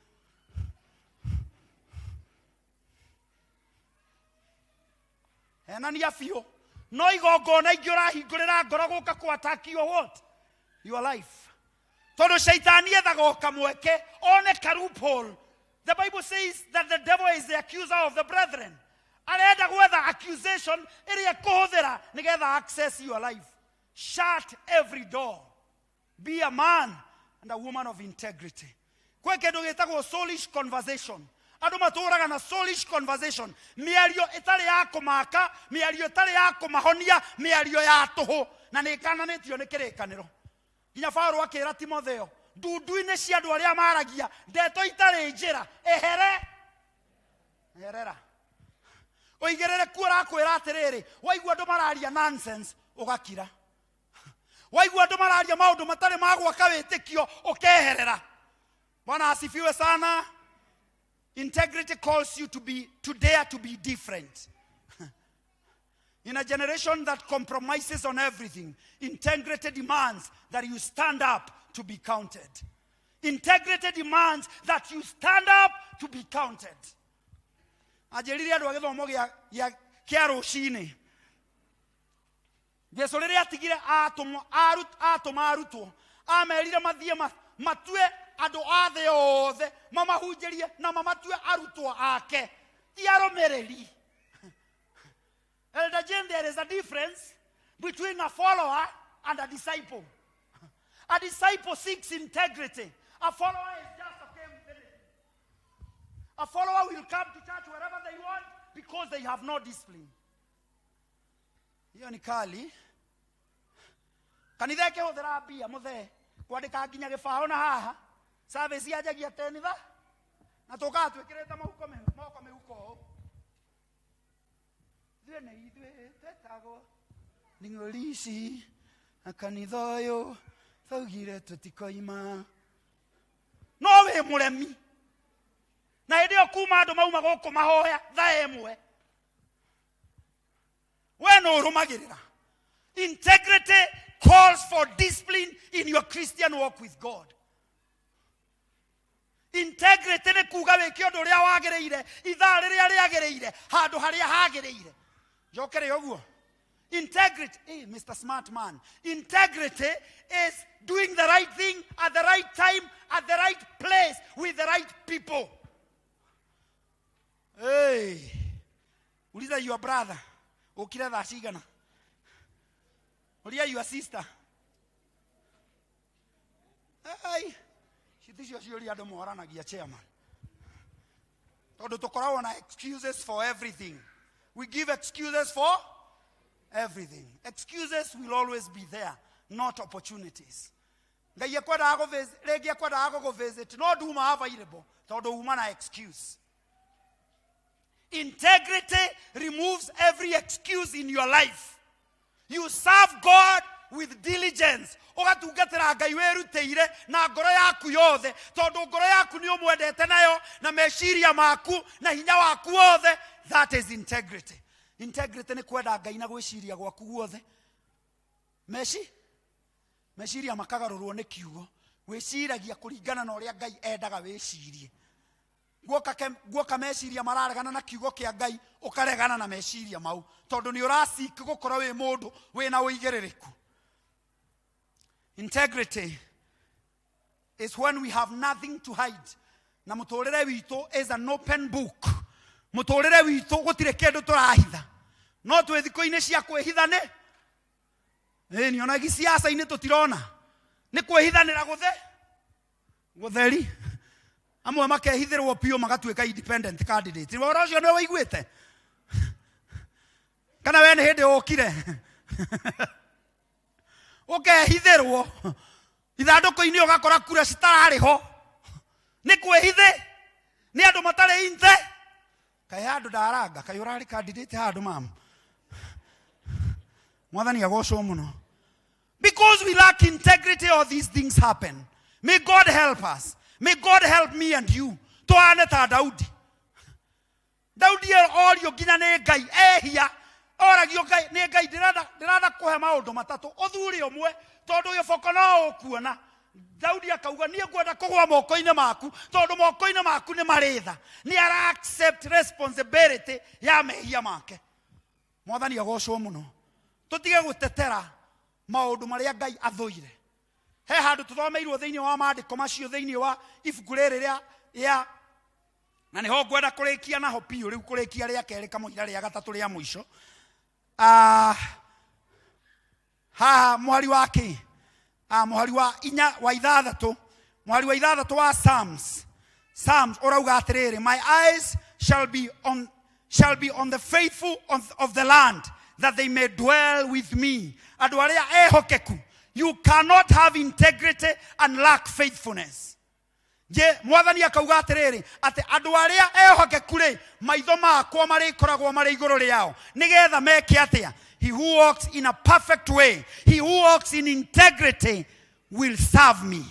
Henania biũ. No igongona ingĩ ũrahingũrĩra ngoro gũka kũ attack your what? Your life. Tondũ shaitani ethaga o kamweke one ka loophole. The Bible says that the devil is the accuser of the brethren. Arenda gwetha accusation ĩrĩa ekũhũthĩra nĩgetha access your life. Shut every door. Be a man and a woman of integrity. Kwĩ kĩndũ gĩtagwo soulish conversation. Andũ matũraga na soulish conversation, mĩario ĩtarĩ ya kũmaka, mĩario ĩtarĩ ya kũmahonia, mĩario ya tũhũ, na nĩ ĩkananĩtio nĩ kĩrĩkanĩro. Nginya Paulo akĩra Timotheo, ndundu-inĩ cia andũ arĩa maragia ndeto itarĩ njĩra, ehere, eherera. Ũigĩrĩrĩku ũrakwĩra atĩrĩrĩ, waigua andũ mararia nonsense, ũgakira. Waigua andũ mararia maũndũ matarĩ ma gwaka wĩtĩkio, ũkeherera. Bwana asifiwe sana. Integrity calls you to dare to be different. In a generation that compromises on everything, integrity demands that you stand up to be counted. Integrity demands that you stand up to be counted. Anjĩrire andũ a gĩthomo kĩa rũcinĩ. Jesu rĩrĩa atigire atũma arutwo, amerire mathiĩ matue andũ a thĩ yothe, mamahunjĩrie na mamatue arutwo ake, ti arũmĩrĩri. Elder Jane, there is a difference between a follower and a disciple. A disciple seeks integrity. A follower is just okay with anything. A follower will come to church wherever they want because they have no discipline. Hiyo ni kali. Kanitha ĩkĩhũthĩra mbia mũthee kwandĩka nginya gĩbaũ na haha service yanjagia 10 tha na tũkaga twĩkĩrĩte moko mĩhuko ũũ. Ithuĩ nĩ ithuĩ twetagwo nĩ ng'ori ici na kanitha ũyũ twaugire tũtikoima. No wĩ mũremi. Na hĩndĩ ĩyo kuma andũ mauma gũkũ mahoya thaa ĩmwe. We no ũrũmagĩrĩra. Integrity calls for discipline in your Christian walk with God. Integrity nĩ kuga wĩke ũndũ ũrĩa wagĩrĩire, ithaa rĩrĩa rĩagĩrĩire, handũ harĩa hagĩrĩire. Njokere ũguo. Integrity, hey, Mr. Smart Man, integrity is doing the right thing at the right time, at the right place, with the right people. Hey, uliza your brother, ukire thaa cigana? Uria your sister. Hey, cithi cio ciũria andũ moranagia chairman. Tondũ tũkoragwo na excuses for everything. We give excuses for everything. Excuses will always be there, not opportunities. Ngai ekwendaga rĩngĩ ekwendaga gũgũ-visit, no nduma available, tondũ uma na excuse. Integrity removes every excuse in your life. You serve God with diligence. Ũgatungatĩra Ngai wĩrutĩire na ngoro yaku yothe, tondũ ngoro yaku nĩ ũmwendete nayo, na meciria maku, na hinya waku wothe. That is integrity. Integrity nĩ kwenda Ngai na gwĩciria gwaku guothe. Meciria makagarũrwo nĩ kiugo. Wĩciragia kũringana na ũrĩa Ngai endaga wĩcirie. Guoka meciria mararegana na kiugo kĩa Ngai, ũkaregana na meciria mau, tondũ nĩ ũraseek gũkorwo wĩ mũndũ wĩna ũigĩrĩrĩku. Integrity is when we have nothing to hide. Na mũtũrĩre witũ is an open book. Mũtũrĩre witũ gũtirĩ kĩndũ tũrahitha. No twĩ thikũ-inĩ cia kwĩhitha nĩ? Ĩĩ, nĩ ona gĩciaca-inĩ tũtirona. Nĩ kwĩhithanĩra gũtheri. Amwe makehithĩrwo biũ magatuĩka independent candidate. Ũhoro ũcio nĩ ũiguĩte? Kana we nĩ hĩndĩ ũkire? Ũkehithĩrwo ithandũkũ-inĩ ũgakora kura citararĩ ho. Nĩ kwĩhithĩ? Nĩ andũ matarĩ inthe? Kaĩ handũ ndaranga, kaĩ ũrarĩ candidate handũ mama? Mwathani agocwo mũno. Because we lack integrity, all these things happen. May God help us. May God help me and you. Tũhane ta Daudi. Daudi orio nginya nĩ Ngai ehia oragio Ngai nĩ Ngai ndĩrenda ndĩrenda kũhe maũndũ matatũ ũthure ũmwe tondũ gĩboko no ũkuona. Daudi akauga niĩ ngwenda kũgwa moko-inĩ maku tondũ moko-inĩ maku nĩ marĩ tha. Nĩ ara accept responsibility ya mehia make. Mwathani agocwo mũno. Tũtige gũtetera maũndũ marĩa Ngai athũire. He handũ tũthomeirwo thĩinĩ wa maandĩko macio thĩinĩ wa ibuku rĩrĩ rĩa rĩa na nĩho ngwenda kũrĩkia naho biũ rĩu kũrĩkia rĩa kerĩ kamũira rĩa gatatũ rĩa mũico. Ah, haha mũhari wa kĩ? Ah, mũhari wa inya wa ithathatũ mũhari wa ithathatũ wa Psalms. Psalms ũrauga atĩrĩrĩ, my eyes shall be on shall be on the faithful of the land that they may dwell with me. Andũ arĩa ehokeku. You cannot have integrity and lack faithfulness. Je, mwathani akauga atĩrĩrĩ atĩ andũ arĩa ehokeku rĩ maitho makwa marĩkoragwo marĩ igũrũ rĩao nĩgetha meke atĩa? He who walks in a perfect way, he who walks in integrity will serve me.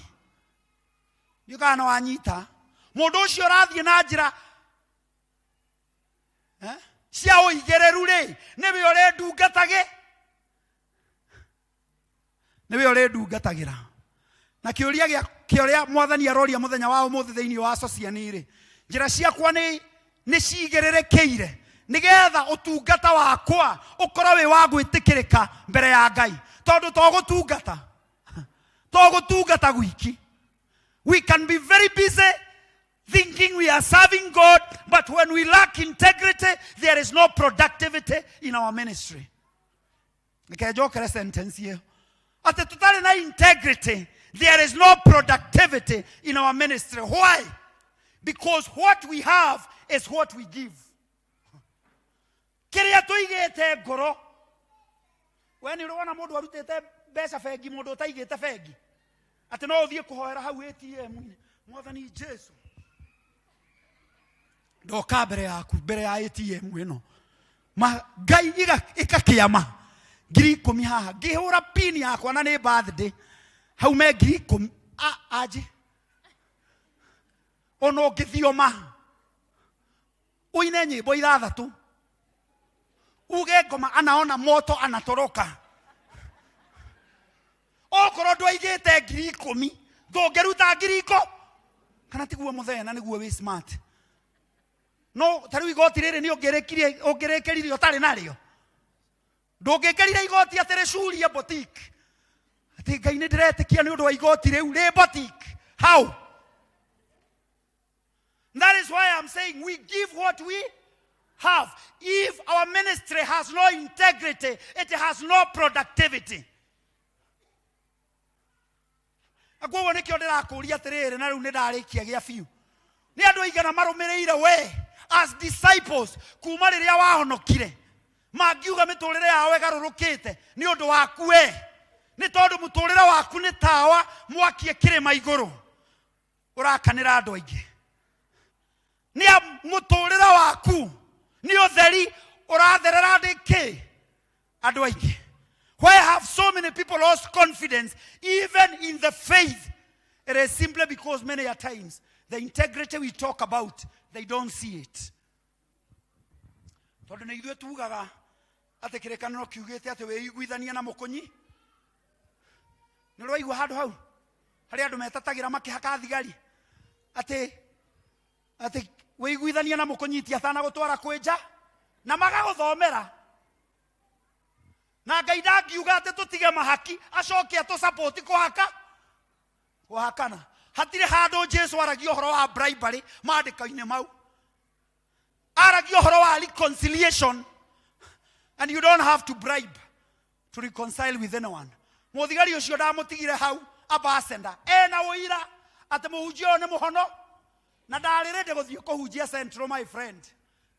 Ndiũĩ kana nĩ wanyita. Mũndũ ũcio ũrathiĩ na njĩra eh, cia ũigĩrĩru rĩ nĩwe ũrĩndungatagĩ nĩwe ũrĩndungatagĩra. Na kĩũria gĩa kĩũrĩa mwathani aroria mũthenya wa ũmũthĩ thĩinĩ wa sociani rĩ, njĩra ciakwa nĩ nĩ cigĩrĩrĩkĩire nĩgetha ũtungata wakwa ũkorwo wĩ wa gwĩtĩkĩrĩka mbere ya Ngai, tondũ to gũtungata to gũtungata gwiki. We can be very busy thinking we are serving God, but when we lack integrity, there is no productivity in our ministry. Reke njokere sentence ĩyo atĩ tũtarĩ na integrity, there is no productivity in our ministry. Why? Because what we have is what we give. Kĩrĩa tũigĩte ngoro. We nĩ ũrona mũndũ arutĩte mbeca bengi, mũndũ ũtaigĩte bengi, atĩ no ũthiĩ kũhoera hau ATM-inĩ, Mwathani Jesu ndoka mbere yaku, mbere ya ATM ĩno ma Ngai ĩgakĩama 10,000 haha, ngĩhũra pin yakwa na nĩ birthday hau me 10,000 anji ona ũngĩthioma ũine nyĩmbo ithathatũ uge ngoma anaona moto anatoroka, okorwo ndwaigĩte 10,000 ndũngĩruta ngiri ikũ kana tiguo mũthenya nĩguo wĩ smart. No ta rĩu igoti rĩrĩ nĩ ũngĩrĩkirie ũngĩrĩkĩrire ũtarĩ narĩo, ndũngĩkĩrire igoti atĩ rĩcurie boutique atĩ Ngai nĩ ndĩretĩkia nĩ ũndũ wa igoti rĩu rĩ boutique. How? That is why I'm saying we give what we have. If our ministry has no integrity, it has no productivity. Na koguo nĩkĩo ndĩrakũria atĩrĩrĩ, na rĩu nĩ ndarĩkia gĩa biũ, nĩ andũ aigana marũmĩrĩire we as disciples kuma rĩrĩa wahonokire mangiuga mĩtũrĩre yao ĩgarũrũkĩte nĩ ũndũ waku we, nĩ tondũ mũtũrĩre waku nĩ tawa mwakie kĩrĩma igũrũ ũrakanĩra andũ aingĩ. Nĩ mũtũrĩre waku nĩ ũtheri ũratherera ndĩkĩ andũ aingĩ. Why have so many people lost confidence even in the faith? It is simply because many a times the integrity we talk about, they don't see it. Tondũ nĩ ithuĩ tugaga atĩ kĩrĩkanĩro kiugĩte atĩ wĩiguithanie na mũkũnyi. Nĩ ũraigua handũ hau harĩa andũ metatagĩra makĩhaka thigari atĩ atĩ wĩiguithanie na mũkũnyiti atanagũtwara kwĩ nja na magagũthomera na Ngai ndangiuga atĩ tũtige mahaki acoke atũsapoti kũhaka kũhakana. Hatirĩ handũ Jesu aragia ũhoro wa bribery maandĩko-inĩ mau, aragia ũhoro wa reconciliation, and you don't have to bribe to reconcile with anyone. Mũthigari ũcio ndamũtigire hau ambassador ena ũira atĩ mũhunjia ũyũ nĩ mũhono na ndarĩ ready gũthiĩ kũhunjia Central, my friend,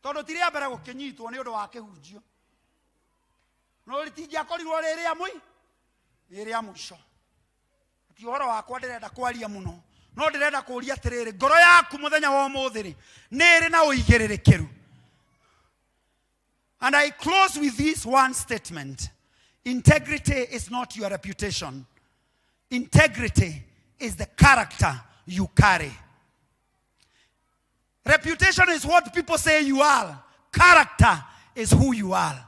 tondũ ti rĩa mbere gũkĩnyitwo nĩ ũndũ wa kĩhunjio, no rĩtingĩakorirwo rĩ rĩa mũi rĩ rĩa mũico. Ti ũhoro wakwa ndĩrenda kwaria mũno, no ndĩrenda kũria atĩrĩrĩ, ngoro yaku mũthenya wa ũmũthĩ rĩ nĩ ĩrĩ na ũigĩrĩrĩkĩru? And I close with this one statement. Integrity is not your reputation. Integrity is the character you carry. Reputation is what people say you are. Character is who you are.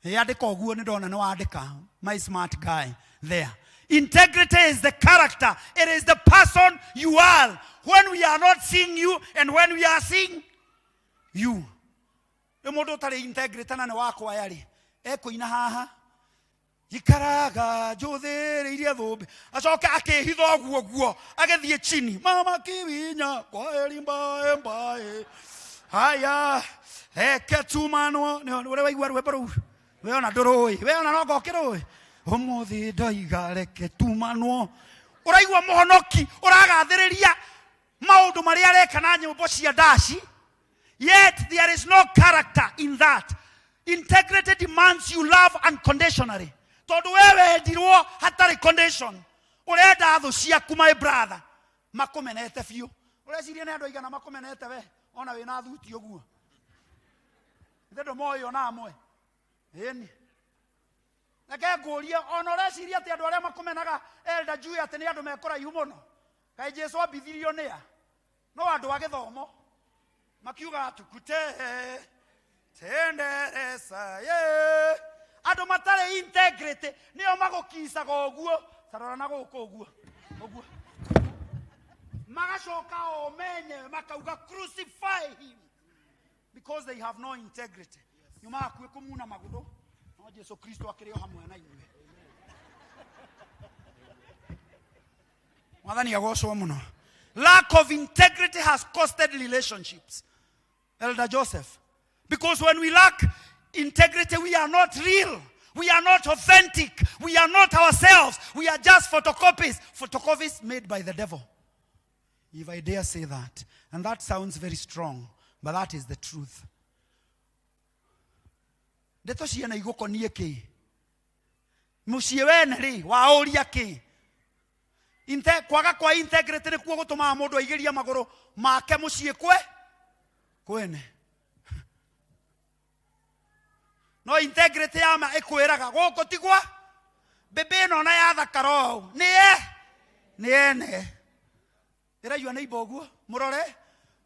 Yandĩka ũguo nĩ ndona nĩ wandĩka. My smart guy there. Integrity is the character. It is the person you are when we are not seeing you and when we are seeing you. Rĩu mũndũ ũtarĩ integrity na nĩ wakwaya rĩ, ekũina haha ikaraga njũthĩrĩirie thũmbĩ acoke akĩhitha ũguo guo agĩthiĩ chini mama kiwinya kwaheri mbae mbae haya reke tumanwo nĩ ũrĩa waigua rwĩmbo rũu we ona ndũrũĩ we ona no ngokĩrũĩ ũmũthĩ ndoiga reke tumanwo ũraigua mũhonoki ũragathĩrĩria maũndũ marĩa areka na nyĩmbo cia ndaci. Yet there is no character in that. Integrity demands you love unconditionally. Tondũ we wendirwo hatarĩ condition. Ũrenda thũ ciaku my brother makũmenete biũ. Ũreciria nĩ andũ aigana makũmenete we ona wĩna thuti ũguo. Ithe ndũmoĩ ona amwe. Ĩni. Reke ngũrie ona ũreciria atĩ andũ arĩa makũmenaga elder njui atĩ nĩ andũ mekũraihu mũno. Kaĩ Jesu ambithirio nĩ a? No andũ a gĩthomo makiuga tukute tenderesa ye andũ matarĩ integrity nĩo magũkicaga ũguo tarora na gũkũ ũguo ũguo magacoka o menyewe makauga crucify him because they have no integrity. Nyuma hakuhĩ kũmuna magũrũ no Jesu Kristo akĩrĩ o hamwe na inyuĩ. Mwathani agocwo mũno. Lack of integrity has costed relationships. Elder Joseph. Because when we lack integrity, we are not real. We are not authentic. We are not ourselves. We are just photocopies. Photocopies made by the devil. If I dare say that. And that sounds very strong, but that is the truth. Ndeto ciana igũkoniĩ kĩ? Mũciĩ wene rĩ, waũria kĩ? Kwaga kwa integrity nĩkuo gũtũmaga mũndũ aigĩrie magũrũ make mũciĩ kwe kwene. No integrity ya ma ĩkwĩraga gũkũ tigwa mbĩmbĩ ĩno ona yathakara ũũ nĩ ye nĩ ene ĩraigua nĩ imba ũguo mũrore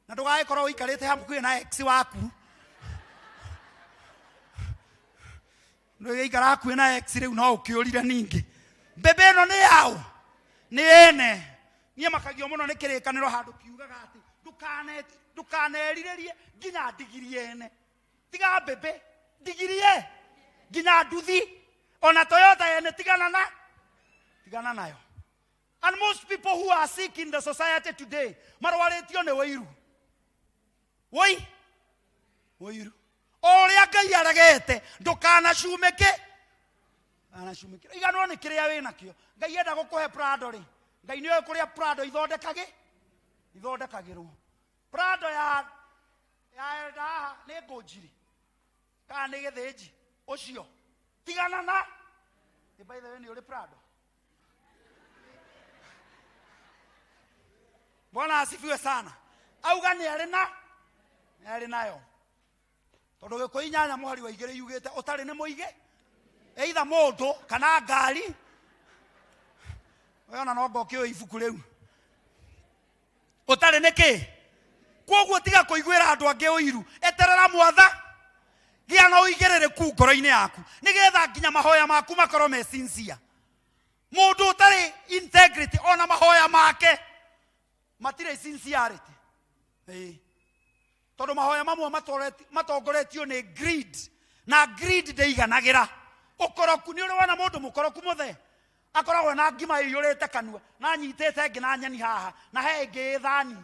na ndũgagĩkorwo ũikarĩte hakuhĩ na ex waku ndũgĩikara hakuhĩ na ex rĩu no ũkĩũrire ningĩ mbĩmbĩ ĩno nĩ yaũ nĩ ene niĩ makagio mũno nĩ kĩrĩkanĩro handũ kiugaga atĩ ndũkanerirĩrie nginya ndigiri ene tiga mbĩmbĩ ndigirie nginya nduthi ona Toyota ene tigana na tigana nayo. And most people who are sick in the society today marwarĩtio nĩ ũiru. Woi ũiru o ũrĩa Ngai aregete ndũkanacumĩke anacumĩke iganwo nĩ kĩrĩa wĩ nakĩo. Ngai enda gũkũhe Prado rĩ, Ngai nĩoĩ kũrĩa Prado ithondekagĩrwo. Prado ya Elda haha nĩ ngũnjiri kana nĩ gĩthĩnji ũcio tigana na. By the way, nĩ ũrĩ Prado? Bwana asifiwe sana. Auga nĩ arĩ na nĩ arĩ nayo tondũ gĩkũyũ inyanya mũhari wa igĩrĩ yugĩte ũtarĩ nĩ mũige either mũndũ kana ngari. We ona no ngokĩũĩ ibuku rĩu ũtarĩ nĩ kĩ. Kwoguo tiga kũiguĩra andũ angĩ ũiru, eterera mwatha gĩa na ũigĩrĩrĩku ngoro-inĩ yaku nĩgetha nginya mahoya maku makorwo me sincere. Mũndũ ũtarĩ integrity ona mahoya make matirĩ sincerity. Ĩĩ. Tondũ mahoya mamwe matongoretio nĩ greed na greed ndĩiganagĩra. Ũkoroku nĩ ũrĩ wona mũndũ mũkoroku mũthe akoragwo na ngima ĩiyũrĩte kanua na anyitĩte ĩngĩ na nyeni haha na he ĩngĩ ĩ thani.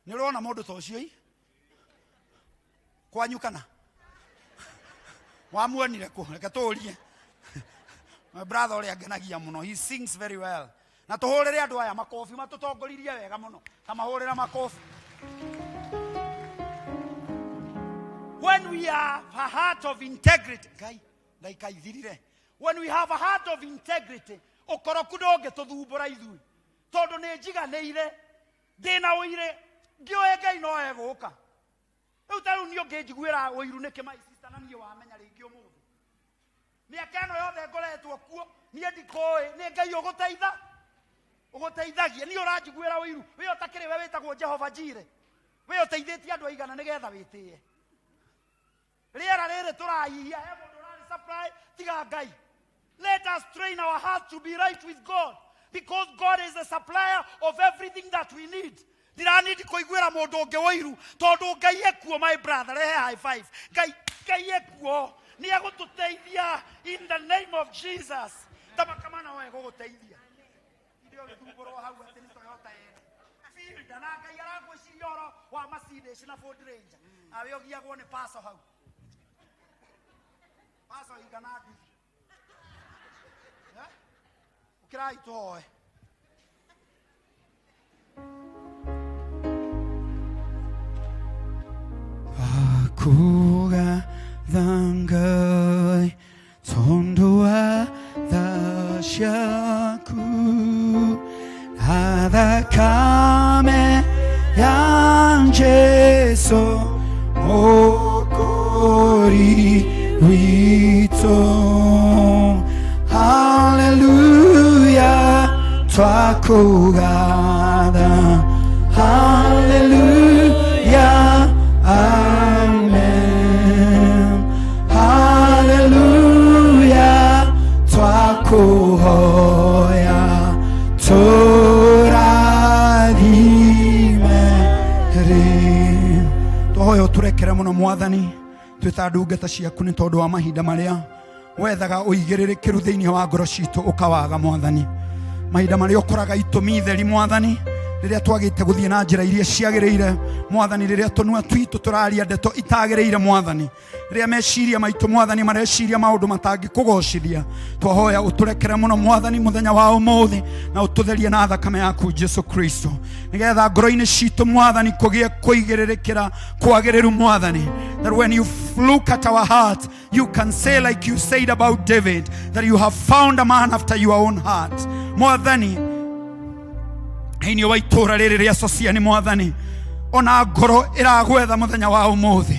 Nĩ ũrĩ wona mũndũ ta ũcio ĩ? Kwanyu kana wamuonire kũ? Reke tũrie. My brother ũrĩa ngenagia mũno, he sings very well. Na tũhũrĩre andũ aya makobi, matũtongoririe wega mũno. Ta mahũrĩra makobi. When we have a heart of integrity, Ngai, ndagĩka ithirire. When we have a heart of integrity, ũkoroku ndũngĩtũthumbũra ithuĩ. Tondũ nĩ njiganĩire, ndĩna ũire, ngĩũĩ Ngai no egũka. Rĩu ta rĩu niĩ ũngĩnjiguĩra ũiru nĩkĩ my sister na niĩ wamenya rĩngĩ ũmũthĩ? Mĩaka ĩno yothe ngoretwo kuo niĩ ndikũĩ, nĩ Ngai ũgũteitha ũgũteithagia. Niĩ ũranjiguĩra ũiru, we ũtakĩrĩ we wĩtagwo Jehova Jire, we ũteithĩtie andũ aigana nĩgetha wĩtĩe. Rĩera rĩrĩ tũrahihia, he mũndũ ũrarĩ supply tiga Ngai. Let us train our hearts to be right with God, because God is the supplier of everything that we need. Ndiranindi kũiguĩra mũndũ ũngĩ ũiru tondũ Ngai ekuo. My brother, rehe high five. Ngai, Ngai ekuo, nĩ egũtũteithia in the name of Jesus. Tamakama no egũgũteithia. Inde ũgĩthumbũrwo hau atĩ nĩ Toyota ene Fielder, na Ngai aragwĩciria ũhoro wa Mercedes na Ford Ranger, nawe ũgiagwo nĩ paso hau, paso igana nduthi. Eh? Ũkĩrai tũhoe. Akugatha Ngai tondũ wa tha ciaku na thakame ya Jesũ Mũkũũri witũ. Hallelujah, twakũgatha. Hallelujah, amen. Hallelujah, twakũhoya tũrathime rĩ. Twahoya ũtũrekere mũno Mwathani, twĩ ta ndungata ciaku, nĩ tondũ wa mahinda marĩa wethaga ũigĩrĩrĩkĩru thĩinĩ wa ngoro citũ ũkawaga Mwathani, mahinda marĩa ũkoraga itũmi theri Mwathani, rĩrĩa twagĩte gũthiĩ na njĩra iria ciagĩrĩire Mwathani, rĩrĩa tũnua twitũ tũraria ndeto itagĩrĩire Mwathani, rĩrĩa meciria maitũ Mwathani mareciria maũndũ matangĩkũgocithia. Twahoya ũtũrekere mũno Mwathani mũthenya wa ũmũthĩ, na ũtũtherie na thakame yaku Jesu Kristo, nĩgetha ngoro-inĩ citũ Mwathani kũgĩe kũigĩrĩrĩkĩra kwagĩrĩru Mwathani, that when you look at our heart you can say, like you said about David, that you have found a man after your own heart. Mwathani, thĩinĩ wa itũũra rĩrĩ rĩa Sociani Mwathani, ona ngoro ĩragwetha mũthenya wa ũmũthĩ,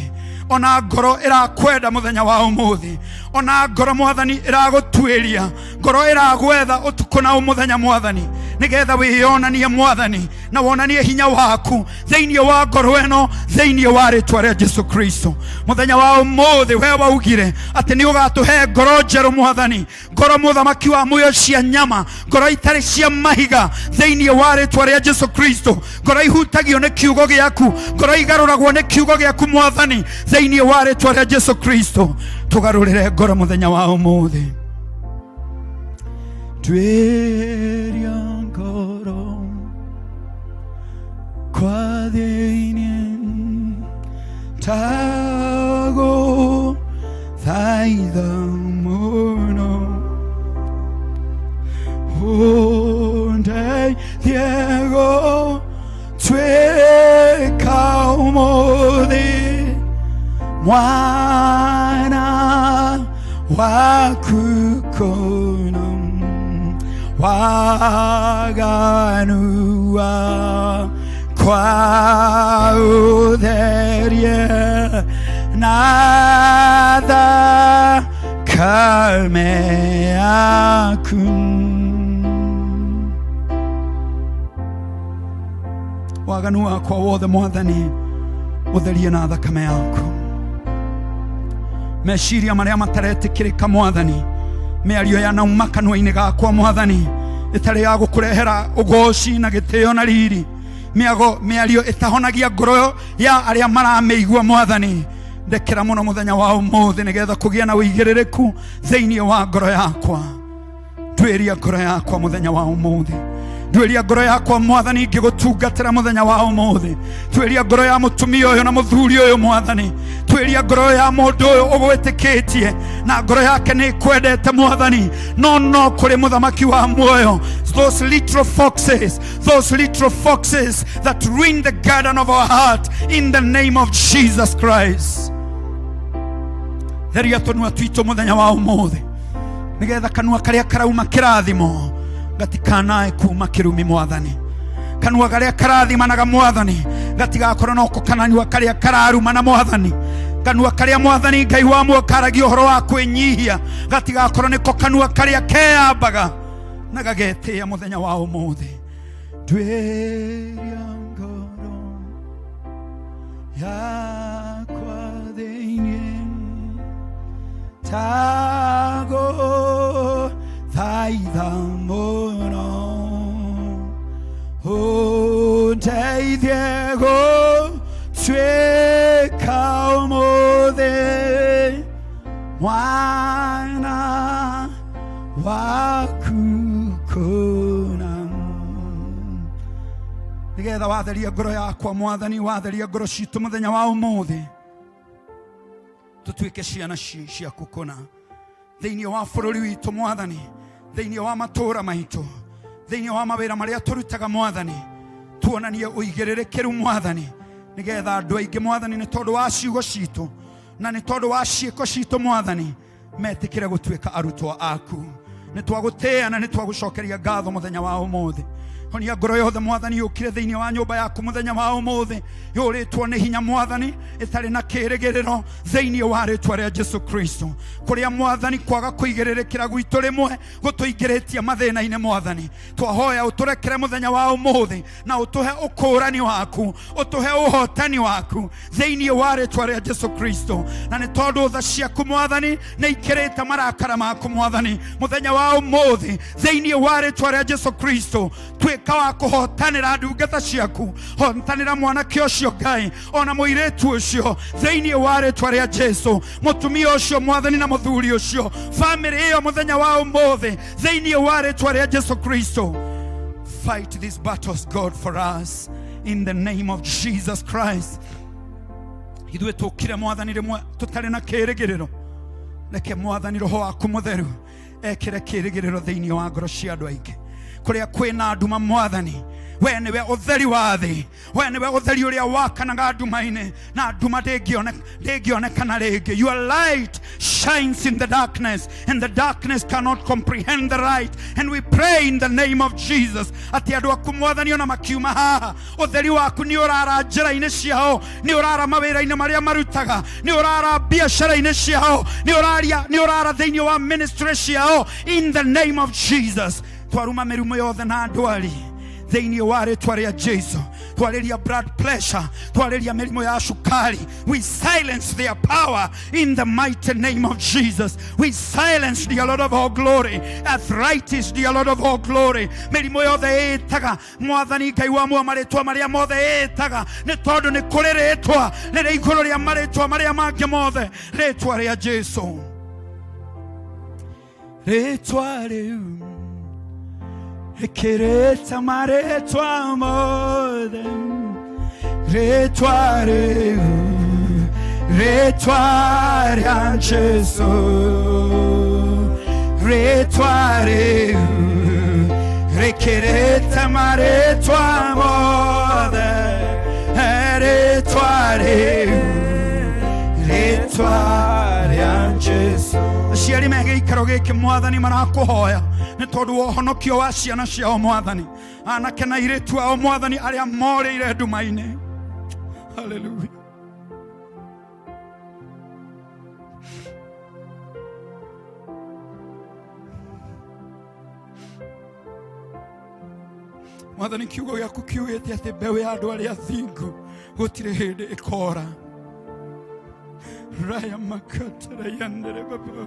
ona ngoro ĩrakwenda mũthenya wa ũmũthĩ, ona ngoro Mwathani ĩragũtuĩria, ngoro ĩragwetha ũtukũ na mũthenya Mwathani, nĩgetha wĩyonanie Mwathani na wonanie hinya waku thĩinĩ wa ngoro ĩno, thĩinĩ wa rĩtwa rĩa Jesu Kristo. Mũthenya wa ũmũthĩ we waugire atĩ nĩ ũgatũhe ngoro njerũ Mwathani, ngoro mũthamaki wa muoyo cia nyama, ngoro itarĩ cia mahiga, thĩinĩ wa rĩtwa rĩa Jesu Kristo, ngoro ihutagio nĩ kiugo gĩaku, ngoro igarũragwo nĩ kiugo gĩaku Mwathani, thĩinĩ wa rĩtwa rĩa Jesu Kristo. Tũgarũrĩre ngoro mũthenya wa ũmũthĩ. Tuĩria ngoro kwa thĩinĩ, tago thaitha mũno, ũndeithie gũtuĩka ũmũthĩ mwana waku kũna. Waganu wakwa ũtherie na thakame yaku. Waganu wakwa wothe Mwathani ũtherie na thakame yaku. Meciria marĩa mataretĩkĩrĩka Mwathani, mĩario yanauma kanua-inĩ gakwa Mwathani ĩtarĩ ya gũkũrehera ũgoci na gĩtĩo na riri, mĩago mĩario ĩtahonagia ngoro ya arĩa maramĩigua Mwathani, ndekera mũno mũthenya wa ũmũthĩ, nĩgetha kũgĩa na ũigĩrĩrĩku thĩinĩ wa ngoro yakwa. Nduĩria ngoro yakwa mũthenya wa ũmũthĩ, nduĩria ngoro yakwa Mwathani ngĩgũtungatĩra mũthenya wa ũmũthĩ. Tuĩria ngoro ya mũtumia ũyũ na mũthuri ũyũ Mwathani, tuĩria ngoro ya mũndũ ũyũ ũgwĩtĩkĩtie na ngoro yake nĩ ĩkwendete Mwathani, no no kũrĩ mũthamaki wa muoyo, those little foxes, those little foxes that ruin the garden of our heart, in the name of Jesus Christ. Theria tũnua twitũ mũthenya wa ũmũthĩ, nĩgetha kanua karĩa karauma kĩrathimo gatikanae kuma kĩrumi Mwathani. Kanua garia karathimanaga mwathani gatigakorwo noko kananyua karia kararumana mwathani. Kanua karia mwathani Ngai wa muoyo karagia ũhoro wa kwĩnyihia gatigakorwo nĩko kanua karia keyambaga na gagetĩĩa mũthenya wa ũmũthĩ. Nduĩria ngoro yakwa thĩinĩ tagũthaitha mũno ũndeithie gũtuĩka ũmũthĩ mwana waku kũna nigetha watheria ngoro yakwa mwathani, watheria ngoro citũ mũthenya wa ũmũthĩ, tũtuĩke ciana ciaku kũna thĩinĩ wa bũrũri witũ mwathani, thĩinĩ wa matũũra maitũ, thĩinĩ wa mawĩra marĩa tũrutaga mwathani, tuonanie ũigĩrĩrĩkĩru mwathani, nigetha andũ aingĩ mwathani nĩ tondũ wa ciugo citũ na nĩ tondũ wa ciĩko citũ mwathani metĩkĩre gũtuĩka arutwo aku. Nĩ twagũtĩĩa na nĩ twagũcokeria ngatho mũthenya wa ũmũthĩ. Honia ngoro yothe mwathani yũkire thĩinĩ wa nyũmba yaku mũthenya wa ũmũthĩ yũrĩtwo nĩ hinya mwathani ĩtarĩ na kĩĩrĩgĩrĩro thĩinĩ wa rĩtwa rĩa Jesu Kristo. Kũrĩa mwathani kwaga kũigĩrĩrĩkĩra gwitũ rĩmwe gũtũingĩrĩtie mathĩna-inĩ mwathani, twahoya ũtũrekere mũthenya wa ũmũthĩ na ũtũhe ũkũrani waku, ũtũhe ũhotani waku thĩinĩ wa rĩtwa rĩa Jesu Kristo. Na nĩ tondũ tha ciaku mwathani nĩ ikĩrĩte marakara maku mwathani mũthenya wa ũmũthĩ thĩinĩ wa rĩtwa rĩa Jesu Kristo, tuĩka wa kũhotanĩra ndungata ciaku, hotanĩra mwanake ũcio Ngai ona mũirĩtu ũcio thĩinĩ wa rĩtwa rĩa Jesu, mũtumia ũcio mwathani na mũthuri ũcio, bamĩrĩ ĩyo mũthenya wa ũmũthĩ thĩinĩ wa rĩtwa rĩa Jesu Kristo. Fight these battles, God, for us in the name of Jesus Christ. Ithuĩ tũkire mwathani rĩmwe tũtarĩ na kĩĩrĩgĩrĩro, reke mwathani roho waku mũtheru ekĩre kĩĩrĩgĩrĩro thĩinĩ wa ngoro cia andũ aingĩ. Kũrĩa kwĩna nduma mwathani, we nĩwe ũtheri wa thĩ, we nĩwe ũtheri ũrĩa wakanaga nduma-inĩ na nduma ndĩngĩonekana rĩngĩ. Your light shines in the darkness and the darkness cannot comprehend the light, and we pray in the name of Jesus atĩ andũ aku mwathani ona makiuma haha ũtheri waku nĩ ũrara njĩra-inĩ ciao, nĩ ũrara mawĩra-inĩ marĩa marutaga, nĩ ũrara biacara-inĩ ciao, nĩ ũrara thĩinĩ wa ministry ciao in the name of Jesus. Twaruma mĩrimũ yothe na ndwari thĩinĩ wa rĩtwa rĩa Jesu, twarĩria blood pressure, twarĩria mĩrimũ ya cukari. We silence their power in the mighty name of Jesus. We silence, dear Lord of all glory, arthritis, dear Lord of all glory, mĩrimũ yothe ĩtaga mwathani Ngai wa muoyo marĩtwa marĩa mothe ĩtaga, nĩ tondũ nĩ kũrĩ rĩtwa rĩrĩ igũrũ rĩa marĩtwa marĩa mangĩ mothe, rĩtwa rĩa Jesu, rĩtwa rĩu rĩkĩrĩte marĩtwa mothe, rĩtwa rĩu, rĩtwa rĩa Jesu, rĩtwa rĩu rĩkĩrĩte marĩtwa mothe, rĩtwa rĩu, rĩtwa rĩa Jesu. Aciari me gĩikaro gĩkĩ mwathani marakũhoya nĩ tondũ wa ũhonokio wa ciana ciao mwathani, anake na airĩtu ao mwathani arĩa morĩire nduma-inĩ. Hallelujah. Mwathani kiugo gĩaku kiugĩte atĩ mbeũ ya andũ arĩa athingu gũtirĩ hĩndĩ ĩkora. Raya makatara yandere baba.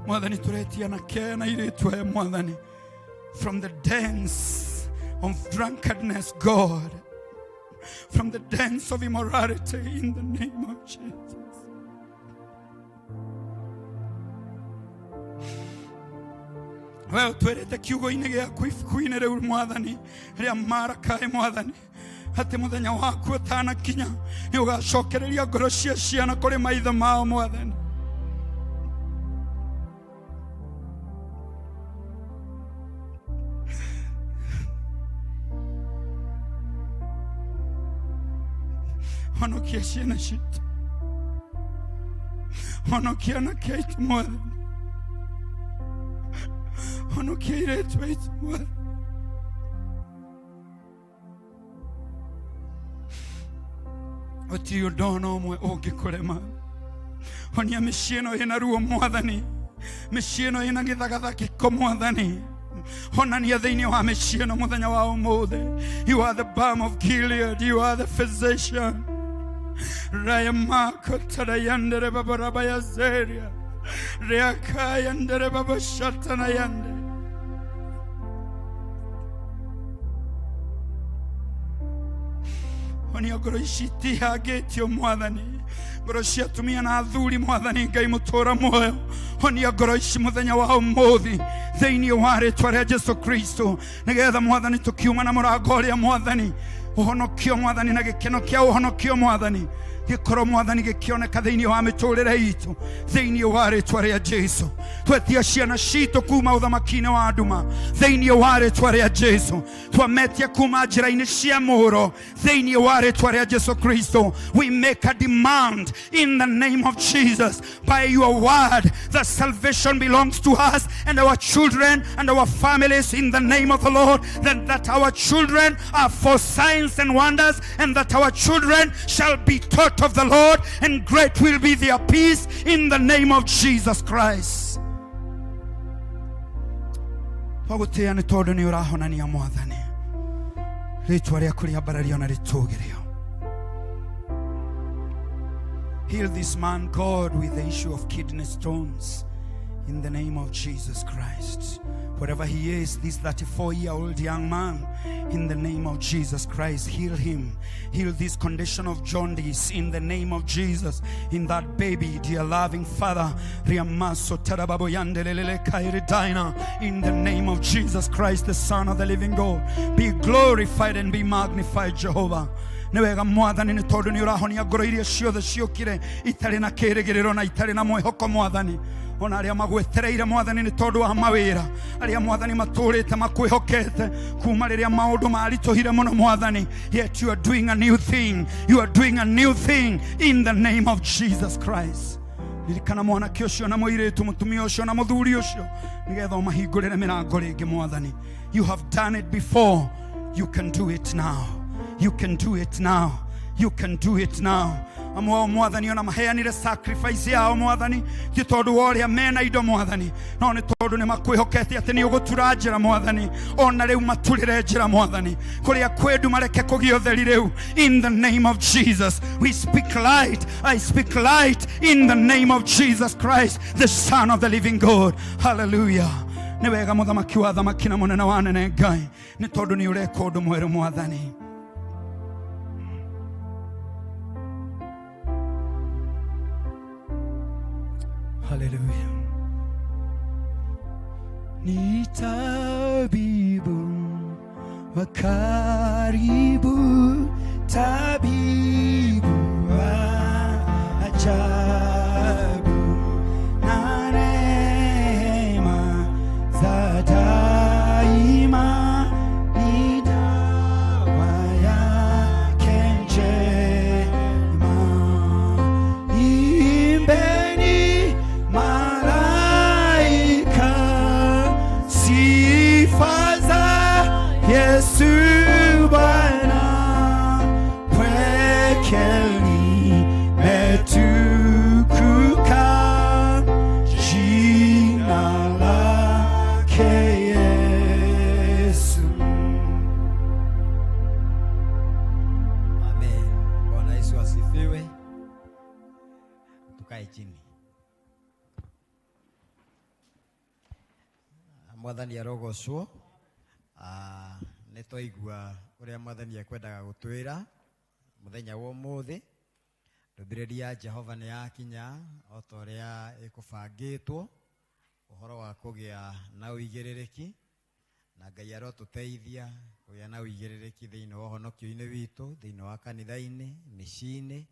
Mwathani tũretia na kena airĩtu aya mwathani from the dance of drunkenness, God, from the dance of immorality in the name of Jesus. We ũtwĩrĩte kiugo-inĩ gĩaku ibuku-inĩ rĩu mwathani rĩa Marakaĩ mwathani atĩ mũthenya waku ũtanakinya nĩ ũgacokereria ngoro cia ciana kũrĩ maithe mao mwathani. Honokia ciana citũ, honokia anake aitũ Mwathani, honokia airĩtu aitũ Mwathani. Gũtirĩ ũndũ ona ũmwe ũngĩkũrema. Honia mĩciĩ ĩno ĩna ruo Mwathani, mĩciĩ ĩno ĩna gĩthagathakĩko Mwathani. Honania thĩinĩ wa mĩciĩ ĩno mũthenya wa ũmũthĩ. You are the balm of Gilead, you are the physician. Rayamako tarayandere babarabaya zeria riakayandere babashatanayande. Honia ngoro ici itihangĩtio Mwathani, ngoro cia atumia na athuri Mwathani Ngai mũtũra muoyo, honia ngoro ici mũthenya wa ũmũthĩ thĩinĩ wa rĩtwa rĩa Jesu Kristo, nĩgetha Mwathani tũkiuma na mũrango ũrĩa Mwathani ũhonokio Mwathani na gĩkeno kĩa ũhonokio Mwathani gĩkorwo Mwathani gĩkĩoneka thĩinĩ wa mĩtũrĩre itũ thĩinĩ wa rĩtwa rĩa Jesu. Twetia ciana citũ kuma ũthamaki-inĩ wa nduma thĩinĩ wa rĩtwa rĩa Jesu, twametia kuma njĩra-inĩ cia mũhuro thĩinĩ wa rĩtwa rĩa Jesu Kristo. We make a demand in the name of Jesus by your word that salvation belongs to us and our children and our families in the name of the Lord, that our children are for signs and wonders, and that our children shall be taught of the Lord, and great will be their peace in the name of Jesus Christ. Twagũtĩĩa nĩ tondũ nĩ ũrahonania Mwathani, rĩtwa rĩaku rĩambarario na rĩtũgĩrio. Heal this man, God, with the issue of kidney stones in the name of Jesus Christ. Wherever he is, this 34-year-old young man, in the name of Jesus Christ, heal him. Heal this condition of jaundice in the name of Jesus. In that baby, dear loving Father, Riamaso tarababo yandelelele kairidaina, in the name of Jesus Christ, the Son of the living God, be glorified and be magnified, Jehovah. Nĩ wega Mwathani nĩ tondũ nĩ ũrahonia ngoro iria ciothe ciũkire itarĩ na kĩrĩgĩrĩro na itarĩ na mwĩhoko Mwathani. Ona arĩa magwetereire Mwathani nĩ tondũ wa mawĩra, arĩa Mwathani matũrĩte makwĩhokete kuma rĩrĩa maũndũ maritũhire mũno Mwathani, yet you are doing a new thing, you are doing a new thing in the name of Jesus Christ. Ririkana mwanake ũcio na mũirĩtu, mũtumia ũcio na mũthuri ũcio, nĩgetha ũmahingũrĩre mĩrango rĩngĩ Mwathani. You have done it before, you can do it now, you can do it now, you can do it now. Amwe ao Mwathani ona maheanire sacrifice yao Mwathani, ti tondũ wa ũrĩa mena indo Mwathani, no nĩ tondũ nĩ makwĩhokete atĩ nĩ ũgũtura njĩra Mwathani. Ona rĩu maturĩre njĩra Mwathani, kũrĩa kwĩ nduma reke kũgĩe ũtheri rĩu in the name of Jesus. We speak light, I speak light in the name of Jesus Christ, the Son of the living God. Hallelujah. Nĩ wega mũthamaki wa thamaki na mũnene wa nene Ngai, nĩ tondũ nĩ ũreka ũndũ mwerũ Mwathani. Hallelujah. Ni tabibu wa karibu, tabibu wa ajabu, na rehema za daima ni dawa yake njema. Imbeni malaika sifa za Yesu Bwana, pweke limetukuka jina lake Yesu. Amen. Bwana Yesu asifiwe. Tukae chini. Mwathani arogocwo. Nĩ twaigua ũrĩa Mwathani ekwendaga gũtwĩra mũthenya wa ũmũthĩ. Ndũmĩrĩri ya Jehova nĩ yakinya o ta ũrĩa ĩkũbangĩtwo, ũhoro wa kũgĩa na ũigĩrĩrĩki, na Ngai arotũteithia kũgĩa na ũigĩrĩrĩki thĩinĩ wa ũhonokio-inĩ witũ, thĩinĩ wa kanitha-inĩ, mĩciĩ-inĩ,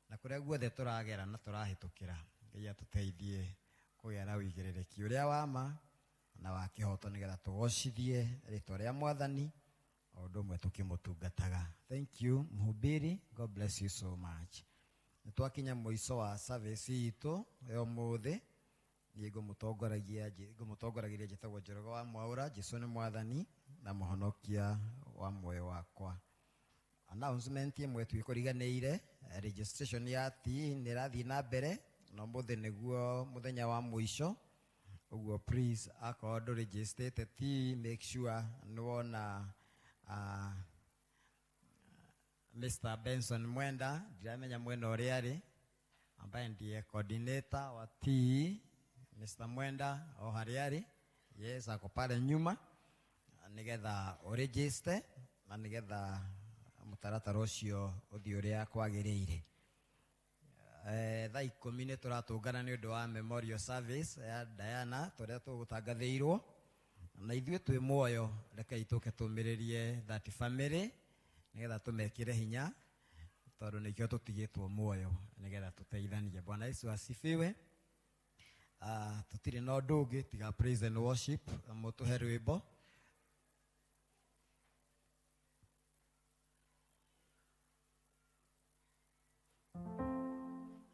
na kũrĩa guothe tũragera na tũrahĩtũkĩra. Ngai atũteithie kũgĩa na ũigĩrĩrĩki ũrĩa wa ma na wa kĩhoto, nĩgetha tũgocithie rĩtwa rĩa Mwathani O ũndũ ũmwe tũkĩmũtungataga. Thank you mhubiri, God bless you so much. Nĩ twakinya mũico wa service itũ ya ũmũthĩ. Niĩ ngũmũtongoragia, ngũmũtongoragĩria njĩtagwo Njoroge wa Mwaũra. Jesu nĩ mwathani na mũhonokia wa muoyo wakwa. Announcement ĩmwe twĩkũriganĩire, registration ya TE nĩ ĩrathiĩ na mbere na ũmũthĩ nĩguo mũthenya wa mũico. Ũguo please, akorwo ndũregistrĩte TE, make sure nĩ wona Mr. Benson Mwenda, ndiramenya mwena ũrĩa arĩ, ambaye ndiye coordinator wa TE. Mr. Mwenda o harĩa arĩ, yes, ako pale nyuma, nĩgetha ũregister na nĩgetha mũtaratara ũcio ũthiĩ ũrĩa kwagĩrĩire. Thaa 10 nĩ tũratũngana nĩ ũndũ wa memorial service ya Diana tũrĩa tũgũtangathĩirwo, na ithuĩ twĩ muoyo, rekei tũke tũmĩrĩrie that family nĩgetha tũmekĩre hinya, tondũ nĩkĩo tũtigĩtwo muoyo nĩgetha tũteithanie. Bwana Yesu asifiwe. Tũtirĩ na ũndũ ũngĩ tiga praise and worship. Mũtũhe rwĩmbo.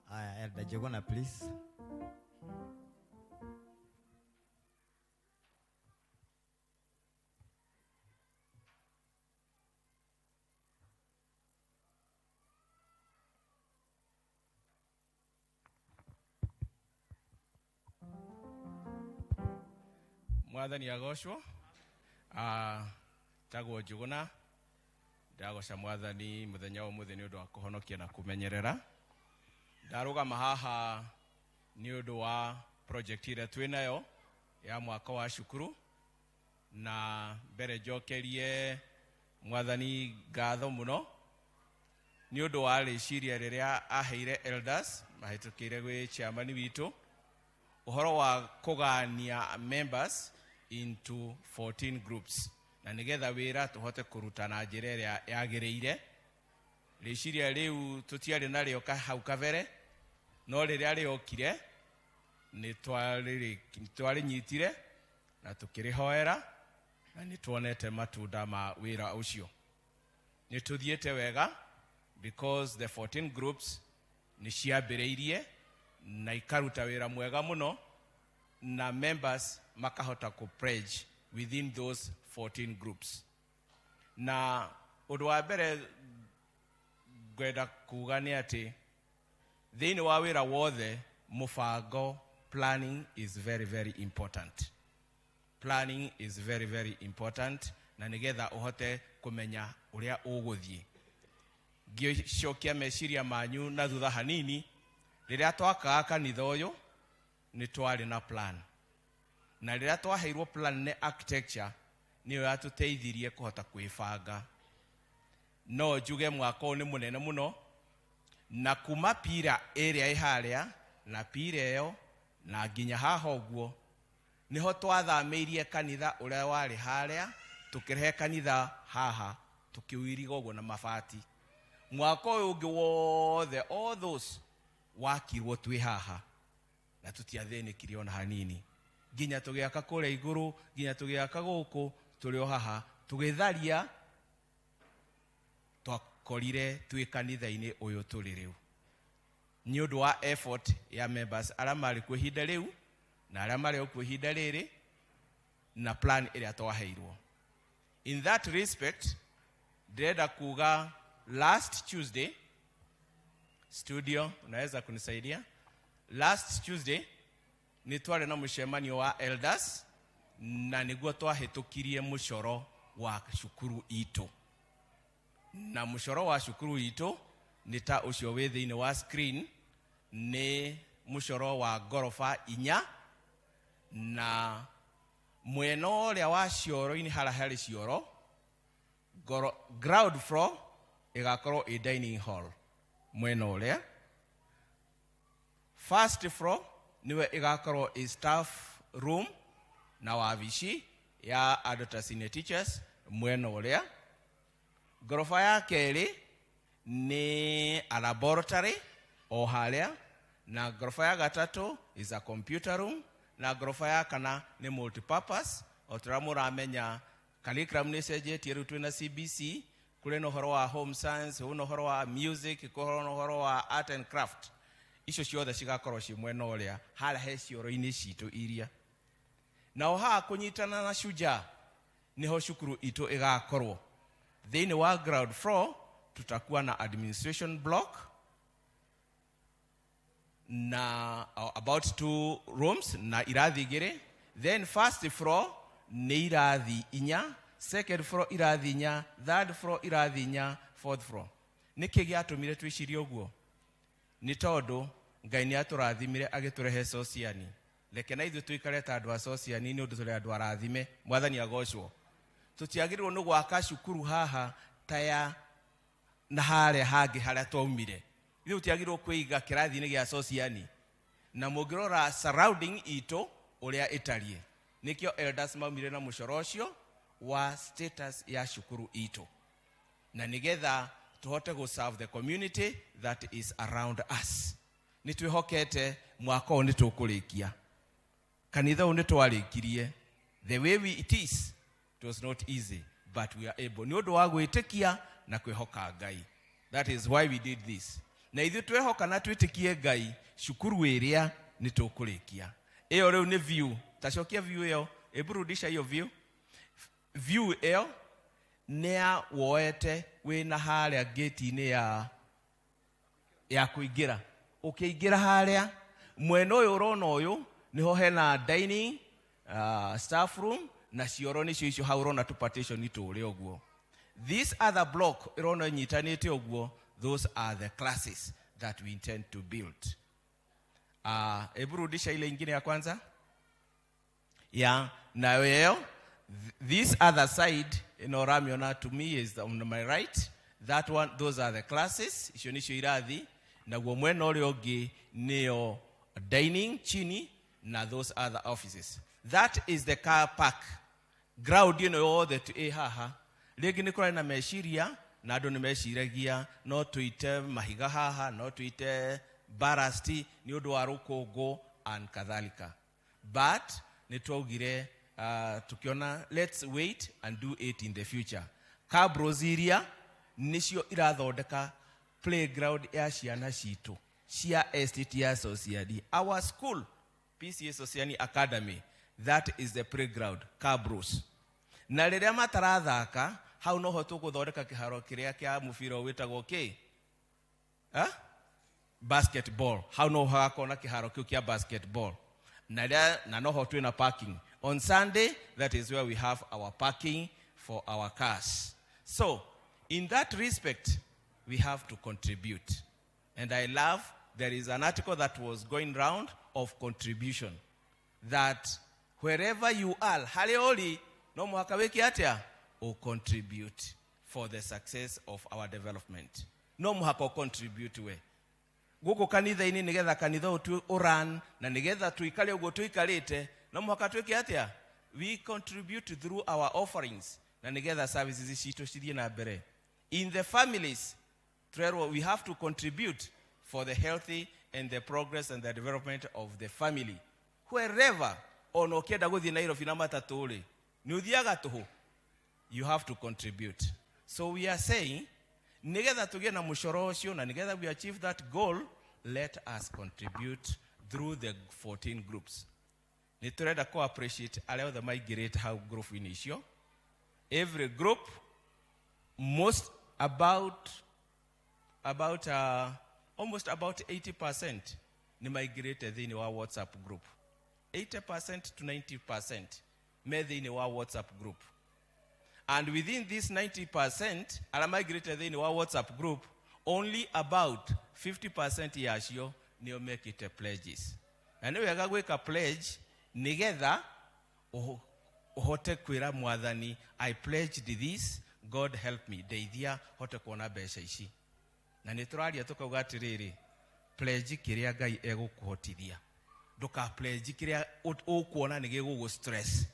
Aya, Elder Jogona, please. Mwathani agocwo. Tagwo Njuguna. Ndagoca mwathani muthenya wa umuthi ni undu wa kuhonokia na kumenyerera. Ndarugama haha ni undu wa project ĩrĩa twĩ nayo ya mwaka wa cukuru, na mbere njokerie mwathani ngatho mũno nĩ ũndũ wa rĩciria rĩrĩa aheire elders mahĩtũkĩire gwĩ chairman witũ ũhoro wa kũgania members into 14 groups, na nĩgetha wĩra tũhote kũruta na njĩra ĩrĩa yagĩrĩire. Rĩciria rĩu tũtiarĩ narĩo hau kabere, no rĩrĩa rĩokire nĩ twarĩnyitire na tũkĩrĩhoera, na nĩ tuonete matunda ma wĩra ũcio. Nĩ tũthiĩte wega because the 14 groups nĩ ciambĩrĩirie na ikaruta wĩra mwega mũno, na members makahota kũ pledge within those 14 groups. Na ũndũ wa mbere ngwenda kuga nĩ atĩ thĩinĩ wa wĩra wothe mũbango, planning is very very important. Planning is very very important, na nĩgetha ũhote kũmenya ũrĩa ũgũthiĩ. Ngĩcokia meciria manyu na thutha hanini, rĩrĩa twakaga kanitha ũyũ nĩ twarĩ na plan, na rĩrĩa twaheirwo plan nĩ architecture nĩyo yatũteithirie kũhota kwĩbanga. No njuge mwaka ũyũ nĩ mũnene mũno, na kuma pira ĩrĩa ĩ harĩa na pira ĩyo na nginya haha ũguo nĩho twathamĩirie kanitha ũrĩa warĩ harĩa, tũkĩrehe kanitha haha tũkĩũiriga ũguo na mabati. Mwaka ũyũ ũngĩ wothe all those wakirwo twĩ haha na tũtiathĩnĩkire ona hanini, nginya tũgĩaka kũrĩa igũrũ, nginya tũgĩaka gũkũ tũrĩ o haha tũgĩtharia, twakorire twĩ kanitha-inĩ ũyũ tũrĩ rĩu nĩ ũndũ wa effort ya members arĩa marĩ kuo ihinda rĩu na arĩa marĩ o kuo ihinda rĩrĩ na plan ĩrĩa twaheirwo. In that respect, ndĩrenda kuga last Tuesday, studio unaweza kunisaidia, last Tuesday nĩ twarĩ na mũcemanio wa elders na nĩguo twahĩtũkirie mũcoro wa cukuru itũ, na mũcoro wa cukuru itũ nĩ ta ũcio wĩ thĩinĩ wa screen. Nĩ mũcoro wa ngoroba 4, na mwena ũrĩa wa cioro-inĩ harĩa harĩ cioro, ground floor ĩgakorwo ĩ dining hall, mwena ũrĩa first floor nĩwe ĩgakorwo ĩ staff room na wabici ya andũ ta senior teachers, mwena ũrĩa ngoroba ya kerĩ nĩ a laboratory o harĩa, na ngoroba ya gatatũ is a computer room, na ngoroba ya kana nĩ multipurpose. O ta ũrĩa mũramenya, Curriculum nĩ ĩcenjetie rĩu twĩna CBC, kũrĩ na ũhoro wa home science, kũrĩ na ũhoro wa music, kũrĩ na ũhoro wa art and craft. Icio ciothe cigakorwo ciĩ mwena ũrĩa harĩa he cioro-inĩ citũ iria. Nao haha kũnyitana na Shujaa niho cukuru itũ ĩgakorwo. Thĩinĩ wa ground floor tutakuwa na administration block na about 2 rooms na irathi igĩrĩ. Then first floor nĩ irathi inya, second floor irathi inya, third floor irathi inya, fourth floor. Nĩkĩ gĩatũmire twĩcirie ũguo? Nĩ tondũ Ngai nĩ atũrathimire agĩtũrehe Sociani. Reke na ithuĩ tũikare ta andũ a Sociani nĩ ũndũ tũrĩ andũ arathime. Mwathani agocwo. Tũtiagĩrĩirwo nĩ gwaka cukuru haha ta ya na harĩa hangĩ harĩa twaumire. Ithuĩ tũtiagĩrĩirwo kwĩiga kĩrathi-inĩ gĩa Sociani. Na mũngĩrora surrounding itũ ũrĩa ĩtariĩ. Nĩkĩo elders maumire na mũcoro ũcio wa status ya cukuru itũ. Na nĩgetha tũhote gũ serve the community that is around us. Nĩ twĩhokete mwaka ũyũ nĩ tũkũrĩkia. Kanitha ũyũ nĩ twarĩkirie. The way we it is, it was not easy, but we are able. Nĩ ũndũ wa gwĩtĩkia na kwĩhoka Ngai. That is why we did this. Na ithuĩ twehoka na twĩtĩkie Ngai, cukuru ĩrĩa nĩ tũkũrĩkia. Ĩyo rĩu nĩ view. Tacokia view ĩyo, ĩburudisha hiyo view. View ĩyo nĩ ya woete wĩna harĩa gate-inĩ ya kũingĩra. Ũkĩingĩra harĩa mwena ũyũ ũrona ũyũ nĩho hena dining, staff room na cioro nĩcio icio hau ũrona tu partition tũrĩa ũguo. This other block ĩrona ĩnyitanĩte ũguo, those are the classes that we intend to build. Hebu rudisha ile ingine ya kwanza. Ya, nayo ĩyo, this other side ĩno ũramiona to me is on my right. That one, those are the classes. Icio nĩcio irathi. Naguo mwena ũrĩa ũngĩ nĩyo dining chini na those other offices. That is the car park. Ground ĩno yothe ĩ haha. Rĩngĩ nĩ kũrarĩ na meciria na andũ nĩ meciragia no tũite mahiga haha, no tũite ballast nĩ ũndũ wa rũkũngũ and kadhalika. But nĩ twaugire, tukiona let's wait and do it in the future. Cabros iria nĩcio irathondeka playground ya ciana citũ cia estate ya Sociani. Our school, PCA Sociani Academy, that is the playground, cabros. Na rĩrĩa matarathaka, hau noho tũgũthondeka kĩharo kĩrĩa kĩa mũbira wĩtagwo kĩ? Ha? Basketball. Hau noho hagakorwo na kĩharo kĩu kĩa basketball. Na rĩrĩa, na noho twĩna parking. On Sunday, that is where we have our parking for our cars. So, in that respect, we have to contribute. And I love, there is an article that was going round of contribution. That wherever you are, harĩa ũrĩ, no mũhaka wĩke atĩa? O contribute for the success of our development. No mũhaka o contribute we. Gũkũ kanitha-inĩ nĩgetha kanitha ũyũ ũran na nĩgetha tũikare ũguo tũikarĩte, no mũhaka twĩke atĩa? We contribute through our offerings na nĩgetha services citũ cithiĩ na mbere. In the families, tũrerwo we have to contribute for the healthy and the progress and the development of the family. Wherever, ona ũkĩenda gũthiĩ Nairobi na matatũ rĩ, nĩ ũthiaga tũhũ. You have to contribute. So we are saying, nĩgetha tũgĩe na mũcoro ũcio na nĩgetha we achieve that goal, let us contribute through the 14 groups. Nĩ tũrenda kũ appreciate arĩa othe maingĩrĩte hau group-inĩ icio. Every group, most about, almost about 80% nĩ maingĩrĩte thĩinĩ wa WhatsApp group. 80% to 90% me thĩinĩ wa WhatsApp group. And within this 90% arĩa maingĩrĩte thĩinĩ wa WhatsApp group, only about 50% yacio nĩo mekĩte pledges. Na nĩ wega gwĩka pledge nĩgetha ũhote kwĩra mwathani, I pledged this, God help me, ndeithia hote kuona mbeca ici. Na nĩ tũraria tũkauga atĩrĩrĩ, pledge kĩrĩa Ngai egũkũhotithia. Ndũka pledge kĩrĩa ũkuona nĩ gĩgũgũ stress.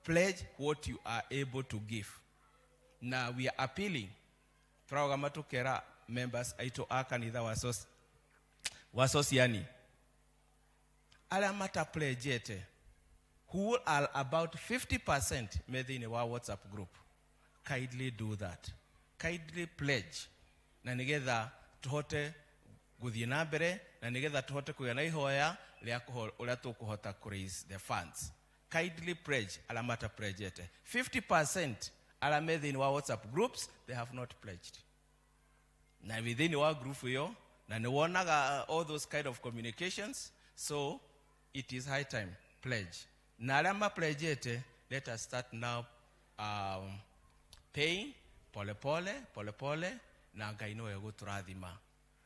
Pledge what you are able to give. Na we are appealing, tũrarũgama tũkera members aitũ a kanitha wa Sociani, arĩa matapledgete who are about 50% me thĩinĩ wa WhatsApp group, kindly do that. Kindly pledge na nĩgetha tũhote gũthiĩ na mbere na nĩgetha tũhote kũgĩa na ihoya rĩa ũrĩa tũkũhota kũ raise the funds. Kindly pledge arĩa matapledgete. 50% arĩa me thĩinĩ wa WhatsApp groups, they have not pledged. Na wĩ thĩinĩ wa group ĩyo na nĩ wonaga all those kind of communications, so it is high time pledge. Na arĩa mapledgete, let us start now paying pole pole pole pole, na Ngai nĩwe gũtũrathima.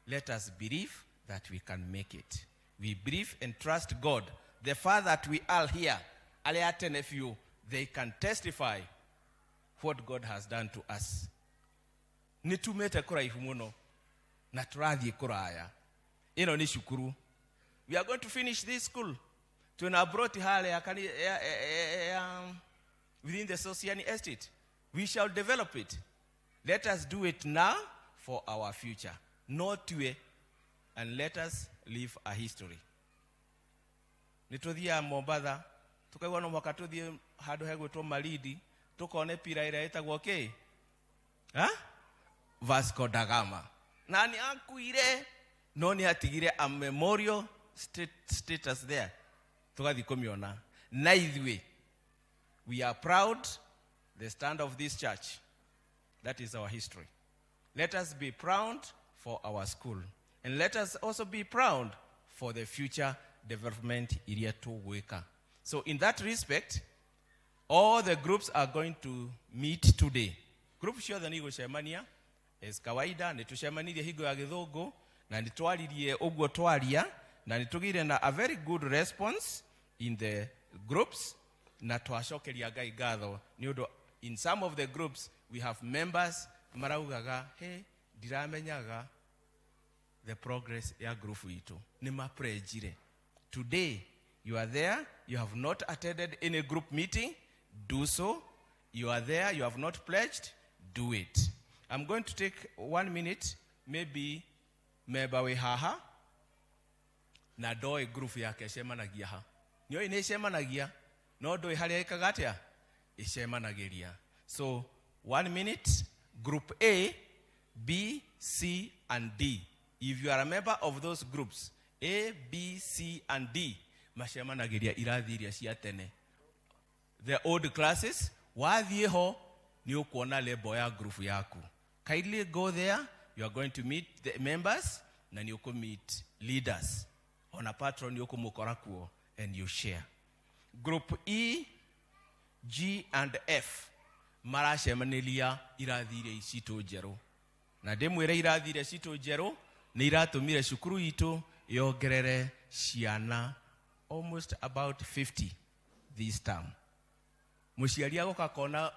Let us believe that we can make it. We believe and trust God. The fact that we are here, arĩa a tene biũ, they can testify what God has done to us. Nĩ tumĩte kũraihu mũno na tũrathiĩ kũraya. Ĩno nĩ cukuru. We are going to finish this school. Twĩna broti harĩa within the Sosiani estate. We shall develop it. Let us do it now for our future. Not we, and let us leave a history. Nĩ tũthiaga Mombatha, tũkaigua no mũhaka tũthiĩ handũ hegwĩtwo Malindi, tũkone pira ĩrĩa ĩtagwo kĩ? Ha? Vasco da Gama. Na nĩ akuire, no nĩ atigire a memorial status there. Tũgathiĩ kũmĩona. Na ithuĩ, we are proud the stand of this church. That is our history. Let us be proud for our school. And let us also be proud for the future development iria tũgwĩka. So in that respect, all the groups are going to meet today. Group ciothe nĩ igũcemania as kawaida. Nĩ tũcemanirie hingo ya gĩthũngũ na nĩ twaririe ũguo twaria na nĩ tũgĩire na a very good response in the groups, na twacokeria Ngai ngatho nĩ ũndũ in some of the groups we have members maraugaga, "He, ndiramenyaga the progress ya group itũ." Nĩ mapledgire. Today you are there, you have not attended any group meeting, do so. You are there, you have not pledged, do it. I'm going to take 1 minute, maybe member wĩ haha na ndoĩ group yake ĩcemanagia ha. Nĩoĩ nĩ ĩcemanagia, no ndũĩ harĩa ĩkaga atĩa ĩcemanagĩria. So 1 minute, group A, B, C and D. If you are a member of those groups A, B, C and D, macemanagĩria irathi iria cia tene, the old classes. Wathiĩ ho nĩ ũkuona label ya group yaku. Kindly go there. You are going to meet the members na nĩ ũkũ meet leaders, ona patron nĩ ũkũmũkora kuo, and you share. Group E, G and F maracemanĩria irathi iria citũ njerũ, na ndĩmwĩre irathi iria citũ njerũ nĩ iratũmire cukuru itũ yongerere ciana almost about 50 this term. Mũciari agoka kona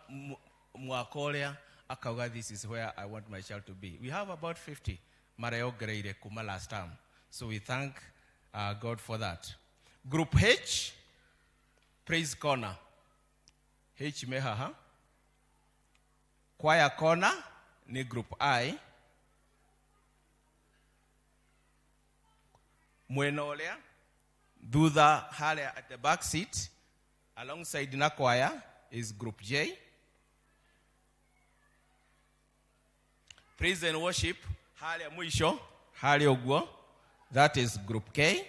mwaka ũrĩa akauga, "This is where I want my child to be." We have about 50 mareyongereire kuma last term, so we thank God for that. Group H, praise corner, H me haha. Choir corner ni group I. Mwena ũrĩa thutha harĩa at the back seat alongside na choir is group J. Praise and worship harĩa mũico harĩa ũguo, that is group K.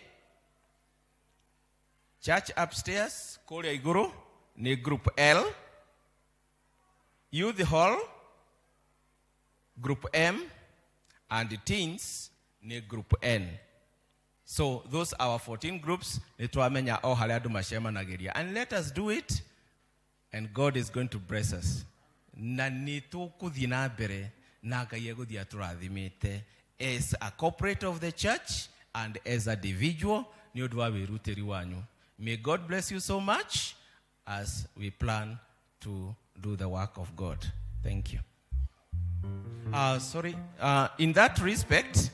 Church upstairs kũrĩa igũrũ ni group L. Youth hall, group M, and teens ni group N. So those are our 14 groups. Nĩ twamenya o harĩa andũ macemanagĩria, and let us do it, and God is going to bless us, na nĩ tũkũthiĩ na mbere na Ngai egũthiĩ atũrathimĩte as a corporate of the church and as a individual nĩ ũndũ wa wĩrutĩri wanyu. May God bless you so much as we plan to do the work of God. Thank you. Sorry, in that respect,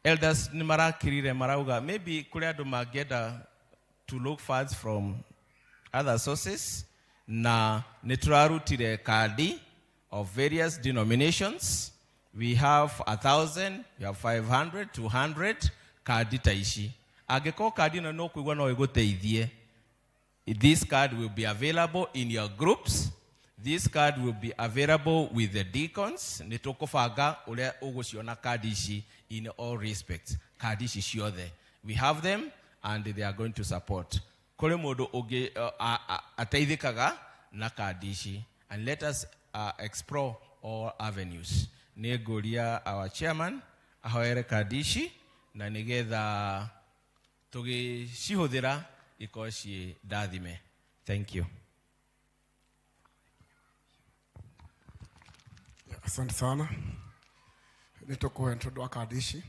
elders nĩ marakirire marauga maybe kũrĩ andũ mangĩenda to look funds from other sources, na nĩ tũrarutire kandi of various denominations. We have 1,000, we have 500, 200 kandi ta ici. Angĩkorwo kandi ĩno nĩ ũkũigua no ĩgũteithie, this card will be available in your groups. This card will be available with the deacons. Nĩ tũkũbanga ũrĩa ũgũciona kandi ici in all respects. Kandi ici ciothe. We have them and they are going to support. Kũrĩ mũndũ ũngĩ ateithĩkaga na kandi ici. And let us explore all avenues. Nĩ ngũria our chairman ahoere kandi ici na nĩgetha tũgĩcihũthĩra ikorwo ciĩ ndathime. Thank you. Asante sana. Nĩ tũkũhe nĩ tondũ wa kandi ici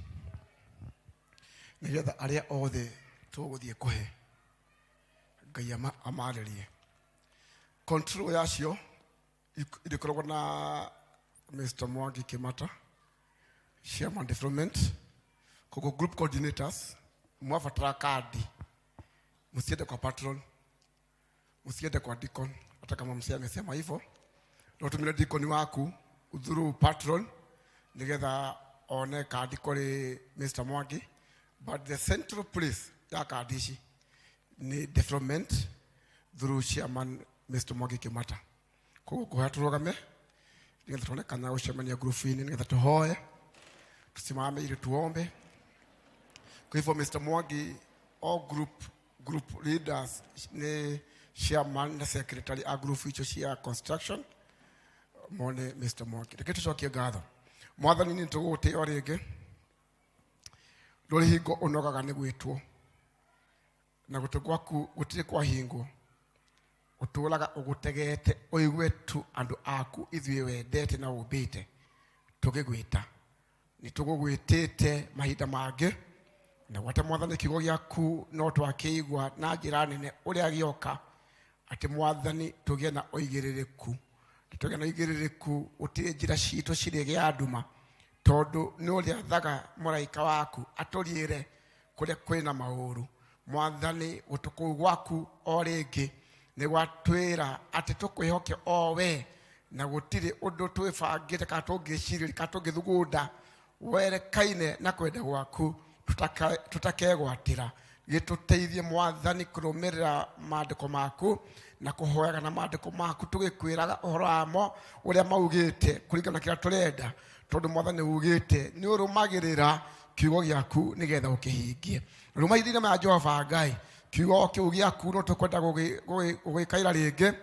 nĩgetha arĩa othe tũgũthiĩ kũhe Ngai amarĩrie. Control yacio irĩkoragwo na Mr. Mwangi Kimata, chairman development, koguo group coordinators mwabatara kandi msiende kwa patron, msiende kwa deacon, hata kama msee amesema hivyo, no tumire deacon waku through patron nigetha one kandi kuri Mr. Mwangi, but the central place ya kandi ici ni development through chairman Mr. Mwangi Kimata. Koguo kuhoya turugame nigetha tuone kana gucemania group-inĩ nigetha tuhoe, tusimame ili tuombe. Kwa hivyo Mr. Mwangi, all group leaders ni chairman na secretary a group icio cia construction mone Mr. Mwangi. Reke tucokie ngatho. Mwathani, nĩ tũgũgũtĩĩa o rĩngĩ, ndũrĩ hingo ũnogaga nĩ gwĩtwo, na gũtũ gwaku gũtirĩ kwahingwo, ũtũraga ũgũtegete ũigue tu andũ aku ithuĩ wendete na ũmbĩte tũgĩgwĩta. Nĩ tũgũgwĩtĩte mahinda mangĩ, na gwata Mwathani kiugo gĩaku no twakĩigua na njĩra nene ũrĩa gĩoka, atĩ Mwathani tũgĩe na ũigĩrĩrĩku, tũgĩe na ũigĩrĩrĩku, gũtirĩ njĩra citũ cirĩgĩa nduma, tondũ nĩ ũrĩathaga mũraika waku atũriĩre kũrĩa kwĩna maũru. Mwathani, gũtũ kũu gwaku o rĩngĩ nĩ gwatwĩra atĩ tũkwĩhoke o we, na gũtirĩ ũndũ twĩbangĩte kana tũngĩcirĩria kana tũngĩthugunda werekaine na kwenda gwaku tũtakegwatĩra. Gĩtũteithie Mwathani kũrũmĩrĩra maandĩko maku na kũhoyaga na maandĩko maku tũgĩkwĩraga ũhoro wamo ũrĩa maugĩte kũringana na kĩrĩa tũrenda, tondũ Mwathani ugĩte nĩ ũrũmagĩrĩra kiugo gĩaku nĩgetha ũkĩhingie. Rĩu mahinda-inĩ maya Jehova Ngai, kiugo kĩu gĩaku no tũkwenda gũgĩkaira rĩngĩ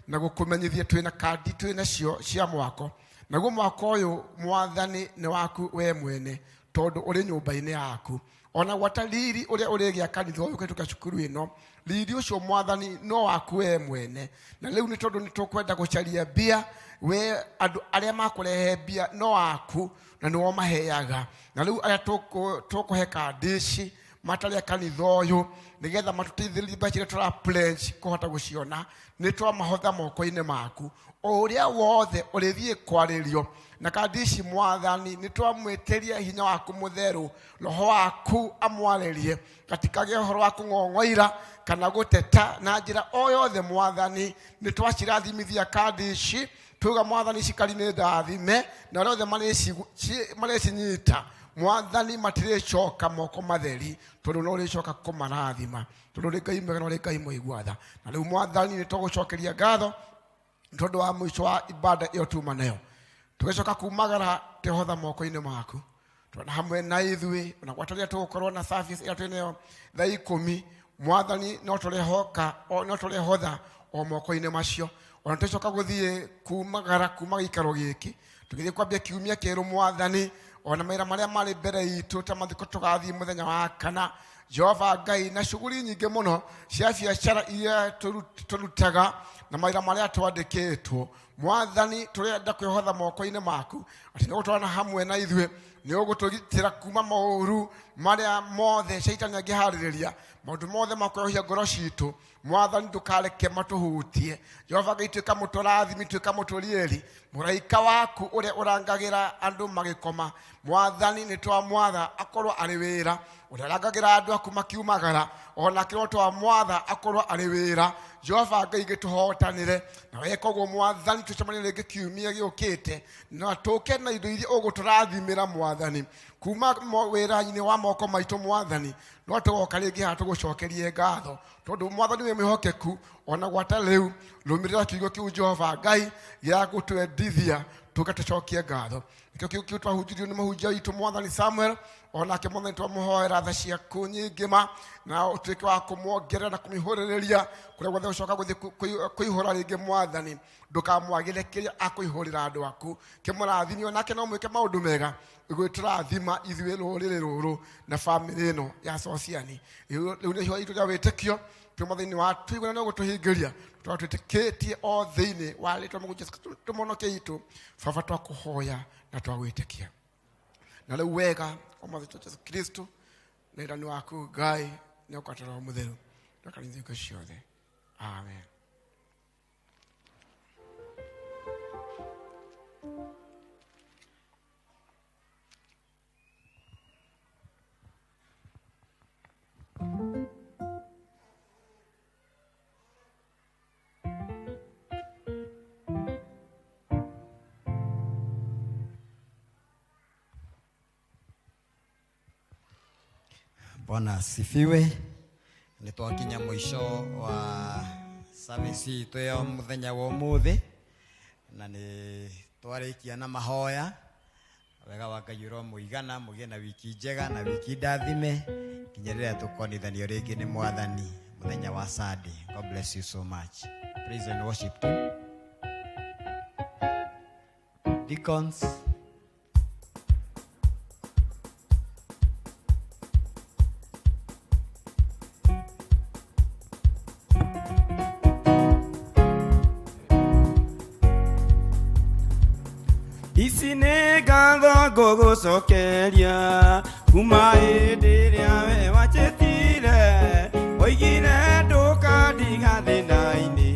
na gũkũmenyithia twĩna kandi twĩnacio cia mwako, naguo mwako ũyũ Mwathani nĩ waku we mwene, tondũ ũrĩ nyũmba-inĩ yaku. Ona gwata riri ũrĩa ũrĩgĩa kanitha ũyũ kũhĩtũkĩra cukuru ĩno, riri ũcio Mwathani no waku we mwene. Na rĩu nĩ tondũ nĩ tũkwenda gũcaria mbia, we andũ arĩa makũrehe mbia no aku na nĩo maheaga. Na rĩu arĩa tũkũhe kandi ici matarĩ a kanitha ũyũ nĩgetha matũteithĩrĩrie mbeca iria tũra pledge kũhota gũciona, nĩ twamahotha moko-inĩ maku. O ũrĩa wothe ũrĩthiĩ kwarĩrio na kandi ici Mwathani, nĩ twamwĩtĩria hinya waku mũtheru, roho waku amwarĩrie, gatikagĩe ũhoro wa kũng'ong'oira kana gũteta na njĩra o yothe. Mwathani, nĩ twacirathimithia kandi ici, tuga Mwathani cikari nĩ ndathime, na arĩa othe marĩcinyita Mwathani matirĩcoka moko matheri, tondũ no ũrĩcoka kũmarathima, tondũ ũrĩ Ngai mwega na ũrĩ Ngai mũigua tha. Na rĩu Mwathani nĩ tũgũcokeria ngatho tondũ wa mũico wa ibada ĩyo tuma nayo, tũgĩcoka kumagara twĩhotha moko-inĩ maku, twana hamwe na ithuĩ, ona gwata rĩrĩa tũgũkorwo na service ĩrĩa twĩnayo thaa 10, Mwathani no tũrehoka, no tũrehotha o moko-inĩ macio. Ona tũcoka gũthiĩ kumagara kuma gĩikaro gĩkĩ tũgĩthiĩ kwambia kiumia kĩerũ, Mwathani, ona mawĩra marĩa marĩ mbere itũ ta mathiko tũgathiĩ mũthenya wa kana, Jehova Ngai, na shughuli nyingĩ mũno cia biacara iria tũrutaga na mawĩra marĩa twandĩkĩtwo, Mwathani tũrenda kwĩhotha moko-inĩ maku atĩ nĩ ũgũtwarana hamwe na ithuĩ, nĩ ũgũtũgitĩra kuma maũru marĩa mothe caitani angĩharĩrĩria, maũndũ mothe ma kwerũhia ngoro citũ. Mwathani ndũkareke matũhutie. Jehova Ngai, tuĩka mũtũrathimi, tuĩka mũtũriĩri, mũraika waku ũrĩa ũrangagĩra andũ magĩkoma, Mwathani nĩ twamwatha akorwo arĩ wĩra Ũrĩa ũrangagĩra andũ aku makiumagara, ona kĩroto wa mwatha akorwo arĩ wĩra. Jehova Ngai gĩtũhotanĩre na weka ũguo mwathani, tũcemanie rĩngĩ kiumia gĩũkĩte na tũke na indo iria ũgũtũrathimĩra mwathani kuma wĩra-inĩ wa moko maitũ mwathani. No tũgoka rĩngĩ haha tũgũcokerie ngatho tondũ mwathani wĩ mwĩhokeku ona gwata rĩu. Rũmĩrĩra kiugo kĩu Jehova Ngai gĩa gũtwendithia tũke tũcokie ngatho. Nĩkĩo kiugo kĩu twahunjirio nĩ mũhunjia witũ mwathani Samuel, onake mwathani twamũhoera tha ciaku nyingĩ ma, na ũtuĩke wa kũmuongerera na kũmĩhũrĩrĩria kũrĩa guothe ũcoka gũthiĩ kũihũra rĩngĩ mwathani. Ndũkamwagĩre kĩrĩa akũihũrĩra andũ aku, kĩmũrathime onake no mwĩke maũndũ mega gwĩtũrathima ithuĩ rũrĩrĩ rũrũ na bamĩrĩ ĩno ya Sociani. Rĩu nĩ ihoya itũ rĩa wĩtĩkio twĩ thĩinĩ wa tũigua na gũtũhingĩria tondũ twĩtĩkĩtie o thĩinĩ wa rĩtwa rĩa Jesũ Kristo tũmonokie itũ. Baba, twakũhoya na twagwĩtĩkia na rĩu wega wa mwathani Jesũ Kristo na wendani waku Ngai nĩ ũkwata Roho Mũtheru na kanitha hingo ciothe. Amen. Bwana asifiwe. Nĩ twakinya mũico wa service itũ ya mũthenya wa ũmũthĩ, na nĩ twarĩkia na mahoya. Wega wa Ngai ũromũigana, mũgĩe na wiki njega na wiki ndathime nginya rĩrĩa tũkonithanio rĩngĩ nĩ mwathani mũthenya wa Sunday. God bless you so much. Praise and worship team. Deacons. Ici nĩ ngatho ngũgũcokeria kuma hĩndĩ ĩrĩa we wanjĩtire, oigire ndũkandiga thĩna-inĩ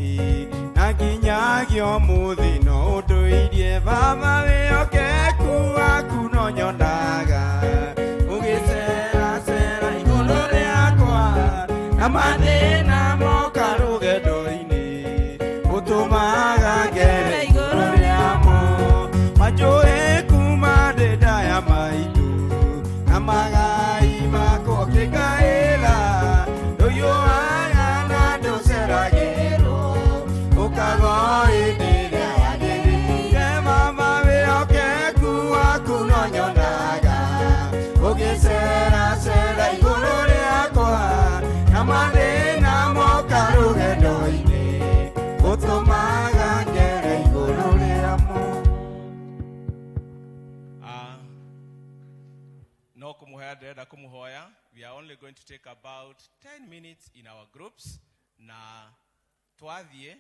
na nginyagia ũmũthĩ no ũndũirie. Baba, wĩhokeku waku no nyonaga ũgĩceracera igũrũ rĩakwa, na mathĩna moka rũgendo-inĩ ũtũmaga ngere igũrũ rĩamo. Manjũĩ kuma ndĩ nda ya maitũ na magai makwa ũkĩngaĩra, ndũhiũhaga na ndũceragĩrwo, ũkaga o hĩndĩ ĩrĩa yagĩrĩire. Mama, wĩhokeku waku no nyonaga ũgĩceracera igũrũ rĩakwa, na mathĩna moka rũgendo-inĩ ũtũmaga ngere igũrũ rĩamo. No kumuhoya ndĩrenda kumuhoya. We are only going to take about 10 minutes in our groups, na twathiĩ